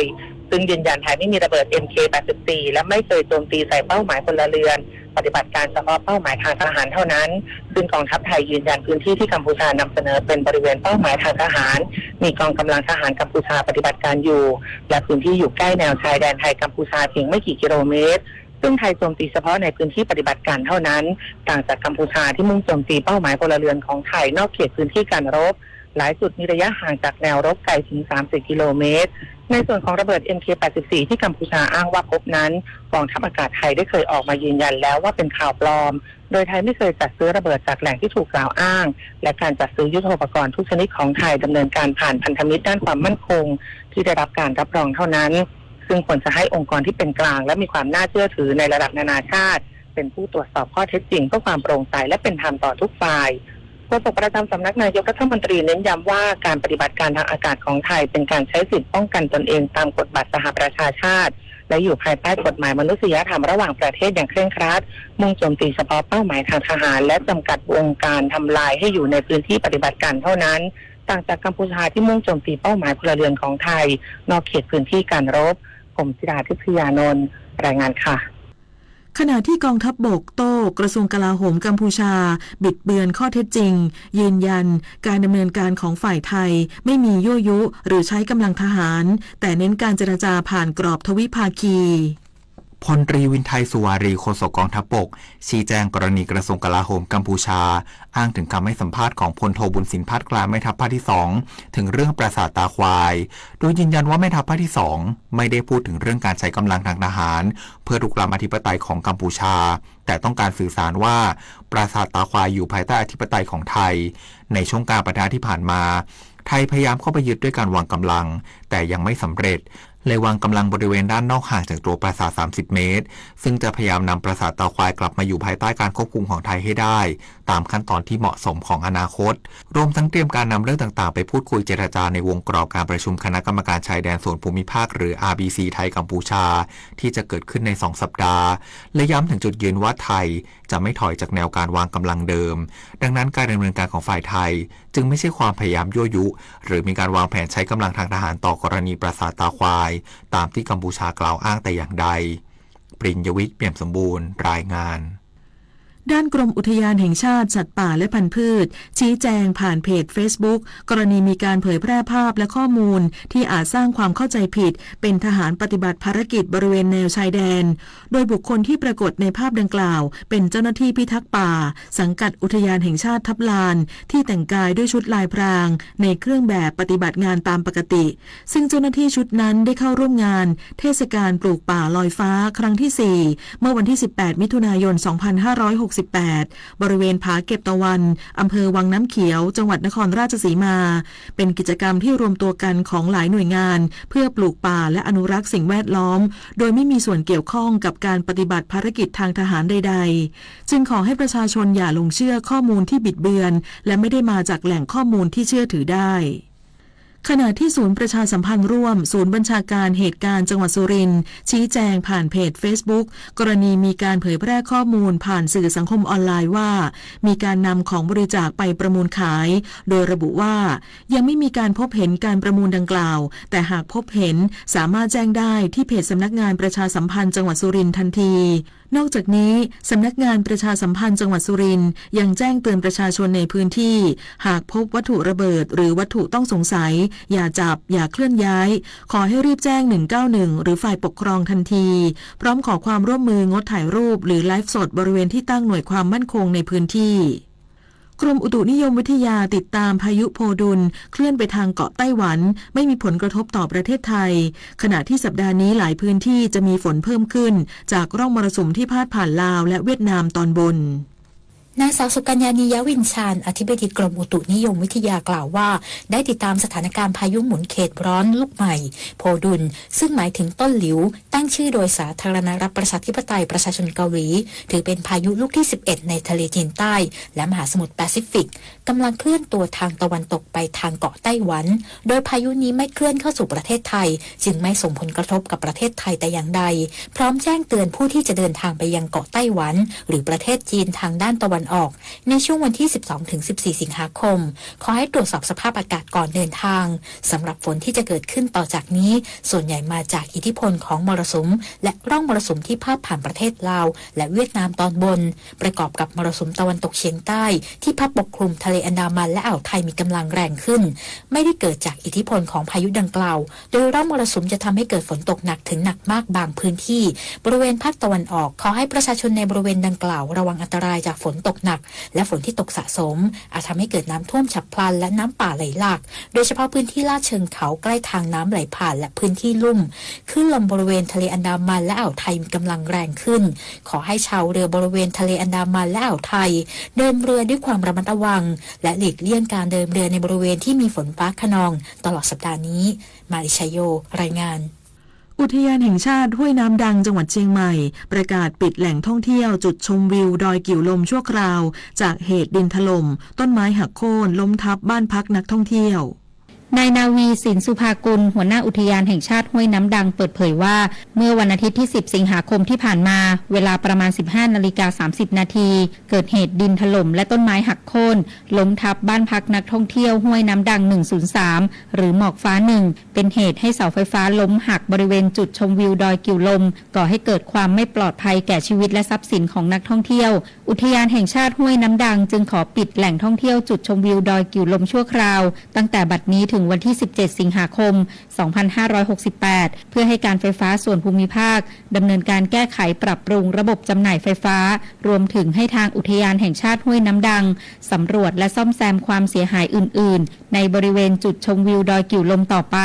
ซึ่งยืนยันไทยไม่มีระเบิด เอ็มเค แปดสิบสี่ และไม่เคยโจมตีใส่เป้าหมายพลเรือน ปฏิบัติการเฉพาะเป้าหมายทางทหารเท่านั้น ซึ่งกองทัพไทยยืนยันพื้นที่ที่กัมพูชานำเสนอเป็นบริเวณเป้าหมายทางทหาร มีกองกำลังทหารกัมพูชาปฏิบัติการอยู่ และพื้นที่อยู่ใกล้แนวชายแดนไทยกัมพูชาเพียงไม่กี่กิโลเมตร ซึ่งไทยโจมตีเฉพาะในพื้นที่ปฏิบัติการเท่านั้น ต่างจากกัมพูชาที่มุ่งโจมตีเป้าหมายพลเรือนของไทยนอกเขตพื้นที่การรบ หลายจุดมีระยะห่างจากแนวรบไกลถึง สามสิบ กิโลเมตร ในส่วนของระเบิด เอ็มเค แปดสิบสี่ ที่กัมพูชาอ้างว่าพบนั้น กองทัพอากาศไทยได้เคยออกมายืนยันแล้วว่าเป็นข่าวปลอม โดยไทยไม่เคยจัดซื้อระเบิดจากแหล่งที่ถูกกล่าวอ้าง และการจัดซื้อยุทโธปกรณ์ทุกชนิดของไทยดำเนินการผ่านพันธมิตรด้านความมั่นคงที่ได้รับการรับรองเท่านั้น ซึ่งควรจะให้องค์กรที่เป็นกลางและมีความน่าเชื่อถือในระดับนานาชาติ เป็นผู้ตรวจสอบข้อเท็จจริงเพื่อความโปร่งใสและเป็นธรรมต่อทุกฝ่าย โฆษกประจำสำนักนายกรัฐมนตรีเน้นย้ำว่าการปฏิบัติการทางอากาศของไทยเป็นการใช้สิทธิป้องกันตนเองตามกฎบัตรสหประชาชาติ และอยู่ภายใต้กฎหมายมนุษยธรรมระหว่างประเทศอย่างเคร่งครัด มุ่งโจมตีเฉพาะเป้าหมายทางทหาร และจำกัดวงการทำลายให้อยู่ในพื้นที่ปฏิบัติการเท่านั้น ต่างจากกัมพูชาที่มุ่งโจมตีเป้าหมายพลเรือนของไทย นอกเขตพื้นที่การรบ ผมจิราทิพยานนท์ รายงานค่ะ ขณะที่กองทัพบกโต้กระทรวงกลาโหมกัมพูชา บิดเบือนข้อเท็จจริง ยืนยันการดำเนินการของฝ่ายไทยไม่มียั่วยุหรือใช้กำลังทหาร แต่เน้นการเจรจาผ่านกรอบทวิภาคี พลตรีวินไทย สุวารี โฆษกกองทัพบก ชี้แจงกรณีกระทรวงกลาโหมกัมพูชา อ้างถึงคำให้สัมภาษณ์ของพลโทบุญสิน พาดกลา แม่ทัพภาคที่สอง ถึงเรื่องปราสาทตาควาย โดยยืนยันว่าแม่ทัพภาคที่สอง ไม่ได้พูดถึงเรื่องการใช้กำลังทางทหาร เพื่อรุกรานอธิปไตยของกัมพูชา แต่ต้องการสื่อสารว่าปราสาทตาควายอยู่ภายใต้อธิปไตยของไทย ในช่วงการปะทะที่ผ่านมา ไทยพยายามเข้าไปยึดด้วยการวางกำลัง แต่ยังไม่สำเร็จ เลยวางกำลังบริเวณด้านนอกห่างจากตัวปราสาท สามสิบ เมตร ซึ่งจะพยายามนำปราสาทตาควายกลับมาอยู่ภายใต้การควบคุมของไทยให้ได้ ตามขั้นตอนที่เหมาะสมของอนาคต รวมทั้งเตรียมการนำเรื่องต่างๆ ไปพูดคุยเจรจาในวงกรอบการประชุมคณะกรรมการชายแดนส่วนภูมิภาค หรือ อาร์บีซี ไทยกัมพูชา ที่จะเกิดขึ้นในสองสัปดาห์ และย้ำถึงจุดยืนว่าไทยจะไม่ถอยจากแนวการวางกำลังเดิม ดังนั้นการดำเนินการของฝ่ายไทย จึงไม่ใช่ความพยายามยั่วยุ หรือมีการวางแผนใช้กำลังทางทหารต่อกรณีปราสาทตาควาย ตามที่กัมพูชากล่าวอ้างแต่อย่างใด ปริญญวิทย์ เปี่ยมสมบูรณ์ รายงาน ด้านกรมอุทยานแห่งชาติสัตว์ป่าและพันธุ์พืช ชี้แจงผ่านเพจเฟซบุ๊ก กรณีมีการเผยแพร่ภาพและข้อมูลที่อาจสร้างความเข้าใจผิด เป็นทหารปฏิบัติภารกิจบริเวณแนวชายแดน โดยบุคคลที่ปรากฏในภาพดังกล่าว เป็นเจ้าหน้าที่พิทักษ์ป่า สังกัดอุทยานแห่งชาติทับลาน ที่แต่งกายด้วยชุดลายพราง ในเครื่องแบบปฏิบัติงานตามปกติ ซึ่งเจ้าหน้าที่ชุดนั้นได้เข้าร่วมงานเทศกาลปลูกป่าลอยฟ้าครั้งที่สี่ เมื่อวันที่สิบแปด มิถุนายน สองพันห้าร้อยหกสิบแปด บริเวณผาเก็บตะวัน อำเภอวังน้ำเขียว จังหวัดนครราชสีมา เป็นกิจกรรมที่รวมตัวกันของหลายหน่วยงาน เพื่อปลูกป่าและอนุรักษ์สิ่งแวดล้อม โดยไม่มีส่วนเกี่ยวข้องกับการปฏิบัติภารกิจทางทหารใดๆ จึงขอให้ประชาชนอย่าหลงเชื่อข้อมูลที่บิดเบือน และไม่ได้มาจากแหล่งข้อมูลที่เชื่อถือได้ ขณะที่ศูนย์ประชาสัมพันธ์ร่วม ศูนย์บัญชาการเหตุการณ์จังหวัดสุรินทร์ ชี้แจงผ่านเพจเฟซบุ๊ก กรณีมีการเผยแพร่ข้อมูลผ่านสื่อสังคมออนไลน์ว่า มีการนำของบริจาคไปประมูลขาย โดยระบุว่า ยังไม่มีการพบเห็นการประมูลดังกล่าว แต่หากพบเห็นสามารถแจ้งได้ที่เพจสำนักงานประชาสัมพันธ์จังหวัดสุรินทร์ทันที นอกจากนี้ สำนักงานประชาสัมพันธ์จังหวัดสุรินทร์ยังแจ้งเตือนประชาชนในพื้นที่ หากพบวัตถุระเบิดหรือวัตถุต้องสงสัย อย่าจับ อย่าเคลื่อนย้าย ขอให้รีบแจ้ง หนึ่งเก้าหนึ่ง หรือฝ่ายปกครองทันที พร้อมขอความร่วมมืองดถ่ายรูปหรือไลฟ์สดบริเวณที่ตั้งหน่วยความมั่นคงในพื้นที่ กรมอุตุนิยมวิทยาติดตามพายุโพดุลเคลื่อนไปทางเกาะไต้หวัน ไม่มีผลกระทบต่อประเทศไทย ขณะที่สัปดาห์นี้หลายพื้นที่จะมีฝนเพิ่มขึ้น จากร่องมรสุมที่พาดผ่านลาวและเวียดนามตอนบน นางสาวสุกัญญา นียวิญชาญ อธิบดีกรมอุตุนิยมวิทยากล่าวว่า ได้ติดตามสถานการณ์พายุหมุนเขตร้อนลูกใหม่ โพดุล ซึ่งหมายถึงต้นหลิว ตั้งชื่อโดยสาธารณรัฐประชาธิปไตยประชาชนเกาหลี ถือเป็นพายุลูกที่ สิบเอ็ด ในทะเลจีนใต้ และมหาสมุทรแปซิฟิก กำลังเคลื่อนตัวทางตะวันตกไปทางเกาะไต้หวัน โดยพายุนี้ไม่เคลื่อนเข้าสู่ประเทศไทย จึงไม่ส่งผลกระทบกับประเทศไทยแต่อย่างใด พร้อมแจ้งเตือนผู้ที่จะเดินทางไปยังเกาะไต้หวัน หรือประเทศจีนทางด้านตะวันออก ในช่วงวันที่ สิบสองถึงสิบสี่ สิงหาคม ขอให้ตรวจสอบสภาพอากาศก่อนเดินทาง สำหรับฝนที่จะเกิดขึ้นต่อจากนี้ ส่วนใหญ่มาจากอิทธิพลของมรสุม และร่องมรสุมที่พาดผ่านประเทศลาว และเวียดนามตอนบน ประกอบกับมรสุมตะวันตกเฉียงใต้ ที่พัดปกคลุมทะเลอันดามันและอ่าวไทยมีกำลังแรงขึ้น ไม่ได้เกิดจากอิทธิพลของพายุดังกล่าว โดยร่องมรสุมจะทำให้เกิดฝนตกหนักถึงหนักมากบางพื้นที่ บริเวณภาคตะวันออก ขอให้ประชาชนในบริเวณดังกล่าวระวังอันตรายจากฝนตกหนัก และฝนที่ตกสะสม อาจทำให้เกิดน้ำท่วมฉับพลันและน้ำป่าไหลหลาก โดยเฉพาะพื้นที่ลาดเชิงเขาใกล้ทางน้ำไหลผ่านและพื้นที่ลุ่ม คลื่นลมบริเวณทะเลอันดามันและอ่าวไทยมีกำลังแรงขึ้น ขอให้ชาวเรือบริเวณทะเลอันดามันและอ่าวไทย เดินเรือด้วยความระมัดระวัง และหลีกเลี่ยงการเดินเรือในบริเวณที่มีฝนฟ้าคะนอง ตลอดสัปดาห์นี้ มาริชาโย รายงาน อุทยานแห่งชาติห้วยน้ำดังจังหวัดเชียงใหม่ ประกาศปิดแหล่งท่องเที่ยวจุดชมวิวดอยกิ่วลมชั่วคราว จากเหตุดินถล่ม ต้นไม้หักโค่นล้มทับบ้านพักนักท่องเที่ยว นายนาวี สินสุภากุล หัวหน้าอุทยานแห่งชาติห้วยน้ำดังเปิดเผยว่า เมื่อวันอาทิตย์ที่ สิบ สิงหาคมที่ผ่านมา เวลาประมาณ สิบห้านาฬิกาสามสิบนาที เกิดเหตุดินถล่มและต้นไม้หักโค่น ล้มทับบ้านพักนักท่องเที่ยวห้วยน้ำดัง หนึ่งศูนย์สาม หรือหมอกฟ้า หนึ่ง เป็นเหตุให้เสาไฟฟ้าล้มหักบริเวณจุดชมวิวดอยกิ่วลม ก่อให้เกิดความไม่ปลอดภัยแก่ชีวิตและทรัพย์สินของนักท่องเที่ยว อุทยานแห่งชาติห้วยน้ำดังจึงขอปิดแหล่งท่องเที่ยวจุดชมวิวดอยกิ่วลมชั่วคราว ตั้งแต่บัดนี้ถึงวันที่ สิบเจ็ด สิงหาคม สองพันห้าร้อยหกสิบแปด เพื่อให้การไฟฟ้าส่วนภูมิภาคดำเนินการแก้ไขปรับปรุงระบบจำหน่ายไฟฟ้า รวมถึงให้ทางอุทยานแห่งชาติห้วยน้ำดัง สำรวจและซ่อมแซมความเสียหายอื่นๆ ในบริเวณจุดชมวิวดอยกิ่วลมต่อไป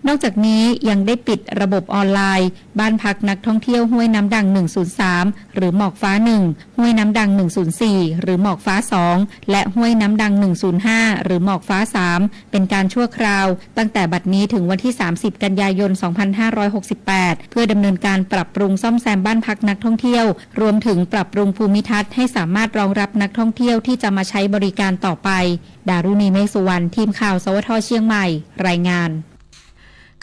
นอกจากนี้ยังได้ปิดระบบออนไลน์ บ้านพักนักท่องเที่ยวห้วยน้ำดัง หนึ่งศูนย์สาม หรือหมอกฟ้า หนึ่ง ห้วยน้ำดัง หนึ่งศูนย์สี่ หรือหมอกฟ้า สอง และห้วยน้ำดัง หนึ่งศูนย์ห้า หรือหมอกฟ้า สาม เป็นการชั่วคราว ตั้งแต่บัดนี้ถึงวันที่ สามสิบ กันยายน สองพันห้าร้อยหกสิบแปด เพื่อดำเนินการปรับปรุงซ่อมแซมบ้านพักนักท่องเที่ยว รวมถึงปรับปรุงภูมิทัศน์ให้สามารถรองรับนักท่องเที่ยวที่จะมาใช้บริการต่อไป ดารุณี เมฆสุวรรณ ทีมข่าว สวท เชียงใหม่ รายงาน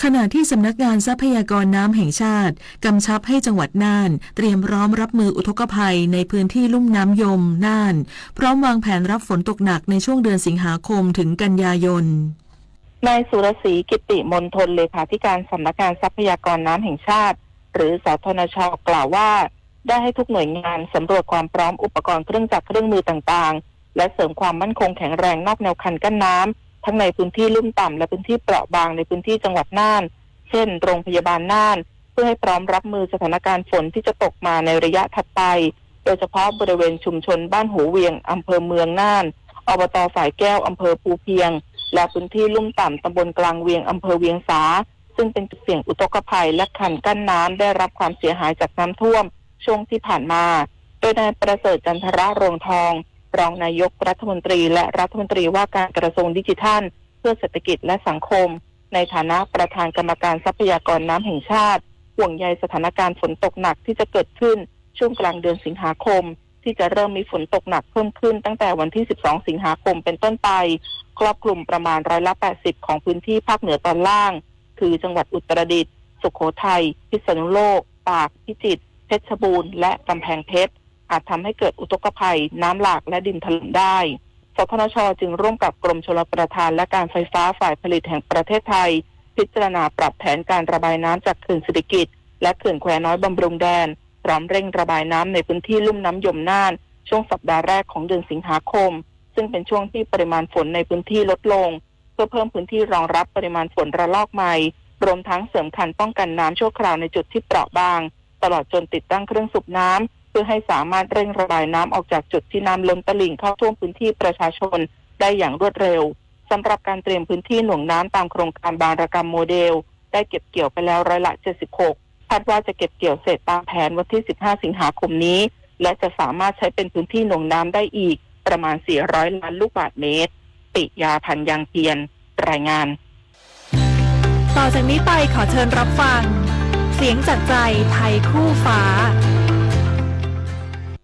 ขณะที่สำนักงานทรัพยากรน้ำแห่งชาติกำชับให้จังหวัดน่านเตรียมพร้อมรับมืออุทกภัยในพื้นที่ลุ่มน้ำยมน่าน พร้อมวางแผนรับฝนตกหนักในช่วงเดือนสิงหาคมถึงกันยายน นายสุรศรี กิตติมณฑล เลขาธิการสำนักงานทรัพยากรน้ำแห่งชาติ หรือ สทนช กล่าวว่า ได้ให้ทุกหน่วยงานสำรวจความพร้อมอุปกรณ์เครื่องจักรเครื่องมือต่างๆ และเสริมความมั่นคงแข็งแรงนอกแนวคันกั้นน้ำ ทั้งในพื้นที่ลุ่มต่ำและพื้นที่เปราะบางในพื้นที่จังหวัดน่าน เช่น โรงพยาบาลน่าน เพื่อให้พร้อมรับมือสถานการณ์ฝนที่จะตกมาในระยะถัดไป โดยเฉพาะบริเวณชุมชนบ้านหัวเวียง อำเภอเมืองน่าน อบต.ฝายแก้ว อำเภอภูเพียง และพื้นที่ลุ่มต่ำตำบลกลางเวียง อำเภอเวียงสา ซึ่งเป็นจุดเสี่ยงอุทกภัยและคันกั้นน้ำได้รับความเสียหายจากน้ำท่วมช่วงที่ผ่านมา โดยนายประเสริฐ จันทระ รวงทอง รองนายกรัฐมนตรีและรัฐมนตรีว่าการกระทรวงดิจิทัลเพื่อเศรษฐกิจและสังคม ในฐานะประธานกรรมการทรัพยากรน้ำแห่งชาติ ห่วงใยสถานการณ์ฝนตกหนักที่จะเกิดขึ้นช่วงกลางเดือนสิงหาคม ที่จะเริ่มมีฝนตกหนักเพิ่มขึ้นตั้งแต่วันที่ สิบสอง สิงหาคมเป็นต้นไป ครอบคลุมประมาณร้อยละแปดสิบของพื้นที่ภาคเหนือตอนล่าง คือจังหวัดอุตรดิตถ์ สุโขทัย พิษณุโลก ตาก พิจิตร เพชรบูรณ์ และกำแพงเพชร อาจทำให้เกิดอุทกภัยน้ำหลากและดินถล่มได้ สทนช จึงร่วมกับกรมชลประทานและการไฟฟ้าฝ่ายผลิตแห่งประเทศไทย พิจารณาปรับแผนการระบายน้ำจากเขื่อนสิริกิติ์ และเขื่อนแควน้อยบำรุงแดน พร้อมเร่งระบายน้ำในพื้นที่ลุ่มน้ำยมน่าน ช่วงสัปดาห์แรกของเดือนสิงหาคม ซึ่งเป็นช่วงที่ปริมาณฝนในพื้นที่ลดลง เพื่อเพิ่มพื้นที่รองรับปริมาณฝนระลอกใหม่ รวมทั้งเสริมคันป้องกันน้ำชั่วคราวในจุดที่เปราะบาง ตลอดจนติดตั้งเครื่องสูบน้ำ เพื่อให้สามารถเร่งระบายน้ำออกจากจุดที่น้ำล้นตลิ่งเข้าท่วมพื้นที่ประชาชนได้อย่างรวดเร็ว สำหรับการเตรียมพื้นที่หน่วงน้ำตามโครงการบางระกำโมเดล ได้เก็บเกี่ยวไปแล้วร้อยละ เจ็ดสิบหก คาดว่าจะเก็บเกี่ยวเสร็จตามแผนวันที่ สิบห้า สิงหาคมนี้ และจะสามารถใช้เป็นพื้นที่หน่วงน้ำได้อีกประมาณ สี่ร้อย ล้านลูกบาศก์เมตร ปิยา พันยางเทียน รายงาน ต่อจากนี้ไปขอเชิญรับฟัง เสียงจากใจไทยคู่ฟ้า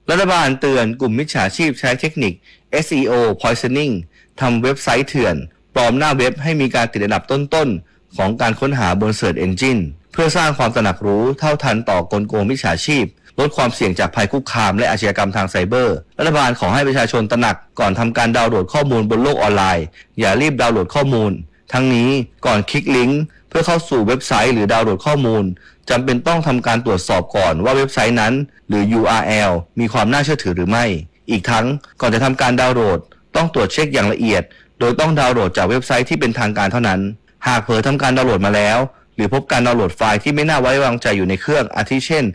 รัฐบาลเตือนกลุ่มมิจฉาชีพใช้เทคนิค เอสอีโอ poisoning ทำเว็บไซต์เถื่อน ปลอมหน้าเว็บให้มีการติดอันดับต้นๆ ของการค้นหาบน Search Engine เพื่อสร้างความตระหนักรู้เท่าทันต่อกลโกงมิจฉาชีพ ลดความเสี่ยงจากภัยคุกคามและอาชญากรรมทางไซเบอร์ รัฐบาลขอให้ประชาชนตระหนักก่อนทำการดาวน์โหลดข้อมูลบนโลกออนไลน์ อย่ารีบดาวน์โหลดข้อมูล ทั้งนี้ก่อนคลิกลิงก์เพื่อเข้าสู่เว็บไซต์หรือดาวน์โหลดข้อมูล จำเป็นต้องทำการตรวจสอบก่อนว่าเว็บไซต์นั้น หรือ ยูอาร์แอล มีความน่าเชื่อถือหรือไม่ อีกทั้งก่อนจะทำการดาวน์โหลด ต้องตรวจเช็คอย่างละเอียด โดยต้องดาวน์โหลดจากเว็บไซต์ที่เป็นทางการเท่านั้น หากเผลอทำการดาวน์โหลดมาแล้ว หรือพบการดาวน์โหลดไฟล์ที่ไม่น่าไว้วางใจอยู่ในเครื่อง อาทิเช่น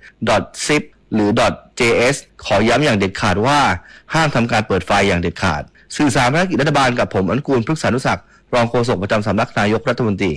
.zip หรือ .js ขอย้ำอย่างเด็ดขาดว่า ห้ามทำการเปิดไฟล์อย่างเด็ดขาด สื่อสารภารกิจรัฐบาลกับผม อนุกูล พฤกษานุศักดิ์ รองโฆษกประจำสำนักนายกรัฐมนตรี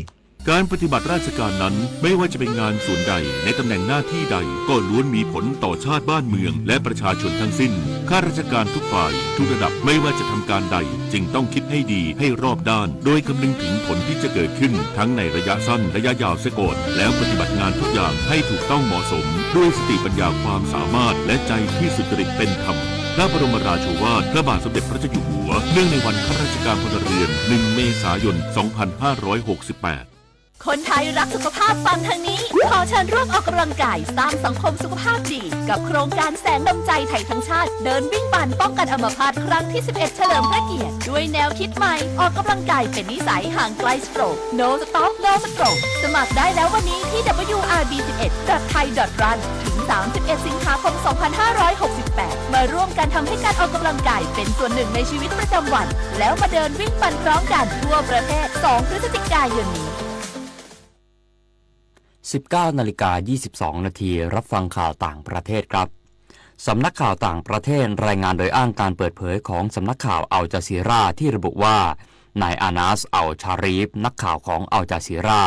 การปฏิบัติราชการนั้น ไม่ว่าจะเป็นงานส่วนใด ในตำแหน่งหน้าที่ใด ก็ล้วนมีผลต่อชาติบ้านเมือง และประชาชนทั้งสิ้น ข้าราชการทุกฝ่าย ทุกระดับ ไม่ว่าจะทำการใด จึงต้องคิดให้ดี ให้รอบด้าน โดยคำนึงถึงผลที่จะเกิดขึ้น ทั้งในระยะสั้น ระยะยาวเสียก่อน แล้วปฏิบัติงานทุกอย่างให้ถูกต้องเหมาะสม ด้วยสติปัญญาความสามารถ และใจที่สุจริตเป็นธรรม พระบรมราโชวาท พระบาทสมเด็จพระเจ้าอยู่หัว เนื่องในวันข้าราชการพลเรือน หนึ่ง เมษายน สองพันห้าร้อยหกสิบแปด คนไทยรักสุขภาพฟังทางนี้ ขอเชิญร่วมออกกำลังกายสร้างสังคมสุขภาพดี กับโครงการแสงดวงใจไทยทั้งชาติ เดินวิ่งปั่นป้องกันอัมพาตครั้งที่ สิบเอ็ด เฉลิมพระเกียรติ ด้วยแนวคิดใหม่ ออกกำลังกายเป็นนิสัย ห่างไกลสโตรก No Stop No Stroke สมัครได้แล้ววันนี้ที่ ดับเบิลยูอาร์บี สิบเอ็ด ดอท ไทย ดอท รัน ถึง สามสิบเอ็ด สิงหาคม สองพันห้าร้อยหกสิบแปด มาร่วมกันทำให้การออกกำลังกายเป็นส่วนหนึ่งในชีวิตประจำวัน แล้วมาเดินวิ่งปั่นพร้อมกันทั่วประเทศ สอง พฤศจิกายนนี้ สิบเก้านาฬิกายี่สิบสองนาที รับฟังข่าวต่างประเทศครับ สำนักข่าวต่างประเทศรายงานโดยอ้างการเปิดเผยของสำนักข่าวอัลจาซีราที่ระบุว่า นายอานาส อัลชารีฟ นักข่าวของอัลจาซีรา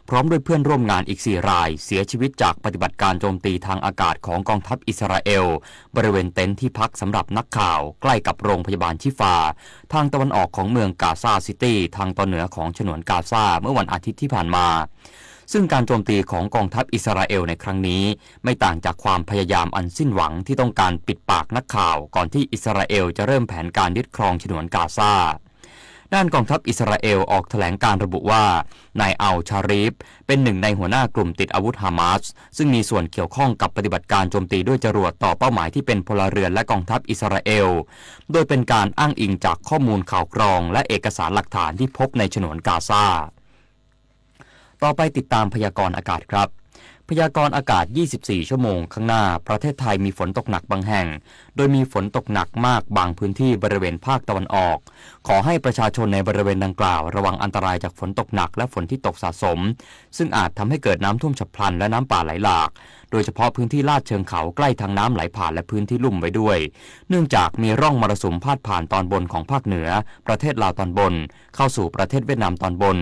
พร้อมด้วยเพื่อนร่วมงานอีกสี่ราย เสียชีวิตจากปฏิบัติการโจมตีทางอากาศของกองทัพอิสราเอล บริเวณเต็นท์ที่พักสำหรับนักข่าว ใกล้กับโรงพยาบาลชิฟา ทางตะวันออกของเมืองกาซาซิตี้ ทางตอนเหนือของฉนวนกาซา เมื่อวันอาทิตย์ที่ผ่านมา ซึ่งการโจมตีของกองทัพอิสราเอลในครั้งนี้ ไม่ต่างจากความพยายามอันสิ้นหวังที่ต้องการปิดปากนักข่าว ก่อนที่อิสราเอลจะเริ่มแผนการยึดครองฉนวนกาซา ด้านกองทัพอิสราเอลออกแถลงการระบุว่า นายอัลชารีฟ เป็นหนึ่งในหัวหน้ากลุ่มติดอาวุธฮามาส ซึ่งมีส่วนเกี่ยวข้องกับปฏิบัติการโจมตีด้วยจรวดต่อเป้าหมายที่เป็นพลเรือนและกองทัพอิสราเอล โดยเป็นการอ้างอิงจากข้อมูลข่าวกรอง และเอกสารหลักฐานที่พบในฉนวนกาซา ต่อไปติดตามพยากรณ์อากาศครับ พยากรณ์อากาศ ยี่สิบสี่ ชั่วโมงข้างหน้า ประเทศไทยมีฝนตกหนักบางแห่ง โดยมีฝนตกหนักมากบางพื้นที่บริเวณภาคตะวันออก ขอให้ประชาชนในบริเวณดังกล่าวระวังอันตรายจากฝนตกหนักและฝนที่ตกสะสม ซึ่งอาจทำให้เกิดน้ำท่วมฉับพลันและน้ำป่าไหลหลาก โดยเฉพาะพื้นที่ลาดเชิงเขาใกล้ทางน้ำไหลผ่านและพื้นที่ลุ่มไว้ด้วย เนื่องจากมีร่องมรสุมพาดผ่านตอนบนของภาคเหนือ ประเทศลาวตอนบน เข้าสู่ประเทศเวียดนามตอนบน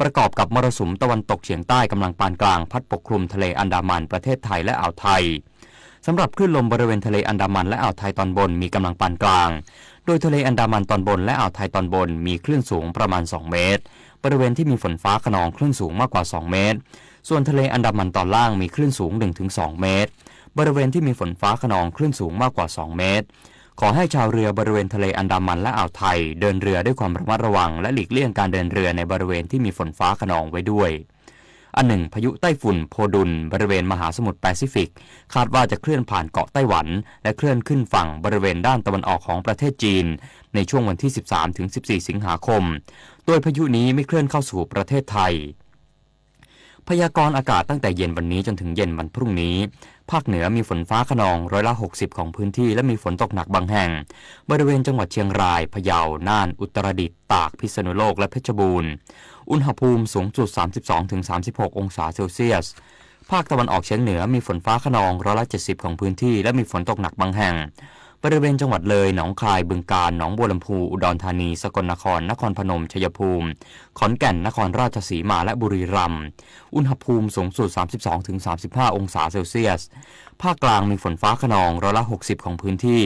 ประกอบกับมรสุมตะวันตกเฉียงใต้กำลังปานกลางพัดปกคลุมทะเลอันดามันประเทศไทยและอ่าวไทย สำหรับคลื่นลมบริเวณทะเลอันดามันและอ่าวไทยตอนบนมีกำลังปานกลาง โดยทะเลอันดามันตอนบนและอ่าวไทยตอนบนมีคลื่นสูงประมาณ สอง เมตร บริเวณที่มีฝนฟ้าคะนองคลื่นสูงมากกว่า สอง เมตร ส่วนทะเลอันดามันตอนล่างมีคลื่นสูง หนึ่งถึงสอง เมตร บริเวณที่มีฝนฟ้าคะนองคลื่นสูงมากกว่า สอง เมตร ขอให้ชาวเรือบริเวณทะเลอันดามันและอ่าวไทยเดินเรือด้วยความระมัดระวัง และหลีกเลี่ยงการเดินเรือในบริเวณที่มีฝนฟ้าคะนองไว้ด้วย อันหนึ่ง พายุไต้ฝุ่นโพดุลบริเวณมหาสมุทรแปซิฟิก คาดว่าจะเคลื่อนผ่านเกาะไต้หวัน และเคลื่อนขึ้นฝั่งบริเวณด้านตะวันออกของประเทศจีน ในช่วงวันที่ สิบสามถึงสิบสี่ สิงหาคม โดยพายุนี้ไม่เคลื่อนเข้าสู่ประเทศไทย พยากรณ์อากาศตั้งแต่เย็นวันนี้จนถึงเย็นวันพรุ่งนี้ ภาคเหนือมีฝนฟ้าคะนองร้อยละ หกสิบ ของพื้นที่ และมีฝนตกหนักบางแห่ง บริเวณจังหวัดเชียงราย พะเยา น่าน อุตรดิตถ์ ตาก พิษณุโลก และเพชรบูรณ์ อุณหภูมิสูงสุด สามสิบสองถึงสามสิบหก องศาเซลเซียส ภาคตะวันออกเฉียงเหนือมีฝนฟ้าคะนองร้อยละ เจ็ดสิบ ของพื้นที่ และมีฝนตกหนักบางแห่ง บริเวณจังหวัดเลย หนองคาย บึงกาฬ หนองบัวลำภู อุดรธานี สกลนคร นครพนม ชัยภูมิ ขอนแก่น นครราชสีมา และบุรีรัมย์ อุณหภูมิสูงสุด สามสิบสองถึงสามสิบห้าองศาเซลเซียส ภาคกลางมีฝนฟ้าคะนองร้อยละหกสิบของพื้นที่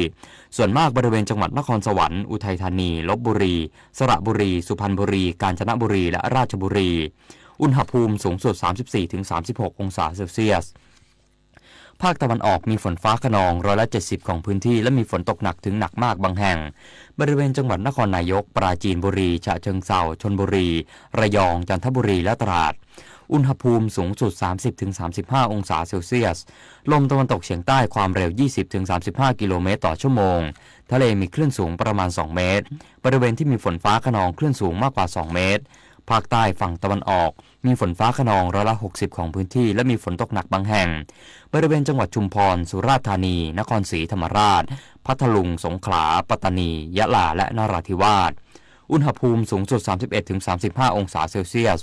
ส่วนมากบริเวณจังหวัดนครสวรรค์ อุทัยธานี ลพบุรี สระบุรี สุพรรณบุรี กาญจนบุรี และราชบุรี อุณหภูมิสูงสุด สามสิบสี่ถึงสามสิบหกองศาเซลเซียส ภาคตะวันออกมีฝนฟ้าคะนองร้อยละเจ็ดสิบของพื้นที่ และมีฝนตกหนักถึงหนักมากบางแห่ง บริเวณจังหวัดนครนายก ปราจีนบุรี ฉะเชิงเทรา ชลบุรี ระยอง จันทบุรี และตราด อุณหภูมิสูงสุด สามสิบถึงสามสิบห้าองศาเซลเซียส ลมตะวันตกเฉียงใต้ความเร็ว ยี่สิบถึงสามสิบห้ากิโลเมตรต่อชั่วโมง ทะเลมีคลื่นสูงประมาณสองเมตร บริเวณที่มีฝนฟ้าคะนองคลื่นสูงมากกว่าสองเมตร ภาคใต้ฝั่งตะวันออก มีฝนฟ้าคะนองร้อยละหกสิบของพื้นที่ และมีฝนตกหนักบางแห่ง บริเวณจังหวัดชุมพร สุราษฎร์ธานี นครศรีธรรมราช พัทลุง สงขลา ปัตตานี ยะลา และนราธิวาส อุณหภูมิสูงสุด สามสิบเอ็ดถึงสามสิบห้าองศาเซลเซียส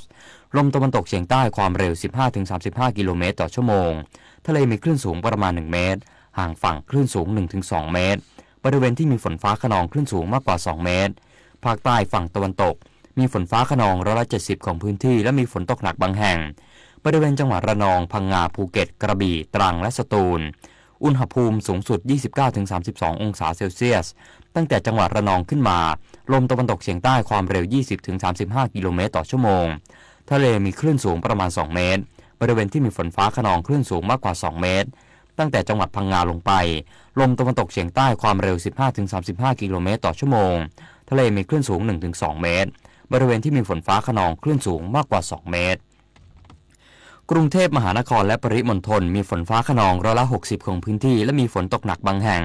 ลมตะวันตกเฉียงใต้ความเร็ว สิบห้าถึงสามสิบห้ากิโลเมตรต่อชั่วโมง ทะเลมีคลื่นสูงประมาณหนึ่งเมตร ห่างฝั่งคลื่นสูงหนึ่งถึงสองเมตร บริเวณที่มีฝนฟ้าคะนองคลื่นสูงมากกว่าสองเมตร ภาคใต้ฝั่งตะวันตก มีฝนฟ้าคะนองร้อยละเจ็ดสิบของพื้นที่ และมีฝนตกหนักบางแห่ง บริเวณจังหวัดระนอง พังงา ภูเก็ต กระบี่ ตรัง และสตูล อุณหภูมิสูงสุด ยี่สิบเก้าถึงสามสิบสององศาเซลเซียส ตั้งแต่จังหวัดระนองขึ้นมา ลมตะวันตกเฉียงใต้ความเร็ว ยี่สิบถึงสามสิบห้ากิโลเมตรต่อชั่วโมง ทะเลมีคลื่นสูงประมาณสองเมตร บริเวณที่มีฝนฟ้าคะนองคลื่นสูงมากกว่าสองเมตร ตั้งแต่จังหวัดพังงาลงไป ลมตะวันตกเฉียงใต้ความเร็ว สิบห้าถึงสามสิบห้ากิโลเมตรต่อชั่วโมง ทะเลมีคลื่นสูงหนึ่งถึงสองเมตร บริเวณที่มีฝนฟ้าคะนองคลื่นสูงมากกว่าสองเมตร กรุงเทพมหานครและปริมณฑลมีฝนฟ้าคะนองร้อยละหกสิบของพื้นที่ และมีฝนตกหนักบางแห่ง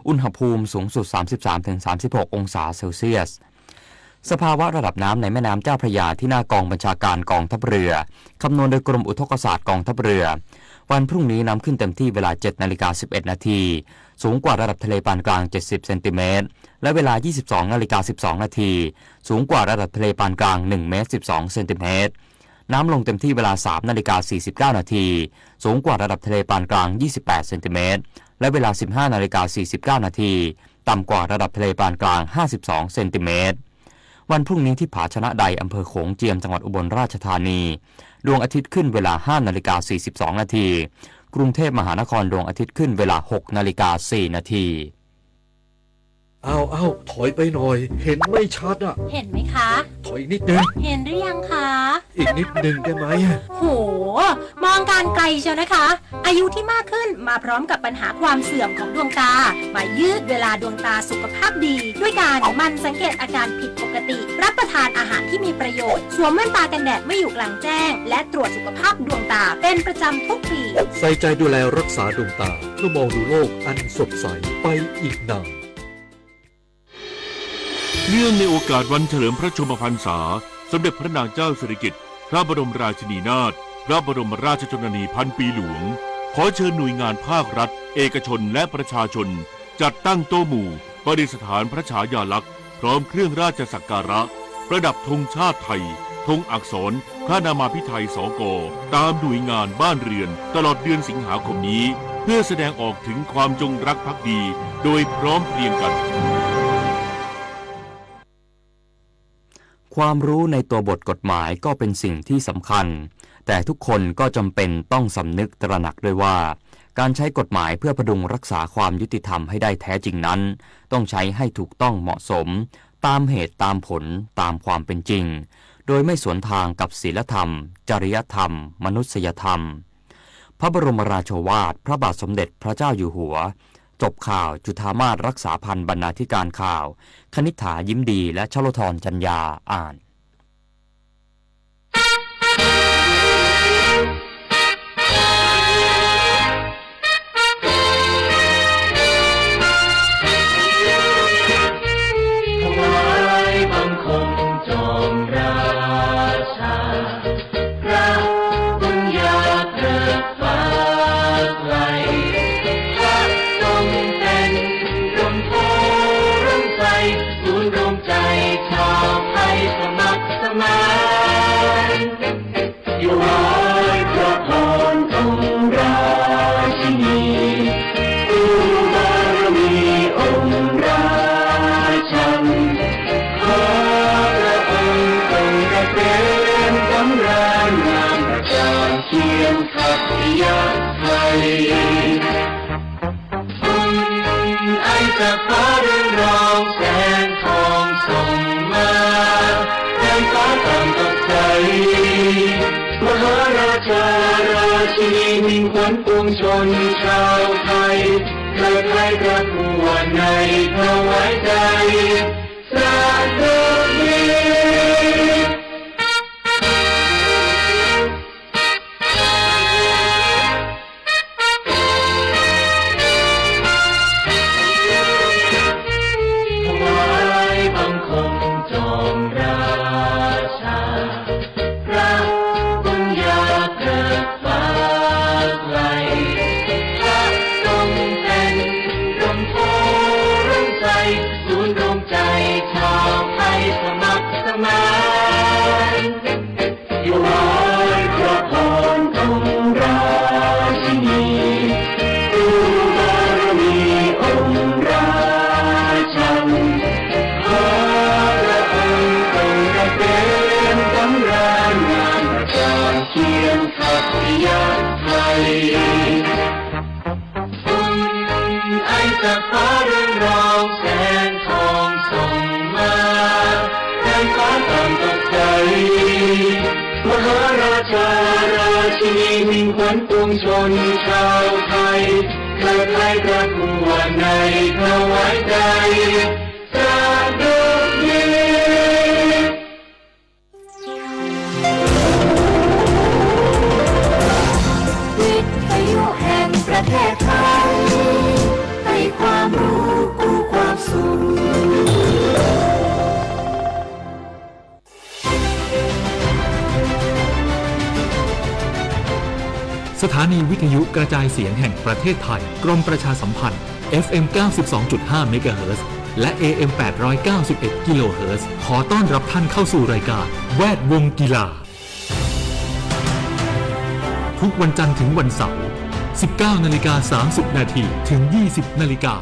อุณหภูมิสูงสุด สามสิบสามถึงสามสิบหกองศาเซลเซียส สภาวะระดับน้ำในแม่น้ำเจ้าพระยาที่หน้ากองบัญชาการกองทัพเรือ คำนวณโดยกรมอุทกศาสตร์กองทัพเรือ วันพรุ่งนี้น้ำขึ้นเต็มที่เวลา เจ็ดนาฬิกาสิบเอ็ดนาที สูงกว่าระดับทะเลปานกลาง เจ็ดสิบเซนติเมตร และเวลา ยี่สิบสองนาฬิกาสิบสองนาที สูงกว่าระดับทะเลปานกลาง หนึ่งเมตรสิบสองเซนติเมตร น้ำลงเต็มที่เวลา สามนาฬิกาสี่สิบเก้านาที สูงกว่าระดับทะเลปานกลาง ยี่สิบแปดเซนติเมตร และเวลา สิบห้านาฬิกาสี่สิบเก้านาที ต่ำกว่าระดับทะเลปานกลาง ห้าสิบสองเซนติเมตร วันพรุ่งนี้ที่ผาชนะได อำเภอโขงเจียม จังหวัดอุบลราชธานี ดวงอาทิตย์ขึ้นเวลา ห้านาฬิกาสี่สิบสองนาที กรุงเทพมหานครดวงอาทิตย์ขึ้นเวลา หกนาฬิกาสี่นาที อ้าว อ้าว ถอยไปหน่อย เห็นไม่ชัดอะ เห็นไหมคะ ถอยอีกนิดนึง เห็นหรือยังคะ อีกนิดนึงได้ไหม โห มองการไกลเชียวนะคะ อายุที่มากขึ้นมาพร้อมกับปัญหาความเสื่อมของดวงตา มายืดเวลาดวงตาสุขภาพดี ด้วยการหมั่นสังเกตอาการผิดปกติ รับประทานอาหารที่มีประโยชน์ สวมแว่นตากันแดดเมื่ออยู่กลางแจ้ง และตรวจสุขภาพดวงตาเป็นประจำทุกปี ใส่ใจดูแลรักษาดวงตา เพื่อมองดูโลกอันสดใสไปอีกนาน เนื่องในโอกาสวันเฉลิมพระชนมพรรษา สมเด็จพระนางเจ้าสิริกิติ์ พระบรมราชินีนาถ พระบรมราชชนนีพันปีหลวง ขอเชิญหน่วยงานภาครัฐ เอกชน และประชาชน จัดตั้งโต๊ะหมู่ ประดิษฐานพระฉายาลักษณ์ พร้อมเครื่องราชสักการะ ประดับธงชาติไทย ธงอักษร พระนามาภิไธย สก ตามหน่วยงานบ้านเรือน ตลอดเดือนสิงหาคมนี้ เพื่อแสดงออกถึงความจงรักภักดี โดยพร้อมเพรียงกัน ความรู้ในตัวบทกฎหมายก็เป็นสิ่งที่สำคัญ แต่ทุกคนก็จำเป็นต้องสำนึกตระหนักด้วยว่า การใช้กฎหมายเพื่อพดุงรักษาความยุติธรรมให้ได้แท้จริงนั้น ต้องใช้ให้ถูกต้องเหมาะสม ตามเหตุตามผล ตามความเป็นจริง โดยไม่สวนทางกับศีลธรรม จริยธรรม มนุษยธรรม พระบรมราโชวาท พระบาทสมเด็จพระเจ้าอยู่หัว จบข่าว จุฑามาส รักษาพันธ์ บรรณาธิการข่าว คณิษฐา ยิ้มดี และชโลธร จันยา อ่าน มิ่งขวัญปวงชนชาวไทย ใคร่ๆ กราบทั่วในถวายใจ สะดุดี ถวายบังคมจอมราชา พระบุญญาเกิดฟ้าไกล พระทรงเป็นร่มโพธิ์ร่มไทร ศูนย์รวมใจชาวไทยสมัครสมาน ถวายพระพรองค์ราชินี ผู้บารมีองค์ราชัน ขอพระองค์ทรงเกษมสำราญ งามประจานเคียงขัตติยะไทย บุญอันจากฟ้าเรืองรองแสงทองส่องมา แผ่นฟ้าต่างตกใส มหาราชาราชินีมิ่งขวัญปวงชนชาวไทย ใคร่ๆ กราบทั่วในถวายใจ สะดุดี วิทยุแห่งประเทศไทย ให้ความรู้กู้ความสุข สถานีวิทยุกระจายเสียงแห่งประเทศไทย กรมประชาสัมพันธ์ เอฟเอ็ม เก้าสิบสองจุดห้า เมกะเฮิรตซ์ และ เอเอ็ม แปดร้อยเก้าสิบเอ็ด กิโลเฮิรตซ์ ขอต้อนรับท่านเข้าสู่รายการแวดวงกีฬา ทุกวันจันทร์ถึงวันเสาร์ สิบเก้านาฬิกาสามสิบนาที ถึง ยี่สิบนาฬิกา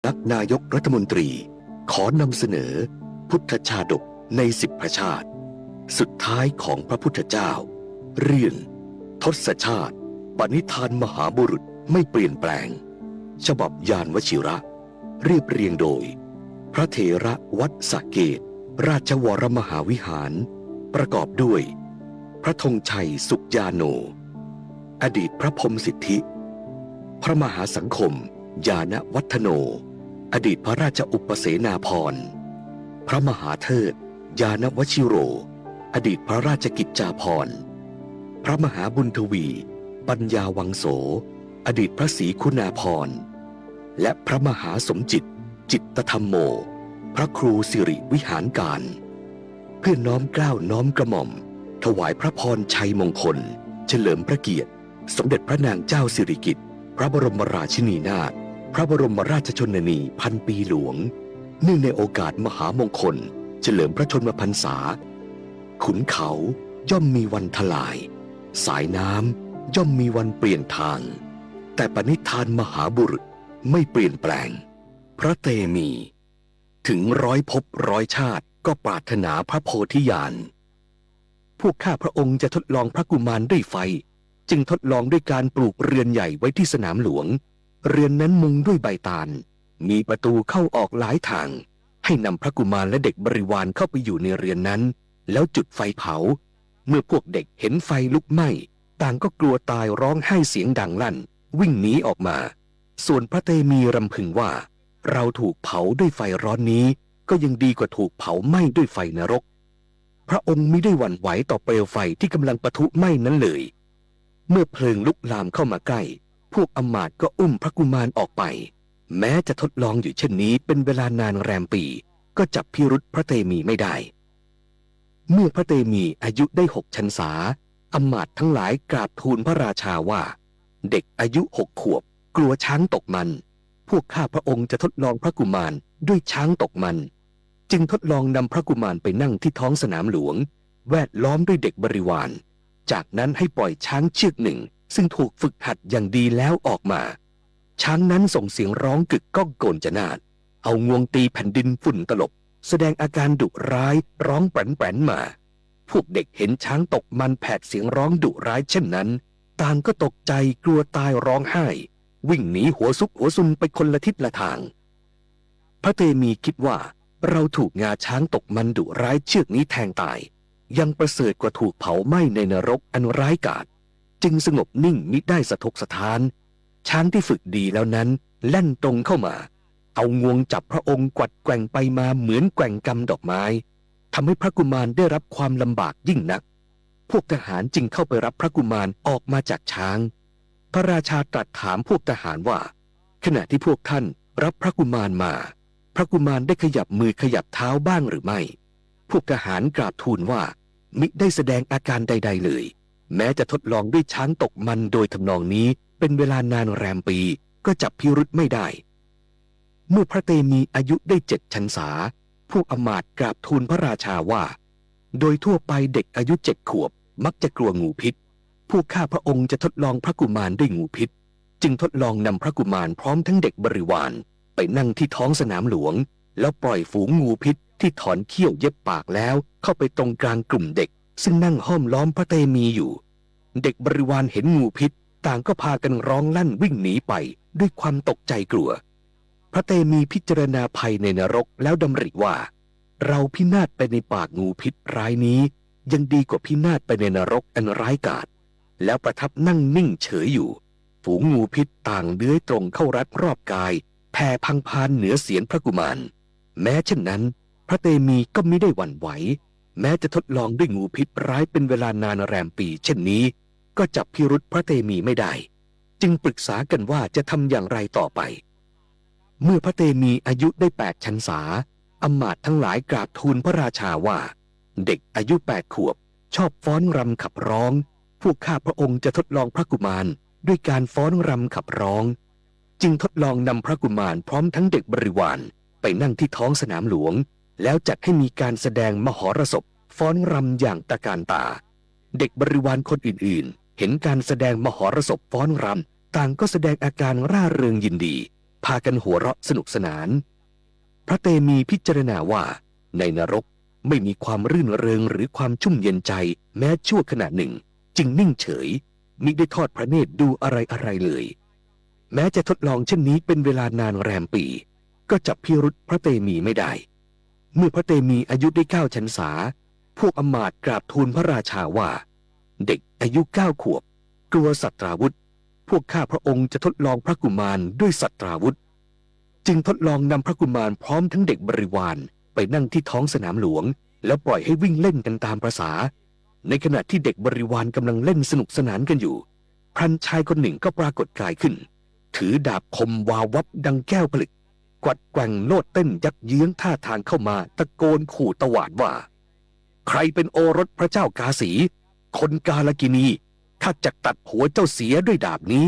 นักนายกรัฐมนตรีขอนำเสนอพุทธชาดกในสิบพระชาติสุดท้ายของพระพุทธเจ้า เรื่องทศชาติ ปณิธานมหาบุรุษไม่เปลี่ยนแปลง ฉบับยานวชิระ เรียบเรียงโดย พระเถระวัดสะเกต ราชวรมหาวิหาร ประกอบด้วย พระธงชัยสุขญาโน อดีตพระพรหมสิทธิ พระมหาสังคม ญาณวัฒโน อดีตพระราชอุปเสนาภรณ์ พระมหาเทิด ญาณวชิโร อดีตพระราชกิจจาภรณ์ พระมหาบุญทวี ปัญญาวังโส อดีตพระศรีคุณาภรณ์ และพระมหาสมจิต จิตตธรรมโม พระครูสิริวิหารการ เพื่อน้อมเกล้าน้อมกระหม่อม ถวายพระพรชัยมงคล เฉลิมพระเกียรติ สมเด็จพระนางเจ้าสิริกิติ์ พระบรมราชินีนาถ พระบรมราชชนนีพันปีหลวง เนื่องในโอกาสมหามงคล เฉลิมพระชนมพรรษา ขุนเขาย่อมมีวันทลาย สายน้ำย่อมมีวันเปลี่ยนทาง แต่ปณิธานมหาบุรุษไม่เปลี่ยนแปลง พระเตมี ถึงร้อยภพร้อยชาติก็ปรารถนาพระโพธิญาณ พวกข้าพระองค์จะทดลองพระกุมารด้วยไฟ จึงทดลองด้วยการปลูกเรือนใหญ่ไว้ที่สนามหลวง เรือนนั้นมุงด้วยใบตาล มีประตูเข้าออกหลายทาง ให้นำพระกุมารและเด็กบริวารเข้าไปอยู่ในเรือนนั้น แล้วจุดไฟเผา เมื่อพวกเด็กเห็นไฟลุกไหม้ ต่างก็กลัวตายร้องไห้เสียงดังลั่น วิ่งหนีออกมา ส่วนพระเตมีรำพึงว่า เราถูกเผาด้วยไฟร้อนนี้ ก็ยังดีกว่าถูกเผาไหม้ด้วยไฟนรก พระองค์มิได้หวั่นไหวต่อเปลวไฟที่กำลังปะทุไหม้นั้นเลย เมื่อเพลิงลุกลามเข้ามาใกล้ พวกอำมาตย์ก็อุ้มพระกุมารออกไป แม้จะทดลองอยู่เช่นนี้เป็นเวลานานแรมปี ก็จับพิรุธพระเตมีไม่ได้ เมื่อพระเตมีอายุได้หกพรรษา อำมาตย์ทั้งหลายกราบทูลพระราชาว่า เด็กอายุหกขวบกลัวช้างตกมัน พวกข้าพระองค์จะทดลองพระกุมารด้วยช้างตกมัน จึงทดลองนำพระกุมารไปนั่งที่ท้องสนามหลวง แวดล้อมด้วยเด็กบริวาร จากนั้นให้ปล่อยช้างเชือกหนึ่ง ซึ่งถูกฝึกหัดอย่างดีแล้วออกมา ช้างนั้นส่งเสียงร้องกึกก้องโกลจนาด เอางวงตีแผ่นดินฝุ่นตลบ แสดงอาการดุร้ายร้องแป๋นๆมา พวกเด็กเห็นช้างตกมันแผดเสียงร้องดุร้ายเช่นนั้น ต่างก็ตกใจกลัวตายร้องไห้ วิ่งหนีหัวซุกหัวซุนไปคนละทิศละทาง พระเตมีคิดว่า เราถูกงาช้างตกมันดุร้ายเชือกนี้แทงตาย ยังประเสริฐกว่าถูกเผาไหม้ในนรกอันร้ายกาจ จึงสงบนิ่งมิได้สะทกสะท้าน ช้างที่ฝึกดีแล้วนั้นแล่นตรงเข้ามา เอางวงจับพระองค์กวัดแกว่งไปมาเหมือนแกว่งกำดอกไม้ ทำให้พระกุมารได้รับความลำบากยิ่งนัก พวกทหารจึงเข้าไปรับพระกุมารออกมาจากช้าง พระราชาตรัสถามพวกทหารว่า ขณะที่พวกท่านรับพระกุมารมา พระกุมารได้ขยับมือขยับเท้าบ้างหรือไม่ พวกทหารกราบทูลว่า มิได้แสดงอาการใดๆเลย แม้จะทดลองด้วยช้างตกมันโดยทำนองนี้เป็นเวลานานแรมปี ก็จับพิรุธไม่ได้ เมื่อพระเตมีอายุได้เจ็ดพรรษา พวกอำมาตย์กราบทูลพระราชาว่า โดยทั่วไปเด็กอายุเจ็ดขวบมักจะกลัวงูพิษ พวกข้าพระองค์จะทดลองพระกุมารด้วยงูพิษ จึงทดลองนำพระกุมารพร้อมทั้งเด็กบริวารไปนั่งที่ท้องสนามหลวง แล้วปล่อยฝูงงูพิษที่ถอนเขี้ยวเย็บปากแล้วเข้าไปตรงกลางกลุ่มเด็ก ซึ่งนั่งห้อมล้อมพระเตมีอยู่ เด็กบริวารเห็นงูพิษ ต่างก็พากันร้องลั่นวิ่งหนีไปด้วยความตกใจกลัว พระเตมีพิจารณาภัยในนรกแล้วดำริว่า เราพินาศไปในปากงูพิษร้ายนี้ ยังดีกว่าพินาศไปในนรกอันร้ายกาจ แล้วประทับนั่งนิ่งเฉยอยู่ ฝูงงูพิษต่างเลื้อยตรงเข้ารัดรอบกาย แผ่พังพานเหนือเศียรพระกุมาร แม้เช่นนั้น พระเตมีก็มิได้หวั่นไหว แม้จะทดลองด้วยงูพิษร้ายเป็นเวลานานแรมปีเช่นนี้ ก็จับพิรุธพระเตมีไม่ได้ จึงปรึกษากันว่าจะทำอย่างไรต่อไป เมื่อพระเตมีอายุได้แปดพรรษา อำมาตย์ทั้งหลายกราบทูลพระราชาว่า เด็กอายุแปดขวบชอบฟ้อนรำขับร้อง พวกข้าพระองค์จะทดลองพระกุมารด้วยการฟ้อนรำขับร้อง จึงทดลองนำพระกุมารพร้อมทั้งเด็กบริวารไปนั่งที่ท้องสนามหลวง แล้วจัดให้มีการแสดงมหรสพฟ้อนรำอย่างตระการตา เด็กบริวารคนอื่นๆ เห็นการแสดงมหรสพฟ้อนรำ ต่างก็แสดงอาการร่าเริงยินดี พากันหัวเราะสนุกสนาน พระเตมีพิจารณาว่า ในนรกไม่มีความรื่นเริงหรือความชุ่มเย็นใจแม้ชั่วขณะหนึ่ง จึงนิ่งเฉย มิได้ทอดพระเนตรดูอะไรๆเลย แม้จะทดลองเช่นนี้เป็นเวลานานแรมปี ก็จับพิรุธพระเตมีไม่ได้ เมื่อพระเตมีอายุได้เก้าพรรษา พวกอำมาตย์กราบทูลพระราชาว่า เด็กอายุเก้าขวบกลัวสัตราวุธ พวกข้าพระองค์จะทดลองพระกุมารด้วยสัตราวุธ จึงทดลองนำพระกุมารพร้อมทั้งเด็กบริวารไปนั่งที่ท้องสนามหลวง แล้วปล่อยให้วิ่งเล่นกันตามประสา ในขณะที่เด็กบริวารกำลังเล่นสนุกสนานกันอยู่ พลันชายคนหนึ่งก็ปรากฏกายขึ้น ถือดาบคมวาววับดังแก้วผลึก กวัดแกว่งโลดเต้นยักเยื้องท่าทางเข้ามา ตะโกนขู่ตวาดว่า ใครเป็นโอรสพระเจ้ากาสี คนกาลกิณี ข้าจะตัดหัวเจ้าเสียด้วยดาบนี้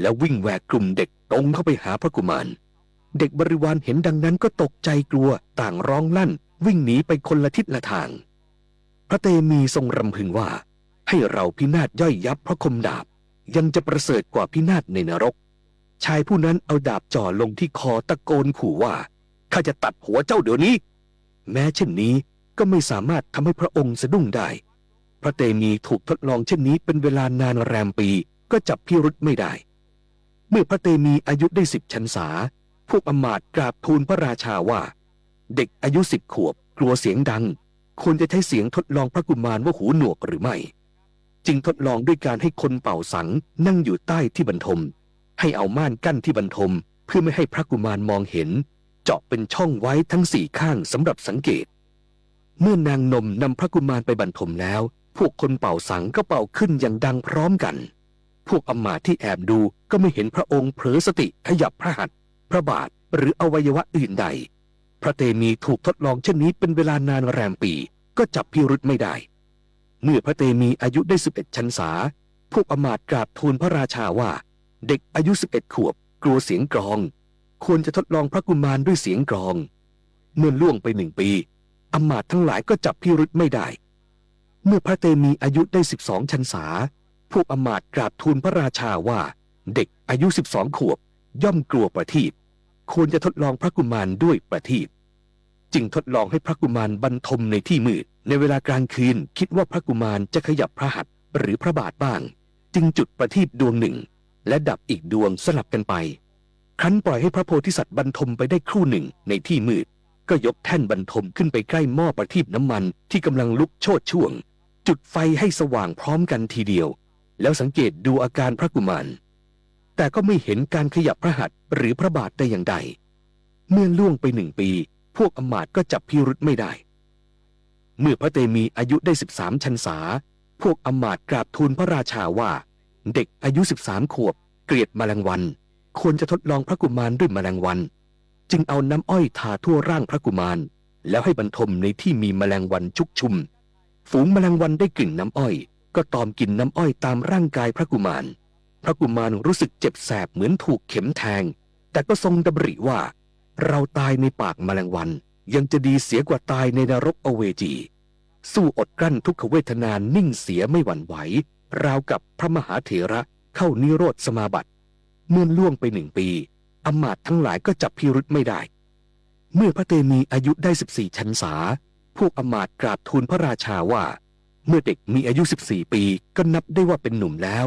แล้ววิ่งแหวกกลุ่มเด็กตรงเข้าไปหาพระกุมาร เด็กบริวารเห็นดังนั้นก็ตกใจกลัว ต่างร้องลั่น วิ่งหนีไปคนละทิศละทาง พระเตมีทรงรำพึงว่า ให้เราพินาศย่อยยับเพราะคมดาบ ยังจะประเสริฐกว่าพินาศในนรก ชายผู้นั้นเอาดาบจ่อลงที่คอตะโกนขู่ว่า ข้าจะตัดหัวเจ้าเดี๋ยวนี้ แม้เช่นนี้ก็ไม่สามารถทำให้พระองค์สะดุ้งได้ พระเตมีถูกทดลองเช่นนี้เป็นเวลานานแรมปี ก็จับพิรุธไม่ได้ เมื่อพระเตมีอายุได้สิบพรรษา พวกอำมาตย์กราบทูลพระราชาว่า เด็กอายุสิบขวบกลัวเสียงดัง ควรจะใช้เสียงทดลองพระกุมารว่าหูหนวกหรือไม่ จึงทดลองด้วยการให้คนเป่าสังนั่งอยู่ใต้ที่บรรทม ให้เอาม่านกั้นที่บรรทมเพื่อไม่ให้พระกุมารมองเห็น เจาะเป็นช่องไว้ทั้งสี่ข้างสำหรับสังเกต เมื่อนางนมนำพระกุมารไปบรรทมแล้ว พวกคนเป่าสังก็เป่าขึ้นอย่างดังพร้อมกัน พวกอำมาตย์ที่แอบดูก็ไม่เห็นพระองค์เผลอสติขยับพระหัตถ์ พระบาท หรืออวัยวะอื่นใด พระเตมีถูกทดลองเช่นนี้เป็นเวลานานแรมปี ก็จับพิรุธไม่ได้ เมื่อพระเตมีอายุได้สิบเอ็ดพรรษา พวกอำมาตย์กราบทูลพระราชาว่า เด็กอายุสิบเอ็ดขวบกลัวเสียงกลอง ควรจะทดลองพระกุมารด้วยเสียงกลอง เมื่อล่วงไปหนึ่งปี อำมาตย์ทั้งหลายก็จับพิรุธไม่ได้ เมื่อพระเตมีอายุได้สิบสองพรรษา พวกอำมาตย์กราบทูลพระราชาว่า เด็กอายุสิบสองขวบย่อมกลัวประทีป ควรจะทดลองพระกุมารด้วยประทีป จึงทดลองให้พระกุมารบรรทมในที่มืด ในเวลากลางคืนคิดว่าพระกุมารจะขยับพระหัตถ์หรือพระบาทบ้าง จึงจุดประทีปดวงหนึ่ง และดับอีกดวงสลับกันไป ครั้นปล่อยให้พระโพธิสัตว์บรรทมไปได้ครู่หนึ่งในที่มืด ก็ยกแท่นบรรทมขึ้นไปใกล้หม้อประทีปน้ำมันที่กำลังลุกโชติช่วง จุดไฟให้สว่างพร้อมกันทีเดียว แล้วสังเกตดูอาการพระกุมาร แต่ก็ไม่เห็นการขยับพระหัตถ์หรือพระบาทแต่อย่างใด เมื่อล่วงไปหนึ่งปี พวกอำมาตย์ก็จับพิรุธไม่ได้ เมื่อพระเตมีอายุได้สิบสามพรรษา พวกอำมาตย์กราบทูลพระราชาว่า เด็กอายุสิบสามขวบเกลียดแมลงวัน ควรจะทดลองพระกุมารด้วยแมลงวัน จึงเอาน้ำอ้อยทาทั่วร่างพระกุมาร แล้วให้บรรทมในที่มีแมลงวันชุกชุม ฝูงแมลงวันได้กลิ่นน้ำอ้อย ก็ตอมกินน้ำอ้อยตามร่างกายพระกุมาร พระกุมารรู้สึกเจ็บแสบเหมือนถูกเข็มแทง แต่ก็ทรงดำริว่า เราตายในปากแมลงวัน ยังจะดีเสียกว่าตายในนรกอเวจี สู้อดกลั้นทุกขเวทนานิ่งเสียไม่หวั่นไหว ราวกับพระมหาเถระเข้านิโรธสมาบัติ เมื่อล่วงไปหนึ่งปี อำมาตย์ทั้งหลายก็จับพิรุธไม่ได้ เมื่อพระเตมีอายุได้สิบสี่พรรษา พวกอำมาตย์กราบทูลพระราชาว่า เมื่อเด็กมีอายุสิบสี่ปี ก็นับได้ว่าเป็นหนุ่มแล้ว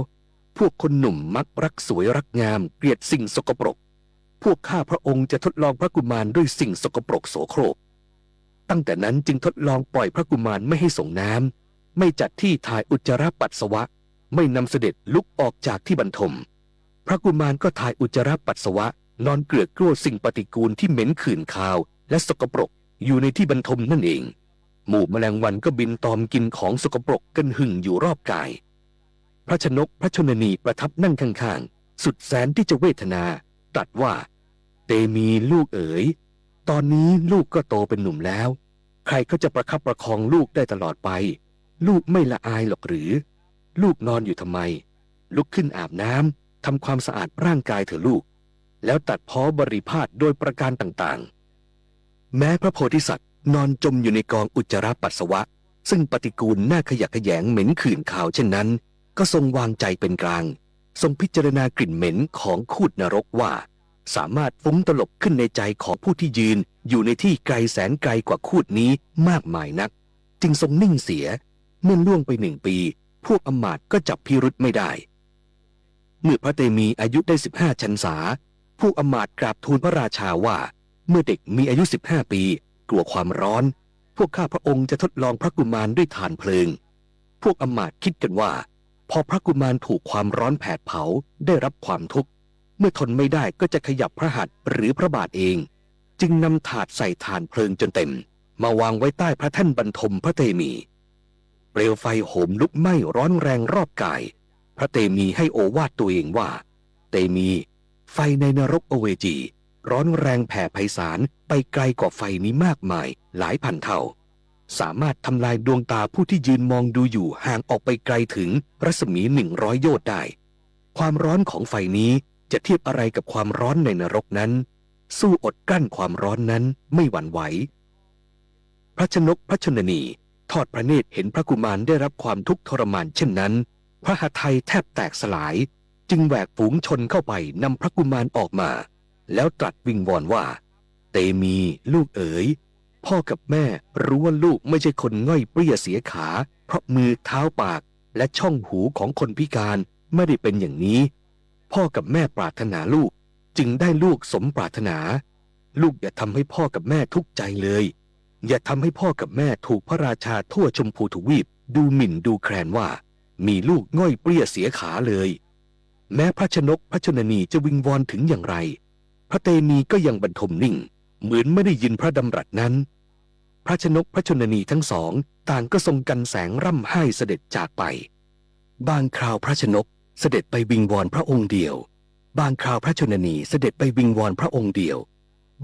พวกคนหนุ่มมักรักสวยรักงาม เกลียดสิ่งสกปรก พวกข้าพระองค์จะทดลองพระกุมารด้วยสิ่งสกปรกโสโครก ตั้งแต่นั้นจึงทดลองปล่อยพระกุมารไม่ให้สงน้ำ ไม่จัดที่ถ่ายอุจจาระปัสสาวะ ไม่นำเสด็จลุกออกจากที่บรรทม พระกุมารก็ถ่ายอุจจาระปัสสาวะ นอนเกลือกกลั้วสิ่งปฏิกูลที่เหม็นขื่นคาวและสกปรกอยู่ในที่บรรทมนั่นเอง หมู่แมลงวันก็บินตอมกินของสกปรกกันหึ่งอยู่รอบกาย พระชนกพระชนนีประทับนั่งข้างๆ สุดแสนที่จะเวทนา ตรัสว่า เตมีลูกเอ๋ย ตอนนี้ลูกก็โตเป็นหนุ่มแล้ว ใครเขาจะประคับประคองลูกได้ตลอดไป ลูกไม่ละอายหรอกหรือ ลูกนอนอยู่ทำไม ลุกขึ้นอาบน้ำ ทำความสะอาดร่างกายเถอะลูก แล้วตัดพ้อบริพาทโดยประการต่างๆ แม้พระโพธิสัตว์นอนจมอยู่ในกองอุจจาระปัสสาวะ ซึ่งปฏิกูลน่าขยะแขยงเหม็นขื่นคาวเช่นนั้น ก็ทรงวางใจเป็นกลาง ทรงพิจารณากลิ่นเหม็นของคูดนรกว่า สามารถฟุ้งตลบขึ้นในใจของผู้ที่ยืนอยู่ในที่ไกลแสนไกลกว่าคูดนี้มากมายนัก จึงทรงนิ่งเสีย เมื่อล่วงไปหนึ่งปี พวกอำมาตย์ก็จับพิรุธไม่ได้ เมื่อพระเตมีอายุได้สิบห้าพรรษา พวกอำมาตย์กราบทูลพระราชาว่า เมื่อเด็กมีอายุสิบห้าปี กลัวความร้อน พวกข้าพระองค์จะทดลองพระกุมารด้วยถ่านเพลิง พวกอำมาตย์คิดกันว่า พอพระกุมารถูกความร้อนแผดเผา ได้รับความทุกข์ เมื่อทนไม่ได้ก็จะขยับพระหัตถ์หรือพระบาทเอง จึงนำถาดใส่ถ่านเพลิงจนเต็ม มาวางไว้ใต้พระแท่นบรรทมพระเตมี เปลวไฟโหมลุกไหม้ร้อนแรงรอบกาย พระเตมีให้โอวาทตัวเองว่า เตมี ไฟในนรกอเวจี ร้อนแรงแผ่ไพศาลไปไกลกว่าไฟนี้มากมายหลายพันเท่า สามารถทำลายดวงตาผู้ที่ยืนมองดูอยู่ห่างออกไปไกลถึงรัศมีหนึ่งร้อยโยชน์ได้ ความร้อนของไฟนี้จะเทียบอะไรกับความร้อนในนรกนั้น สู้อดกลั้นความร้อนนั้นไม่หวั่นไหว พระชนกพระชนนีทอดพระเนตรเห็นพระกุมารได้รับความทุกข์ทรมานเช่นนั้น พระหทัยแทบแตกสลาย จึงแหวกฝูงชนเข้าไปนำพระกุมารออกมา แล้วตรัสวิงวอนว่า เตมี ลูกเอ๋ย พ่อกับแม่รู้ว่าลูกไม่ใช่คนง่อยเปลี้ยเสียขา เพราะมือเท้าปากและช่องหูของคนพิการไม่ได้เป็นอย่างนี้ พ่อกับแม่ปรารถนาลูก จึงได้ลูกสมปรารถนา ลูกอย่าทำให้พ่อกับแม่ทุกข์ใจเลย อย่าทำให้พ่อกับแม่ถูกพระราชาทั่วชมพูทวีปดูหมิ่นดูแคลนว่า มีลูกง่อยเปลี้ยเสียขาเลย แม้พระชนกพระชนนีจะวิงวอนถึงอย่างไร พระเตมีก็ยังบันทมนิ่ง เหมือนไม่ได้ยินพระดำรัสนั้น พระชนกพระชนนีทั้งสองต่างก็ทรงกันแสงร่ำไห้เสด็จจากไป บางคราวพระชนกเสด็จไปวิงวอนพระองค์เดียว บางคราวพระชนนีเสด็จไปวิงวอนพระองค์เดียว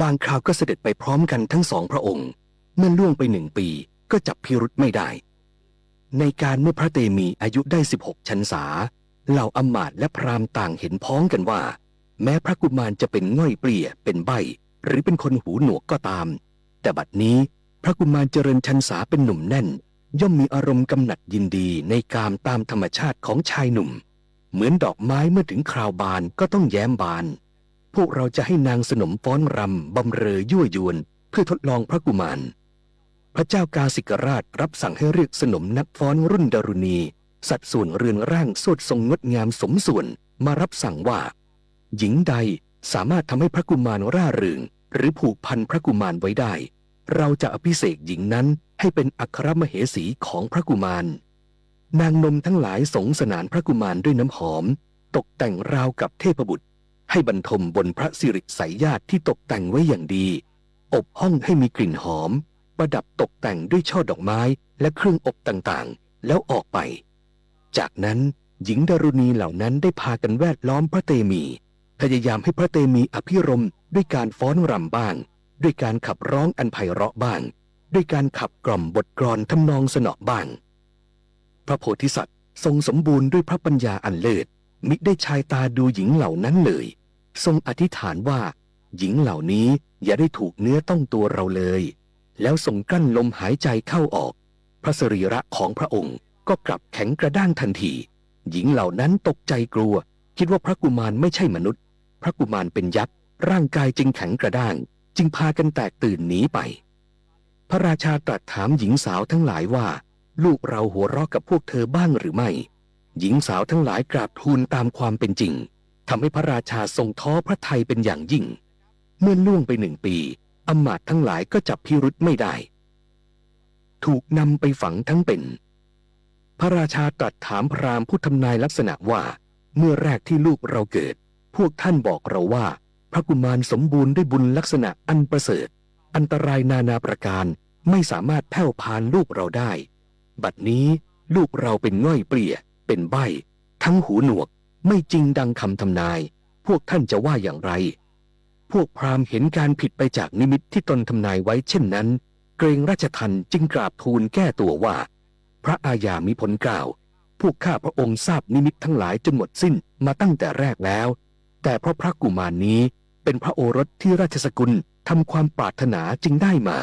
บางคราวก็เสด็จไปพร้อมกันทั้งสองพระองค์ เมื่อล่วงไปหนึ่งปีก็จับพิรุธไม่ได้ ในกาลเมื่อพระเตมีอายุได้สิบหกพรรษา เหล่าอำมาตย์และพราหมณ์ต่างเห็นพ้องกันว่า แม้พระกุมารจะเป็นง่อยเปลี้ย เป็นใบ้ หรือเป็นคนหูหนวกก็ตาม แต่บัดนี้พระกุมารเจริญพรรษาเป็นหนุ่มแน่น ย่อมมีอารมณ์กำหนัดยินดีในกามตามธรรมชาติของชายหนุ่ม เหมือนดอกไม้เมื่อถึงคราวบานก็ต้องแย้มบาน พวกเราจะให้นางสนมฟ้อนรำบำเรอยั่วยวน เพื่อทดลองพระกุมาร พระเจ้ากาสิกราชรับสั่งให้เรียกสนมนักฟ้อนรุ่นดารุณี สัดส่วนเรือนร่างสวดทรงงดงามสมส่วน มารับสั่งว่า หญิงใดสามารถทำให้พระกุมารร่าเริง หรือผูกพันพระกุมารไว้ได้ เราจะอภิเษกหญิงนั้นให้เป็นอัครมเหสีของพระกุมาร นางนมทั้งหลายสงสนานพระกุมารด้วยน้ำหอม ตกแต่งราวกับเทพบุตร ให้บันทมบนพระสิริสายญาติที่ตกแต่งไว้อย่างดี อบห้องให้มีกลิ่นหอม ประดับตกแต่งด้วยช่อดอกไม้และเครื่องอบต่างๆ แล้วออกไป จากนั้นหญิงดารุณีเหล่านั้นได้พากันแวดล้อมพระเตมี พยายามให้พระเตมีอภิรมย์ด้วยการฟ้อนรำบ้าง ด้วยการขับร้องอันไพเราะบ้าง ด้วยการขับกล่อมบทกลอนทำนองสนอบ้าง พระโพธิสัตว์ทรงสมบูรณ์ด้วยพระปัญญาอันเลิศ มิได้ชายตาดูหญิงเหล่านั้นเลย ทรงอธิษฐานว่า หญิงเหล่านี้อย่าได้ถูกเนื้อต้องตัวเราเลย แล้วทรงกลั้นลมหายใจเข้าออก พระสรีระของพระองค์ก็กลับแข็งกระด้างทันที หญิงเหล่านั้นตกใจกลัว คิดว่าพระกุมารไม่ใช่มนุษย์ พระกุมารเป็นยักษ์ ร่างกายจึงแข็งกระด้าง จึงพากันแตกตื่นหนีไป พระราชาตรัสถามหญิงสาวทั้งหลายว่า ลูกเราหัวเราะกับพวกเธอบ้างหรือไม่ หญิงสาวทั้งหลายกราบทูลตามความเป็นจริง ทำให้พระราชาทรงท้อพระทัยเป็นอย่างยิ่ง เมื่อล่วงไปหนึ่งปี อำมาตย์ทั้งหลายก็จับพิรุธไม่ได้ ถูกนำไปฝังทั้งเป็น พระราชาตรัสถามพราหมณ์ผู้ทำนายลักษณะว่า เมื่อแรกที่ลูกเราเกิด พวกท่านบอกเราว่า พระกุมารสมบูรณ์ด้วยบุญลักษณะอันประเสริฐ อันตรายนานาประการไม่สามารถแผ่วพานลูกเราได้ บัดนี้ลูกเราเป็นง่อยเปลี้ย เป็นใบ้ ทั้งหูหนวก ไม่จริงดังคำทำนาย พวกท่านจะว่าอย่างไร พวกพราหมณ์เห็นการผิดไปจากนิมิตที่ตนทำนายไว้เช่นนั้น เกรงราชทัณฑ์จึงกราบทูลแก้ตัวว่า พระอาญามิพ้นเกล้า พวกข้าพระองค์ทราบนิมิตทั้งหลายจนหมดสิ้นมาตั้งแต่แรกแล้ว แต่เพราะพระกุมารนี้เป็นพระโอรสที่ราชสกุลทำความปรารถนาจึงได้มา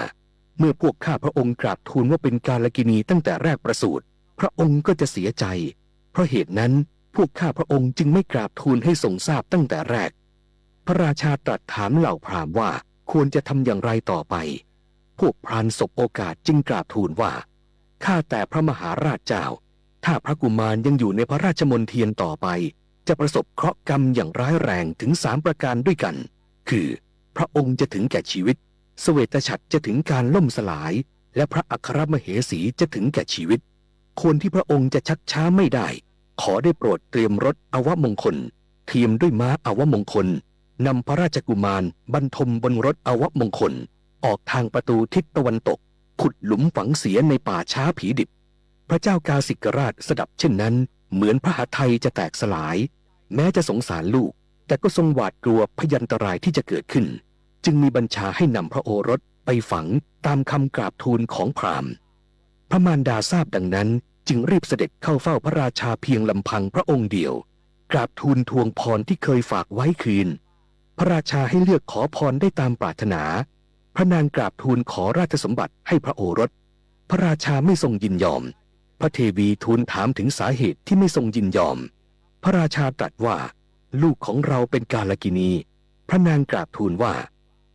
เมื่อพวกข้าพระองค์กราบทูลว่าเป็นกาลกิณีตั้งแต่แรกประสูติ พระองค์ก็จะเสียใจ เพราะเหตุนั้นพวกข้าพระองค์จึงไม่กราบทูลให้ทรงทราบตั้งแต่แรก พระราชาตรัสถามเหล่าพราหมณ์ว่าควรจะทำอย่างไรต่อไป พวกพรานสบโอกาสจึงกราบทูลว่า ข้าแต่พระมหาราชเจ้า ถ้าพระกุมารยังอยู่ในพระราชมณฑียนต่อไป จะประสบเคราะห์กรรมอย่างร้ายแรงถึงสามประการด้วยกัน คือ พระองค์จะถึงแก่ชีวิต เสวตฉัตรจะถึงการล่มสลาย และพระอัครมเหสีจะถึงแก่ชีวิต ควรที่พระองค์จะชักช้าไม่ได้ ขอได้โปรดเตรียมรถอวมงคล เทียมด้วยม้าอวมงคล นำพระราชกุมารบรรทมบนรถอวมงคล ออกทางประตูทิศตะวันตก ขุดหลุมฝังเสียในป่าช้าผีดิบ พระเจ้ากาสิกราชสดับเช่นนั้น เหมือนพระหทัยจะแตกสลาย แม้จะสงสารลูก แต่ก็ทรงหวาดกลัวพยันตรายที่จะเกิดขึ้น จึงมีบัญชาให้นำพระโอรสไปฝังตามคำกราบทูลของพราหมณ์ พระมารดาทราบดังนั้นจึงรีบเสด็จเข้าเฝ้าพระราชาเพียงลำพังพระองค์เดียว กราบทูลทวงพรที่เคยฝากไว้คืน พระราชาให้เลือกขอพรได้ตามปรารถนา พระนางกราบทูลขอราชสมบัติให้พระโอรส พระราชาไม่ทรงยินยอม พระเทวีทูลถามถึงสาเหตุที่ไม่ทรงยินยอม พระราชาตรัสว่า ลูกของเราเป็นกาลกิณี พระนางกราบทูลว่า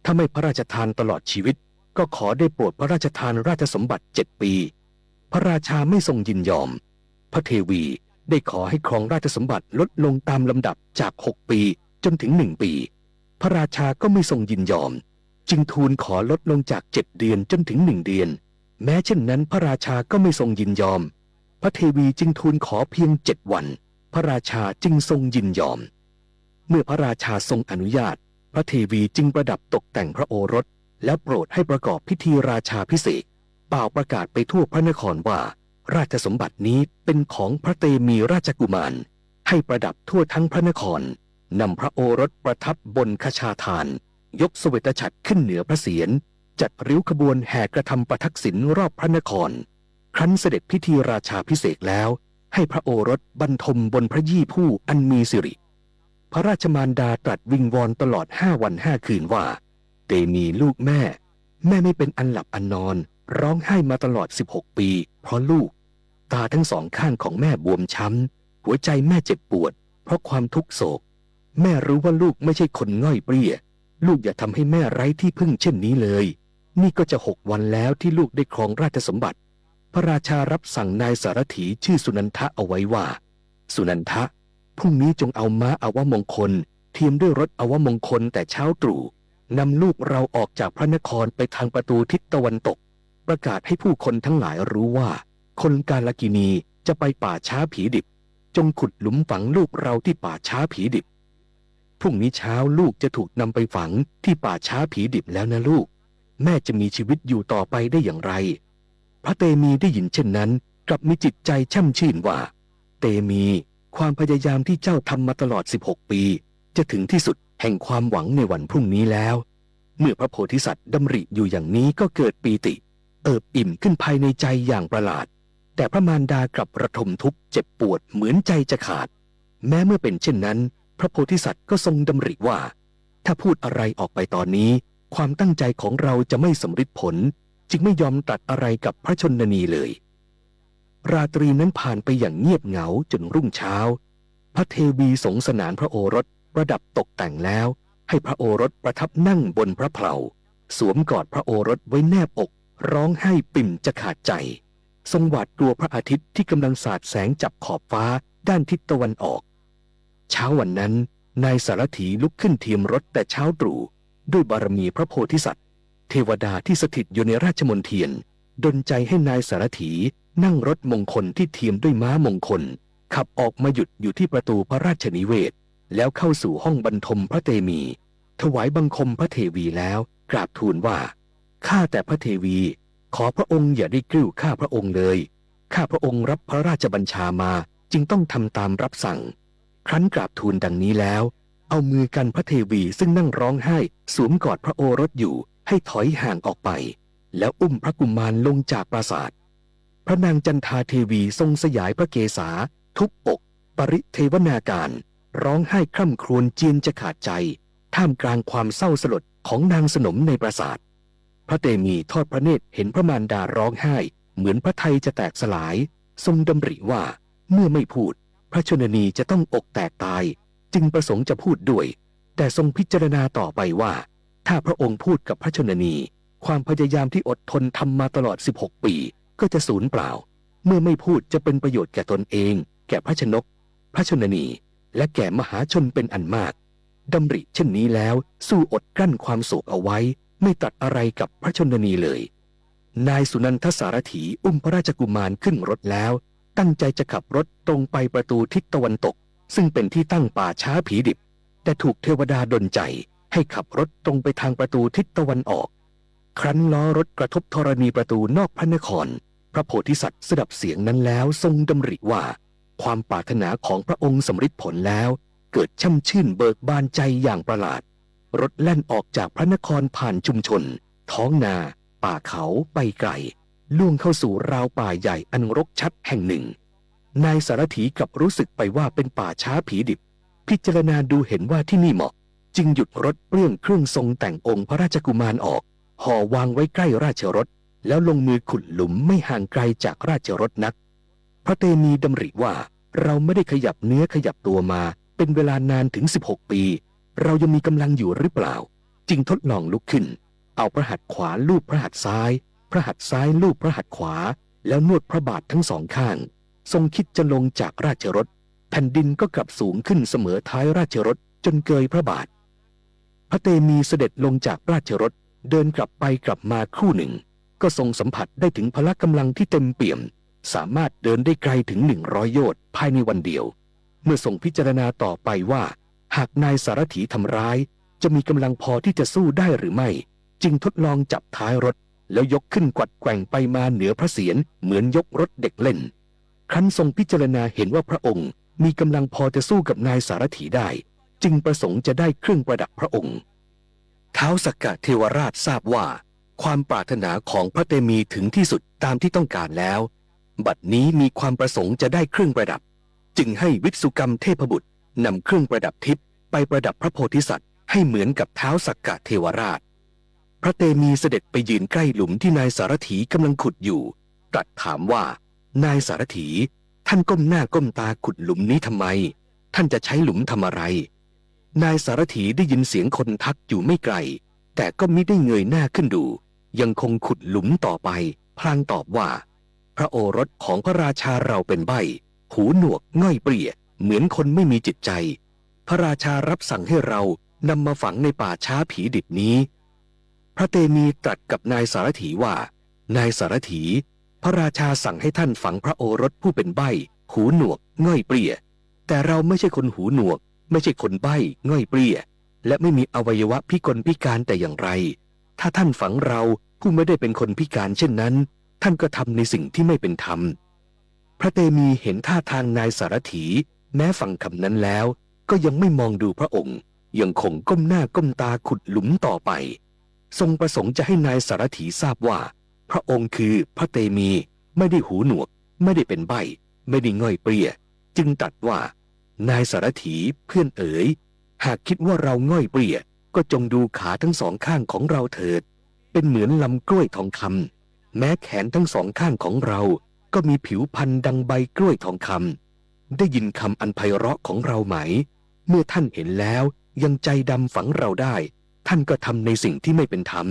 ถ้าไม่พระราชทานตลอดชีวิต ก็ขอได้โปรดพระราชทานราชสมบัติเจ็ดปี พระราชาไม่ทรงยินยอม พระเทวีได้ขอให้ครองราชสมบัติลดลงตามลำดับจากหกปีจนถึงหนึ่งปี พระราชาก็ไม่ทรงยินยอม จึงทูลขอลดลงจากเจ็ดเดือนจนถึงหนึ่งเดือน แม้เช่นนั้นพระราชาก็ไม่ทรงยินยอม พระเทวีจึงทูลขอเพียงเจ็ดวัน พระราชาจึงทรงยินยอม เมื่อพระราชาทรงอนุญาต พระเทวีจึงประดับตกแต่งพระโอรส แล้วโปรดให้ประกอบพิธีราชาภิเษก เป่าประกาศไปทั่วพระนครว่า ราชสมบัตินี้เป็นของพระเตมีราชกุมาร ให้ประดับทั่วทั้งพระนคร นำพระโอรสประทับบนขชาทาน ยกเสวตฉัตรขึ้นเหนือพระเศียร จัดริ้วขบวนแห่กระทำประทักษิณรอบพระนคร ครั้นเสด็จพิธีราชาภิเษกแล้ว ให้พระโอรสบรรทมบนพระยี่ผู้อันมีสิริ พระราชมารดาตรัสวิงวอนตลอดห้าวันห้าคืนว่า เตมีลูกแม่ แม่ไม่เป็นอันหลับอันนอน ร้องไห้มาตลอดสิบหกปี เพราะลูก ตาทั้งสองข้างของแม่บวมช้ำ หัวใจแม่เจ็บปวด เพราะความทุกข์โศก แม่รู้ว่าลูกไม่ใช่คนง่อยเปลี้ย ลูกอย่าทำให้แม่ไร้ที่พึ่งเช่นนี้เลย นี่ก็จะหกวันแล้วที่ลูกได้ครองราชสมบัติ พระราชารับสั่งนายสารถีชื่อสุนันทะเอาไว้ว่า สุนันทะ พรุ่งนี้จงเอาม้าอวมงคล เทียมด้วยรถอวมงคลแต่เช้าตรู่ นำลูกเราออกจากพระนครไปทางประตูทิศตะวันตก ประกาศให้ผู้คนทั้งหลายรู้ว่า คนกาลกิณีจะไปป่าช้าผีดิบ จงขุดหลุมฝังลูกเราที่ป่าช้าผีดิบ พรุ่งนี้เช้าลูกจะถูกนำไปฝังที่ป่าช้าผีดิบแล้วนะลูก แม่จะมีชีวิตอยู่ต่อไปได้อย่างไร พระเตมีได้ยินเช่นนั้น กลับมีจิตใจแช่มชื่นว่า เตมี ความพยายามที่เจ้าทำมาตลอดสิบหกปี จะถึงที่สุดแห่งความหวังในวันพรุ่งนี้แล้ว เมื่อพระโพธิสัตว์ดำริอยู่อย่างนี้ก็เกิดปีติ เอิบอิ่มขึ้นภายในใจอย่างประหลาด แต่พระมารดากลับระทมทุกข์เจ็บปวดเหมือนใจจะขาด แม้เมื่อเป็นเช่นนั้น พระโพธิสัตว์ก็ทรงดำริว่า ถ้าพูดอะไรออกไปตอนนี้ ความตั้งใจของเราจะไม่สำเร็จผล จึงไม่ยอมตรัสอะไรกับพระชนนีเลย ราตรีนั้นผ่านไปอย่างเงียบเหงาจนรุ่งเช้า พระเทวีสงสนานพระโอรสประดับตกแต่งแล้ว ให้พระโอรสประทับนั่งบนพระเพลา สวมกอดพระโอรสไว้แนบอก ร้องไห้ปิ่มจะขาดใจ ทรงหวาดกลัวพระอาทิตย์ที่กำลังสาดแสงจับขอบฟ้าด้านทิศตะวันออก เช้าวันนั้น นายสารถีลุกขึ้นเทียมรถแต่เช้าตรู่ ด้วยบารมีพระโพธิสัตว์ เทวดาที่สถิตอยู่ในราชมณฑียน ดลใจให้นายสารถีนั่งรถมงคลที่เทียมด้วยม้ามงคล ขับออกมาหยุดอยู่ที่ประตูพระราชนิเวศ แล้วเข้าสู่ห้องบรรทมพระเตมี ถวายบังคมพระเทวีแล้ว กราบทูลว่า ข้าแต่พระเทวี ขอพระองค์อย่าได้กริ้วข้าพระองค์เลย ข้าพระองค์รับพระราชบัญชามา จึงต้องทำตามรับสั่ง ครั้นกราบทูลดังนี้แล้ว เอามือกันพระเทวีซึ่งนั่งร้องไห้สวมกอดพระโอรสอยู่ ให้ถอยห่างออกไป แล้วอุ้มพระกุมารลงจากปราสาท พระนางจันทาเทวีทรงสยายพระเกศา ทุบอก ปริเทวนาการ ร้องไห้คร่ำครวญเจียนจะขาดใจ ท่ามกลางความเศร้าสลดของนางสนมในปราสาท พระเตมีทอดพระเนตรเห็นพระมารดาร้องไห้ เหมือนพระทัยจะแตกสลาย ทรงดำริว่า เมื่อไม่พูด พระชนนีจะต้องอกแตกตาย จึงประสงค์จะพูดด้วย แต่ทรงพิจารณาต่อไปว่า ถ้าพระองค์พูดกับพระชนนี ความพยายามที่อดทนทำมาตลอดสิบหกปี ก็จะสูญเปล่า เมื่อไม่พูดจะเป็นประโยชน์แก่ตนเอง แก่พระชนก พระชนนี และแก่มหาชนเป็นอันมาก ดำริเช่นนี้แล้ว สู้อดกลั้นความโศกเอาไว้ ไม่ตรัสอะไรกับพระชนนีเลย นายสุนันทสารถีอุ้มพระราชกุมารขึ้นรถแล้ว ตั้งใจจะขับรถตรงไปประตูทิศตะวันตก ซึ่งเป็นที่ตั้งป่าช้าผีดิบ แต่ถูกเทวดาดลใจให้ขับรถตรงไปทางประตูทิศตะวันออก ครั้นล้อรถกระทบธรณีประตูนอกพระนคร พระโพธิสัตว์สดับเสียงนั้นแล้วทรงดำริว่า ความปรารถนาของพระองค์สำเร็จผลแล้ว เกิดช่ำชื่นเบิกบานใจอย่างประหลาด รถแล่นออกจากพระนครผ่านชุมชน ท้องนา ป่าเขาไปไกล ล่วงเข้าสู่ราวป่าใหญ่อันรกชัดแห่งหนึ่ง นายสารถีกลับรู้สึกไปว่าเป็นป่าช้าผีดิบ พิจารณาดูเห็นว่าที่นี่เหมาะ จึงหยุดรถเปลื้องเครื่องทรงแต่งองค์พระราชกุมารออก ห่อวางไว้ใกล้ราชรถ แล้วลงมือขุดหลุมไม่ห่างไกลจากราชรถนัก ระเตมีดำริว่า เราไม่ได้ขยับเนื้อขยับตัวมาเป็นเวลานานถึงสิบหกปี เรายังมีกำลังอยู่หรือเปล่า จึงทดลองลุกขึ้น เอาพระหัตถ์ขวาลูบพระหัตถ์ซ้าย พระหัตถ์ซ้ายลูบพระหัตถ์ขวา แล้วนวดพระบาททั้งสองข้าง ทรงคิดจะลงจากราชรถ แผ่นดินก็กลับสูงขึ้นเสมอท้ายราชรถจนเกยพระบาท พระเตมีเสด็จลงจากราชรถ เดินกลับไปกลับมาครู่หนึ่ง ก็ทรงสัมผัสได้ถึงพละกำลังที่เต็มเปี่ยม สามารถเดินได้ไกลถึงหนึ่งร้อยโยชน์ภายในวันเดียว เมื่อทรงพิจารณาต่อไปว่า หากนายสารถีทำร้าย จะมีกำลังพอที่จะสู้ได้หรือไม่ จึงทดลองจับท้ายรถ แล้วยกขึ้นกวัดแกว่งไปมาเหนือพระเศียรเหมือนยกรถเด็กเล่น ครั้นทรงพิจารณาเห็นว่าพระองค์มีกำลังพอจะสู้กับนายสารถีได้ จึงประสงค์จะได้เครื่องประดับพระองค์ ท้าวสักกะเทวราชทราบว่า ความปรารถนาของพระเตมีถึงที่สุดตามที่ต้องการแล้ว บัดนี้มีความประสงค์จะได้เครื่องประดับ จึงให้วิศกรรมเทพบุตรนำเครื่องประดับทิพย์ไปประดับพระโพธิสัตว์ให้เหมือนกับท้าวสักกะเทวราช พระเตมีเสด็จไปยืนใกล้หลุมที่นายสารถีกำลังขุดอยู่ ตรัสถามว่า นายสารถี ท่านก้มหน้าก้มตาขุดหลุมนี้ทำไม ท่านจะใช้หลุมทำอะไร นายสารถีได้ยินเสียงคนทักอยู่ไม่ไกล แต่ก็มิได้เงยหน้าขึ้นดู ยังคงขุดหลุมต่อไป พลางตอบว่า พระโอรสของพระราชาเราเป็นใบ้ หูหนวก ง่อยเปลี้ย เหมือนคนไม่มีจิตใจ พระราชารับสั่งให้เรานำมาฝังในป่าช้าผีดิบนี้ พระเตมีตรัสกับนายสารถีว่า นายสารถี พระราชาสั่งให้ท่านฝังพระโอรสผู้เป็นใบ้ หูหนวก ง่อยเปลี้ย แต่เราไม่ใช่คนหูหนวก ไม่ใช่คนใบ้ ง่อยเปลี้ย และไม่มีอวัยวะพิกลพิการแต่อย่างไร ถ้าท่านฝังเราผู้ไม่ได้เป็นคนพิการเช่นนั้น ท่านก็ทำในสิ่งที่ไม่เป็นธรรม พระเตมีเห็นท่าทางนายสารถี แม้ฟังคำนั้นแล้ว ก็ยังไม่มองดูพระองค์ ยังคงก้มหน้าก้มตาขุดหลุมต่อไป ทรงประสงค์จะให้นายสารถีทราบว่า พระองค์คือพระเตมี ไม่ได้หูหนวก ไม่ได้เป็นใบ้ ไม่ได้ง่อยเปลี้ย จึงตรัสว่า นายสารถี เพื่อนเอ๋ย หากคิดว่าเราง่อยเปลี้ย ก็จงดูขาทั้งสองข้างของเราเถิด เป็นเหมือนลำกล้วยทองคำ แม้แขนทั้งสองข้างของเรา ก็มีผิวพรรณดังใบกล้วยทองคำ ได้ยินคำอันไพเราะของเราไหม เมื่อท่านเห็นแล้วยังใจดำฝังเราได้ ท่านก็ทำในสิ่งที่ไม่เป็นธรรม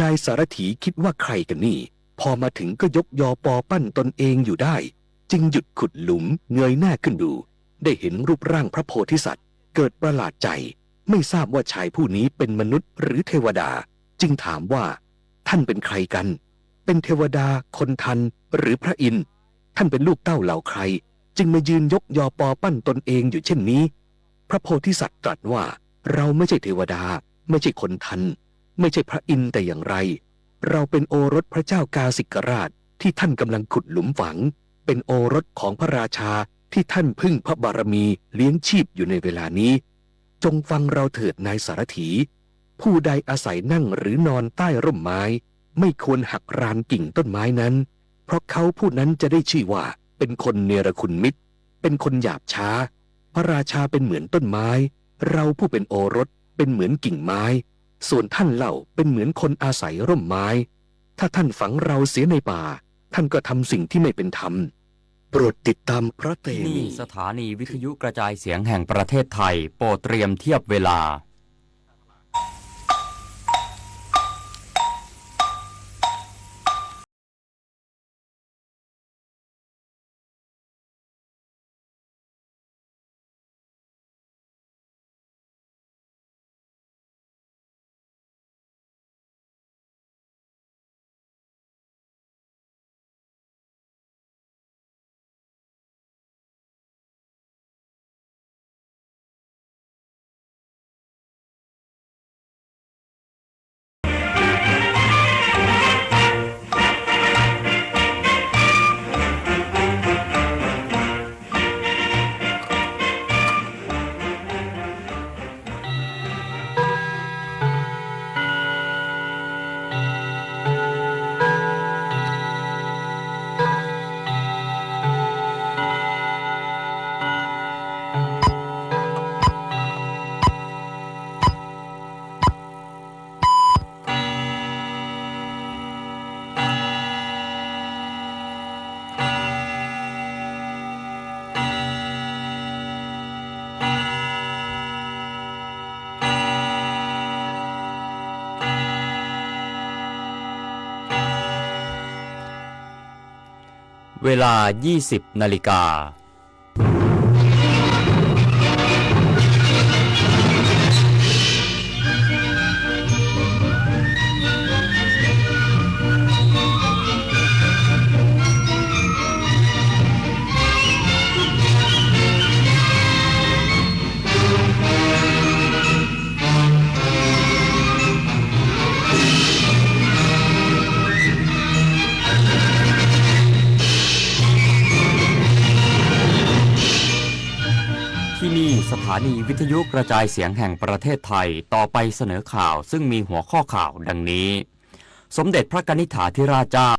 นายสารถีคิดว่าใครกันนี่ พอมาถึงก็ยกยอปอปั้นตนเองอยู่ได้ จึงหยุดขุดหลุม เงยหน้าขึ้นดู ได้เห็นรูปร่างพระโพธิสัตว์ เกิดประหลาดใจ ไม่ทราบว่าชายผู้นี้เป็นมนุษย์หรือเทวดา จึงถามว่า ท่านเป็นใครกัน เป็นเทวดา คนทัน หรือพระอินทร์ ท่านเป็นลูกเต้าเหล่าใคร จึงมายืนยกยอปอปั้นตนเองอยู่เช่นนี้ พระโพธิสัตว์ตรัสว่า เราไม่ใช่เทวดา ไม่ใช่คนทัน ไม่ใช่พระอินทร์แต่อย่างไร เราเป็นโอรสพระเจ้ากาสิกราชที่ท่านกำลังขุดหลุมฝัง เป็นโอรสของพระราชาที่ท่านพึ่งพระบารมีเลี้ยงชีพอยู่ในเวลานี้ จงฟังเราเถิดนายสารถี ผู้ใดอาศัยนั่งหรือนอนใต้ร่มไม้ ไม่ควรหักรานกิ่งต้นไม้นั้น เพราะเขาผู้นั้นจะได้ชื่อว่าเป็นคนเนรคุณมิตร เป็นคนหยาบช้า พระราชาเป็นเหมือนต้นไม้ เราผู้เป็นโอรสเป็นเหมือนกิ่งไม้ ส่วนท่านเล่าเป็นเหมือนคนอาศัยร่มไม้ ถ้าท่านฝังเราเสียในป่า ท่านก็ทำสิ่งที่ไม่เป็นธรรม โปรดติดตามพระเตมี ที่นี่สถานีวิทยุกระจายเสียงแห่งประเทศไทย โปรดเตรียมเทียบเวลา เวลา ยี่สิบ นาฬิกา ที่นี่สถานีวิทยุกระจายเสียงแห่งประเทศไทย ต่อไปเสนอข่าวซึ่งมีหัวข้อข่าวดังนี้ สมเด็จพระกนิษฐาธิราชเจ้า